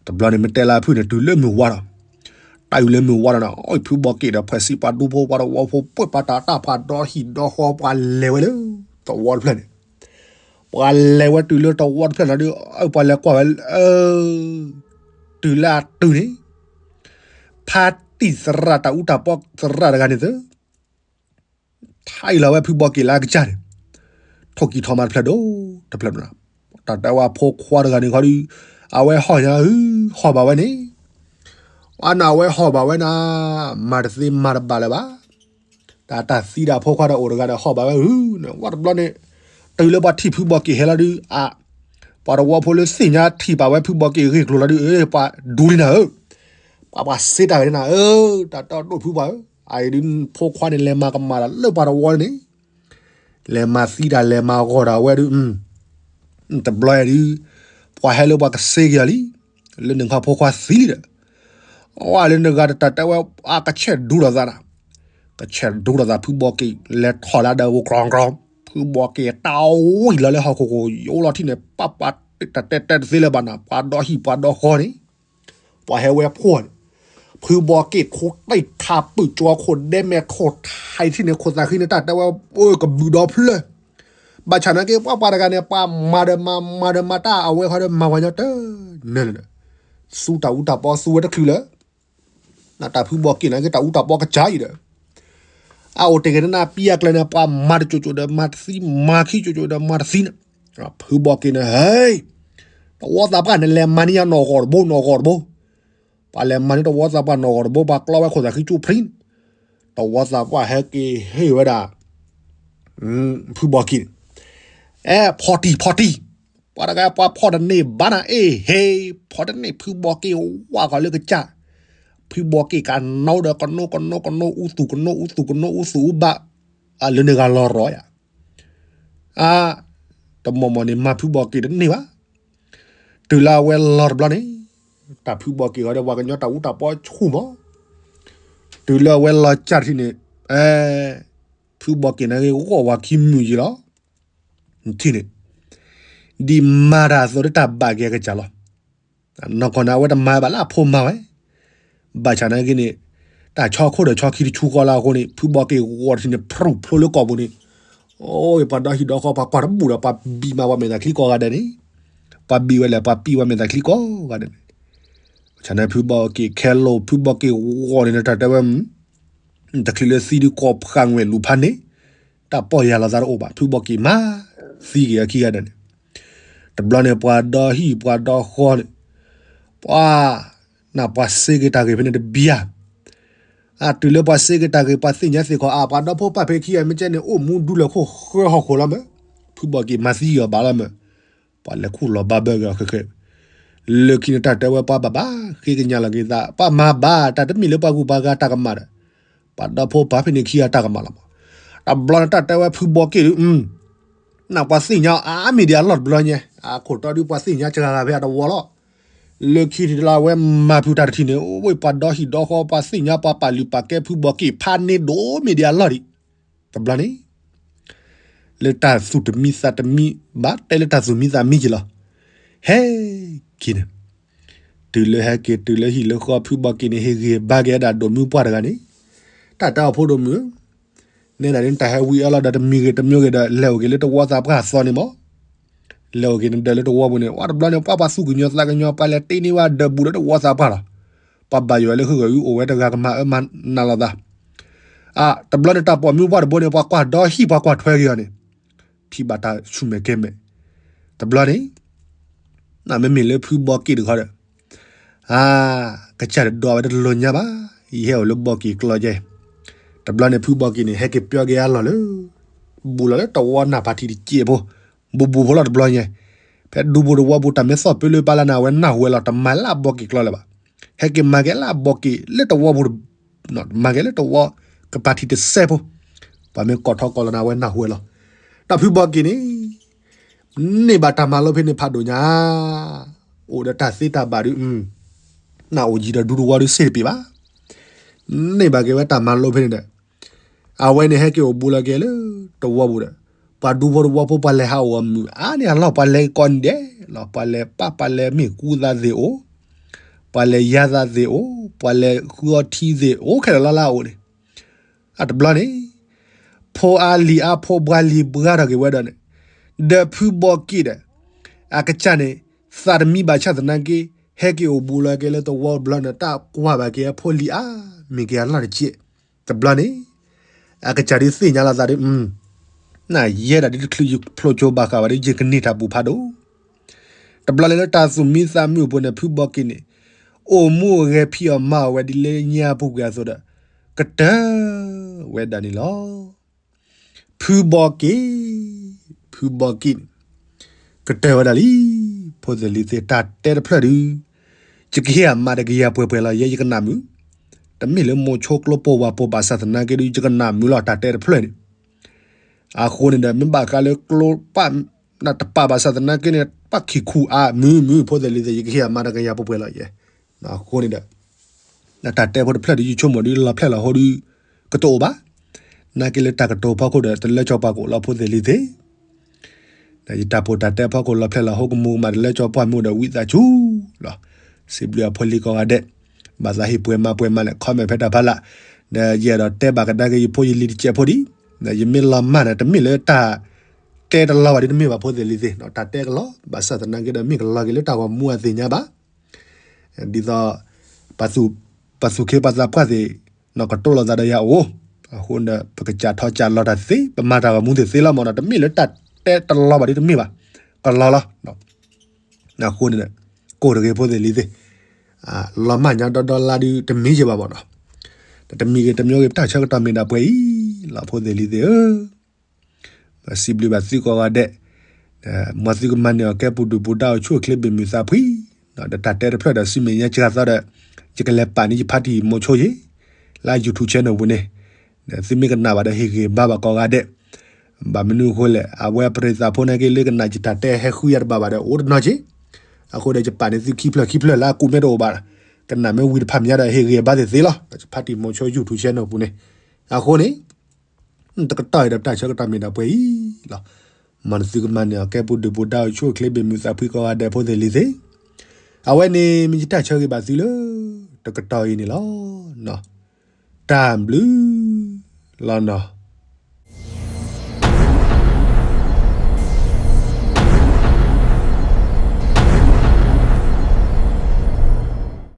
တဘျီန့ၣ်မ့ၢ်တဲလၢအဖုၣ်န့ၣ် တုၤလၢမုၢ်ဝါဒီး, တၢ်အုၣ်လၢမုၢ်ဝါဒီးန့ၣ် အီၣ်ဖုဘီက့ၤဒီး ဖှဲးစံးပှၤဒူဖိပှၤတဝီဖိ ပှဲၤပှၤတၢ်တၢ်ဖးဒီဟံၣ်ဒီဃီ ပှၤလဲၤဝဲလၢ တဝီတဖျၢၣ်န့ၣ်, ပှၤလဲၤဝဲတုၤလၢတဝီတဖျၢၣ်န့ၣ်ဒုး အပှၤလဲၤကွၢ်ဝဲ တုၤလၢအတုၤန့ၣ်, ဖါတံၢ်သရၣ်တၢ်အူတၢ်ပီသရၣ်တဂၤန့ၣ်သ ထါအံၤလီၤဝဲဖုဘီက့ၤလၢအကစၢ်န့ၣ်, ထိၣ်ကံၢ်ထီၣ်မးတဖျၢၣ်ဒိၣ်တဖျၢၣ်ဒိၣ်, တၢ်တဲဝဲဖိခွါတဂၤန့ၣ်ခီဒီး, အဝဲဟီၣ်ညါဧၢ, ဟီၣ်ဘၣ်ဝဲန့ၣ်, အန့ၣ်အဝဲဟီၣ်ဘၣ်ဝဲနၤ, မၤတသ့မၤတဘၣ်လၢၤဘၣ်, တၢ်တၢ်သံတၢ်ဖိခွါဒီးအိၣ်တဂၤဒီးဟီၣ်ဘၣ်ဝဲဧၢ, ဝဲတဘျီန့ၣ်, တုၤလၢပှၤထံၣ်ဖုဘီက့ၤဟဲလီၤဒုး အ, ပှၤတဝီဖိလၢသ့ၣ်ညါထံၣ်ပာ်ဝဲဖုဘီက့ၤဂ့ၢ်ကျိၤလီၤဒုး ပှၤဒူလံနၤဧၢ ပှၤပှၤစ့တၢ်ဂ့ၤန့ၣ်နၤဧၢ, တၢ်တီဒိၣ်ဖုပှၢ်ဧၢ, အအံၤဒုး ဖိခွါန့ၣ် လဲၤမၤကမၣ်ဒီးလၢပှၤတဝီန့ၣ်, လဲၤမၤသံတၢ်လဲၤမၤဂီၢ်တၢ်ဝဲဒုး, တဘျီအံၤဒုး, ပှၤဟဲလၢပှၤကစ့က့ၤအီၤလံ, လၢန့ၣ်ခီဖိခွါသံလံဒီး, အဝဲလၢနဂၤတၢ်တဲဝဲ, အကဆဲးဒူလိာ်သးနၤ, ကဆဲးဒူလိာ်သးဖုဘီက့ၤ လဲၤထီၣ်လၢဒၢးဝဲ ကြီကြီ, ဖုဘီက့ၤတၢ်ဝံၣ်လီၤလၢဟီၣ်ခိၣ်ခိၣ် ယအိၣ်လီၤထံၣ်န့ၣ် ပၢ်ပှၤတတဲတဲတသ့လၢၤဘၣ်နၤ, ပှၤဒီဟံၣ်ပှၤဒီဃီန့ၣ် ပှၤဟဲဝဲဖှီၣ်န့ၣ်, ဖုဘီက့ၤခိးတ့ၢ်ထးပုၢ်ကၠီခိၣ်ဒဲမဲာ်ခိၣ်ထံးထံၣ်န့ၣ် ခိၣ်သးဃံန့ၣ် တၢ်တဲဝဲ ကဘုးဒီဖျၢၣ်, ဘၣ်ဆၣ်နာ်က့ ပှၤပှၤတဂၤန့ၣ် ပှၤမၤဒီးမၤ မၤဒီးမၤတၢ်အဝဲဃီဒီးမၤဝဲညီတနၢၤလၢၤ, သူတၢ်အူတၢ်ပီသူဝဲတချုးလၢၤ နတၢ်ဖုဘီက့ၤနာ်က့ တၢ်အူတၢ်ပီကစၢ်အံၤဒီး, အအိၣ်တ့ၢ်က့ၤနနၢ်ပံအကျဲန့ၣ် ပှၤမၤတကၠိကၠိဒီးမၤတသံ မၤခံကၠိကၠိဒီးမၤတသံန့ၣ်, ဖုဘီက့ၤန့ၣ် ဟဲ, တဝီသးပှၢ်န့ၣ် လဲၤမၤန့ၢ်ယၤနီၢ်ဂီၢ်တဘိ နီၢ်ဂီၢ်တဘိ, ပှၤလဲၤမၤန့ၢ်တဝီသးပှၢ်နီၢ်ဂီၢ်တဘိ ပှၤကျီဝဲခိၣ်သးဃံကၠိဖရံန့ၣ်, တဝီသးပှၢ်ဟဲက့ၤဟ့ၣ်ဝဲဒၣ် ဖုဘီက့ၤန့ၣ်, အဲ ဖီတံၢ် ဖီတံၢ်, ပှၤတဂၤပှၤဖီၣ်တန့ၢ်ဘၣ်နၤ အ့ၣ်ဟ့ၣ်, ဖီတန့ၢ် ဖုဘီက့ၤဝါဃီၤလၢကစၢ်, ဖုဘီက့ၤကနိဒီးကနိကနိကနိ အူသူၣ်ကနိအူသူၣ်ကနိ အူသူၣ်အူဘၣ်, အလၢန့ၣ်ဂၤလီၤရီၤယၤ, အါ, တမီၢ်မီၢ်န့ၣ် မၤဖုဘီက့ၤတန့ၢ်ဘၣ်, တုၤလၢအဝဲလီၤတဘျီန့ၣ်, တၢ်ဖုဘီက့ၤဃီဒီးပှၤကညီတၢ်အူတၢ်ပီဆူၣ်မး, တုၤလၢအဝဲလီၤကၢ်ထံၣ်န့ၣ်, အဲ ဖုဘီက့ၤနာ်က့ ဂီၢ်ဝၤခံမုၢ်ယံၤလီၤ. ထံၣ်န့ၣ်, ဒ်မၤတၢ်အသိးလၢတၢ်ဘၣ်က့ၤအကစၢ်လီၤ. နီၢ်ကီၢ်န့ၣ် အဝဲတမၤဘၣ်လၢအဖိမၤဝဲ, ဘၣ်ဆၣ်နာ်က့န့ၣ်, တၢ်ဆီခိၣ်ဒီးဆီခံတဆူဃီလၢအဃိန့ၣ် ဖုဘီက့ၤဂီၤထံၣ်န့ၣ် ဖရူၣ်ဖျိလၢကီၢ်ပူၤန့ၣ်, အိၣ် ပှၤဒီဟံၣ်ဒီဃီ ပှၤကွၢ်တဘူၣ်ဒီး ပှၤဘံၣ်မးပှၤမဲာ်သၣ်ချံကိးဂၤဒဲးန့ၣ်, ပှၤဘံၣ်ဝဲလဲၣ် ပှၤပံၣ်ဝဲမဲာ်သၣ်ချံကိးဂၤဒဲးန့ၣ် ဆၣ်န့ၣ်ဖုဘီက့ၤခဲလိာ် ဖုဘီက့ၤဂီၤန့ၣ် တၢ်တဲဝဲ, တချုးလၢသံဒုး ကိးဖးငွဲၣ်လူၤဖးန့ၣ်, တၢ်ပီၢ်ယၢ်လီၤသးတအိၣ်ဘၣ် ဖုဘီက့ၤမၤသံက့ၤအခံဂၤဒဲးန့ၣ်, တဘျီန့ၣ် ပှၤဒီဟံၣ်ပှၤဒီဃီန့ၣ်, ပှၤ, နပှၤစ့က့ၤတၢ်ဂ့ၢ်ဖဲန့ၣ်တဘျီ အတုၤလၢပှၤစ့က့ၤတၢ်ဂ့ၢ် ပှၤသ့ၣ်ညါသ့ၣ်ခီ အါ ပှၤဒီဖိပၢ်ဖဲခံဂၤမ့ၢ်ကဲန့ၣ် အိၣ်မူဒူလၢၢ်ခိၣ်ဃၢဟီၣ်ခိၣ်လီၤမး, ဖုဘီက့ၤမၤသံက့ၤအီၤဘၣ်လီၤမး, ပှၤလဲၤခူၣ်လီၤဘၣ်ဘၢက့ၤအီၤခဲခဲ, လၢခံန့ၣ်တၢ်တဲဝဲပှၤဘၣ်ဘၣ် ဃ့ကညးလီၤက့ၤသး ပှၤမၤဘၣ် တၢ်တမ့ၢ်လၢပှၤဂုၤပှၤဂၤတၢ်ကမၣ်ဒီး, ပှၤဒီဖိပၢ်ဖဲန့ၣ်ခံဂၤတၢ်ကမၣ်လီၤမး, တဘျီန့ၣ်တၢ်တဲဝဲဖုဘီက့ၤဒုး နပှၤသ့ၣ်ညါအါမ့ၢ်ဒံးအလီၢ်တဘျီညါ, အခိၣ်တီဒုးပှၤသ့ၣ်ညါစှၤဂၤဖဲအတဝီလီၤ. လၢခံထံးတလါဝဲမၤဖုးတၢ်တထံၣ်န့ၣ် အိၣ်ဝဲပှၤဒီဟံၣ်ဒီဃီ ပှၤသ့ၣ်ညါပှၤပာ်လုၢ်ပာ်ကဲဖုဘီက့ၣ်ဖးန့ၢ်ဒိၣ်မ့ၢ်ဒံးအလီၢ်ဒံး, တဘျီန့ၣ် လၢတၢ်သူၣ်တမံသးတမံဘၣ် တဲလၢတၢ်သူၣ်မံသးမံက့ၤလီၤ. ဟဲက့ၤန့ၣ် တုၤလၢဟဲက့ၤတုၤလၢဟံၣ်လၢဃီ ဖုဘီက့ၣ်န့ၣ် ဟ့ၣ်ဂံၢ်ဘါက့ၤဝဲဒၣ်ဒိၣ်မုၢ်ပှၢ်တဂၤန့ၣ်, တၢ်တဲအီၤဖိဒိၣ်မုၢ်ဧၢ, နဲဒၣ်ဒ်နတၢ်ဟဲဝံအီလီၤဒီးတမံၤဂ့ၤတမံၤဂ့ၤဒီး လဲၤအိၣ်က့ၤလၢတဝီသးပှၢ်အသီန့ၣ်မး, လဲၤအိၣ်က့ၤနဒၢးလၢတဝီပူၤန့ၣ် ဝဲတဘျီန့ၣ် ပှၤပှၤသူၣ်ကညီၤသးကညီၤ ပှၤလဲၤတ့န့ၢ်ဝဲဒၢးဘူးလၢတဝီသးပှၢ်လီၤ. ပှၤဘၣ်ယိၣ်ဝဲလၢဟၢဂီၤအုၣ်အိၣ်ဝဲတဂၤကမၤအၢမၤနးလိာ်သး အတဘျီန့ၣ် တၢ်ပိာ်မုၣ်ပှၢ်တဘိန့ၣ် ပှၤကွၢ်ဒီဟံၣ်ပှၤကွၢ်ထွဲက့ၤအီၤန့ၣ်, ထံၣ်ဘၣ်တၢ်ဆူၣ်မဲာ်ကဲမဲာ်, တဘျီန့ၣ် နမ့မ့ၢ်လၢဖုဘီက့ၣ်တခီဒီး, အါ, ကစၢ်တဒိးဝဲတလိၤညါဘၣ်, ယဟဲအိၣ်လၢဘီက့ၣ်ကျီယဲ, တဘျီန့ၣ် ဖုဘီက့ၣ်န့ၣ် ဟဲက့ၤပၠီက့ၤအလီၢ်လၢ ဘူးလီၤလၢတဝီနၢ်ပၢၢ်ထံးတစဲးဖိ, ဘူးဘူးဖိလီၤတဘျီညါ, ဖဲဒူပူၤတဝီပူၤ တၢ်မ့ၢ်သီၣ်ပၢလၢပၢ်လၢ်န့ၣ် အဝဲနၢ်ဟူဝဲလီၤ တမၤလၢအဘီက့ၣ်ကျီလၢၤဘၣ်, ဟဲက့ၤမၤက့ၤလၢအဘီက့ၣ်လၢတဝီပူၤ မၤက့ၤလၢတဝီကပၤထံးတစဲးဖိ, ပှၤမ့ၢ်ကိးထီၣ်ကိးလီၤန့ၣ် အဝဲနၢ်ဟူဝဲလီၤ. ဒီးဖုဘီက့ၣ်န့ၣ် န့ၢ်ဘၣ်တၢ်မၤလိဖဲန့ၣ်ဖးဒိၣ်ညါ, အိၣ်ဒီးတၢ်သ့တၢ်ဘၣ်ဒုး, နအိၣ်ယံၤဒီးဒူတဝီဒုးစ့ၢ်တပ့ၤဘၣ်, န့ၢ်ဘၣ်က့ၤဝဲတၢ်မၤလိဖဲန့ၣ်ဒီး အဝဲန့ၣ်ဟဲက့ၤအိၣ်ဘူးလီၤက့ၤလၢတဝီပူၤဒီး, ပှၤဒူဖိတဝီဖိ ပှၤလဲၤဟးအိၣ်အမုာ်အါန့ၢ်အလီၢ်, ပှၤလဲၤကိးနံၤဒဲးလီၤ, ပှၤလဲၤပၢ် ပှၤလဲၤမ့ၢ်ကူသးသ့ၣ်အိၣ်, ပှၤလဲၤယါသးသ့ၣ်အိၣ်, ပှၤလဲၤဃုအီထံသ့ၣ်အိၣ် ခဲလၢာ်လၢ်လၢ်အိၣ်န့ၣ်, အတဘျီန့ၣ် ဖိအါလံၤအါ ဖိဘှါလံၤဘှါထီၣ်က့ၤဝဲဒီးန့ၣ်, ဒီးဖုဘီက့ၣ်ဒီး အကစၢ်န့ၣ် သးတမံဘၣ်ဆၣ်သနာ်က့ ဟဲက့ၤအိၣ်ဘူးလီၤက့ၤလၢတဝီဘျီန့ၣ် တၢ်ကွၢ်ဘၣ်က့ၤအဖိလံၤအါ မ့ၢ်က့ၤအလီၢ်တက့ၢ်, တဘျီန့ၣ် အကစၢ်ဒုးသ့ၣ်ညါလီၤသးဒီး, နယဲဒၣ်ဒ်တချုးယဖျိကၠိဘၣ်ဃးဘၣ်ဒီး ယကန့ၢ်တၢ်ပူၤဖးဒိၣ်, တဘျီန့ၣ်လၢတၢ်သူၣ်မံသးမုာ်အပူၤန့ၣ် ဖုဘီက့ၣ်န့ၣ် အိၣ်မူအိၣ်ဂဲၤဖံးအီၣ်မၤအီၣ်ဝဲဒ်လၢညါပူၤကွံာ်အသိးဒီး ကတၢၢ်ဝဲဒၣ်န့ၣ်လီၤ. ဖုဘီက့ၣ်, ဖုဘီက့ၣ်န့ၣ် ကတၢၢ်ဝဲဒၣ်လံ. ဖိသ့ၣ်လံၤသ့ၣ် တၢ်တဲတဖျၢၣ်ဒုး ယကဟ့ၣ်အမၤဒီးကယၤပှဲၤပှဲၤလီၤ ယဲယကနၣ်မုာ်, တမ့ၢ်လၢမိၤဆိကျိပိာ်ဝၤပိာ်ဘၣ်ဆၣ်သနာ်က့ဒုး ယကနၣ်မုာ်လီၤ တၢ်တဲတဖျၢၣ်န့ၣ်, အဃိန့ၣ်ဒီး မ့ၢ်ဘၣ်ဃးလၢကျိပာ် နတပာ်ဘၣ်ဆၣ်သနာ်က့န့ၣ် ပာ်ခံခူၣ်အါ မုာ်မုာ် ဖိသ့ၣ်လံၤသ့ၣ် ယကဟ့ၣ်အမၤဒီးကယၤပှဲၤပှဲၤလီၤယဲ, အဃိန့ၣ်ဒီး တၢ်တဲဖိတဖျၢၣ်ဒုး ယဆိကမိၣ်ဒုးလီၤဖျဲၣ်လီၤဟိဒုး ကတအိၣ်ဘၣ်, နာ်က့လၢတၢ်ကတိၤဖီခိၣ်ဒီး တလၢကၠီပှၤကအိၣ်လီၤ ဖိသ့ၣ်လံၤသ့ၣ်, ဒီးယတၢ်ပိာ်တၢ်တဲဖီခိၣ်လီၤဖျဲၣ်လီၤဟိ ကမူၤကမၣ်တလၢကၠီပှၢ်မ့ၢ်အိၣ်ဒီး ဝံသးစူၤလီၤ. စံးဘျုးအဖိလံၤကိးဂၤဒဲး, ဘၣ်သးဟ့ၣ်ပှဲၤမၤပှဲၤမၤလဲၣ် comment ဖဲတၢ်ဖးလၢ်, ဒီးယအဲၣ်ဒိးတဲဘၣ်ကဒါက့ၤယဖိယလံၤတစဲးဖိဒံး, ယမ့ၢ်လီၤမၢ်န့ၣ် တမ့ၢ်လၢတၢ်တဲတလီၤဘၣ်ဒ်တမ့ၢ်ဘၣ် ဖိသ့ၣ်လံၤသ့ၣ်, တၢ်တဲကလီၤ ဘၣ်ဆၣ်သနာ်က့ဒီး မ့ၢ်ကလီၤက့ၤလၢတၢ်ဂီၤမူအသ့ၣ်ညါဘၣ် ဒ်သိး ပှၤသူၣ်က့ပှၤသးပှၢ်သ့ၣ် နီၢ်ကတိၤလိာ်သးဒီးယၤအိၣ်, အဃိန့ၣ်ဒီး ပကစးထီၣ်စးလီၤတၢ်သ့ ပမၤတၢ်ဂီၤမူသ့ၣ်သ့လီၤမးနီၤ, တမ့ၢ်လၢတၢ်တဲတလီၤဘၣ်ဒ်တမ့ၢ်ဘၣ်, ကလီၤလီၤ. အဃိန့ၣ်ဒီး ကိၢ်တဂ့ၤ ဖိသ့ၣ်လံၤသ့ၣ်, လီၤမၢ်ညါဒီဒီလါဒုးတမံၤယံၤဘၣ်မးနီၤ, တမံၤဂ့ၤတမံၤဂ့ၤ ပတၢ်ဆၢကတီၢ်မ့ၢ်ဒၣ်ပှဲၤအံၤလီၤ ဖိသ့ၣ်လံၤသ့ၣ်ဧၢ စံးဘျုးဘၣ်သုကိးဂၤဒဲး, မ်သုကမၤန့ၢ်အီၤကဲပူၤဒုၣ်ပူၤဒါအိၣ်ဆူၣ်အိၣ်ချ့ဘၣ်မုာ်သးဖှံ, ဒီးတၢ်တဲတဖျၢၣ်ဒီး ဆူမဲာ်ညါစှၤသီဒီး ယကလဲၤပာ်န့ၢ်ယဖါတံၢ်မိၤဆိယ့ၤ လၢ YouTube channel ပူၤန့ၣ်, သုမ့ၢ်ကနၣ်ဘၣ်ဒီး ဟ့ၣ်ဂံၢ်ဘါဘၣ်ကိးဂၤဒဲး, ဘၣ်မနုၤအဃိလဲၣ် အဝဲပရိသတ်ဖိန့ၣ်က့ လၢကနၣ်ယတၢ်တဲဟဲဃုယၤတဘၣ်ဘၣ်ဒီး အိၣ်တနီၤက့, အဃိဒီးယပာ်န့ၢ်သုခံဖျၢၣ်ခံဖျၢၣ်လၢအကူၣ်မ့ၢ်တအိၣ်ဘၣ်, ကနၣ်မ့ၢ်ဝံၤတဖၣ်မ့ၢ်ညါဒီး ဟ့ၣ်ဂံၢ်ဘါသ့ၣ်သ့လီၤ, ယဖါတံၢ်မိၤဆိ YouTube channel ပူၤန့ၣ်, အဃိန့ၣ် တကတီၢ်အံၤဒီး ပတၢ်ဆၢကတီၢ်မ့ၢ်ဒၣ်ပှဲၤအံၤလီၤ. မ်သုကမၤန့ၢ်အီၤကဲပူၤဒုၣ်ပူၤဒါအိၣ်ဆူၣ်အိၣ်ချ့ဘၣ်မုာ်သးဖှံကိးဂၤဒဲး ဖိသ့ၣ်လံၤသ့ၣ်, အဝဲန့ၣ်မ့ၢ်ယတၢ်ဆၢဂ့ၤဘၣ်သုလၢ တကတီၢ်အံၤန့ၣ်လီၤ. တၢ်ဘျုးလီၤနီၤ.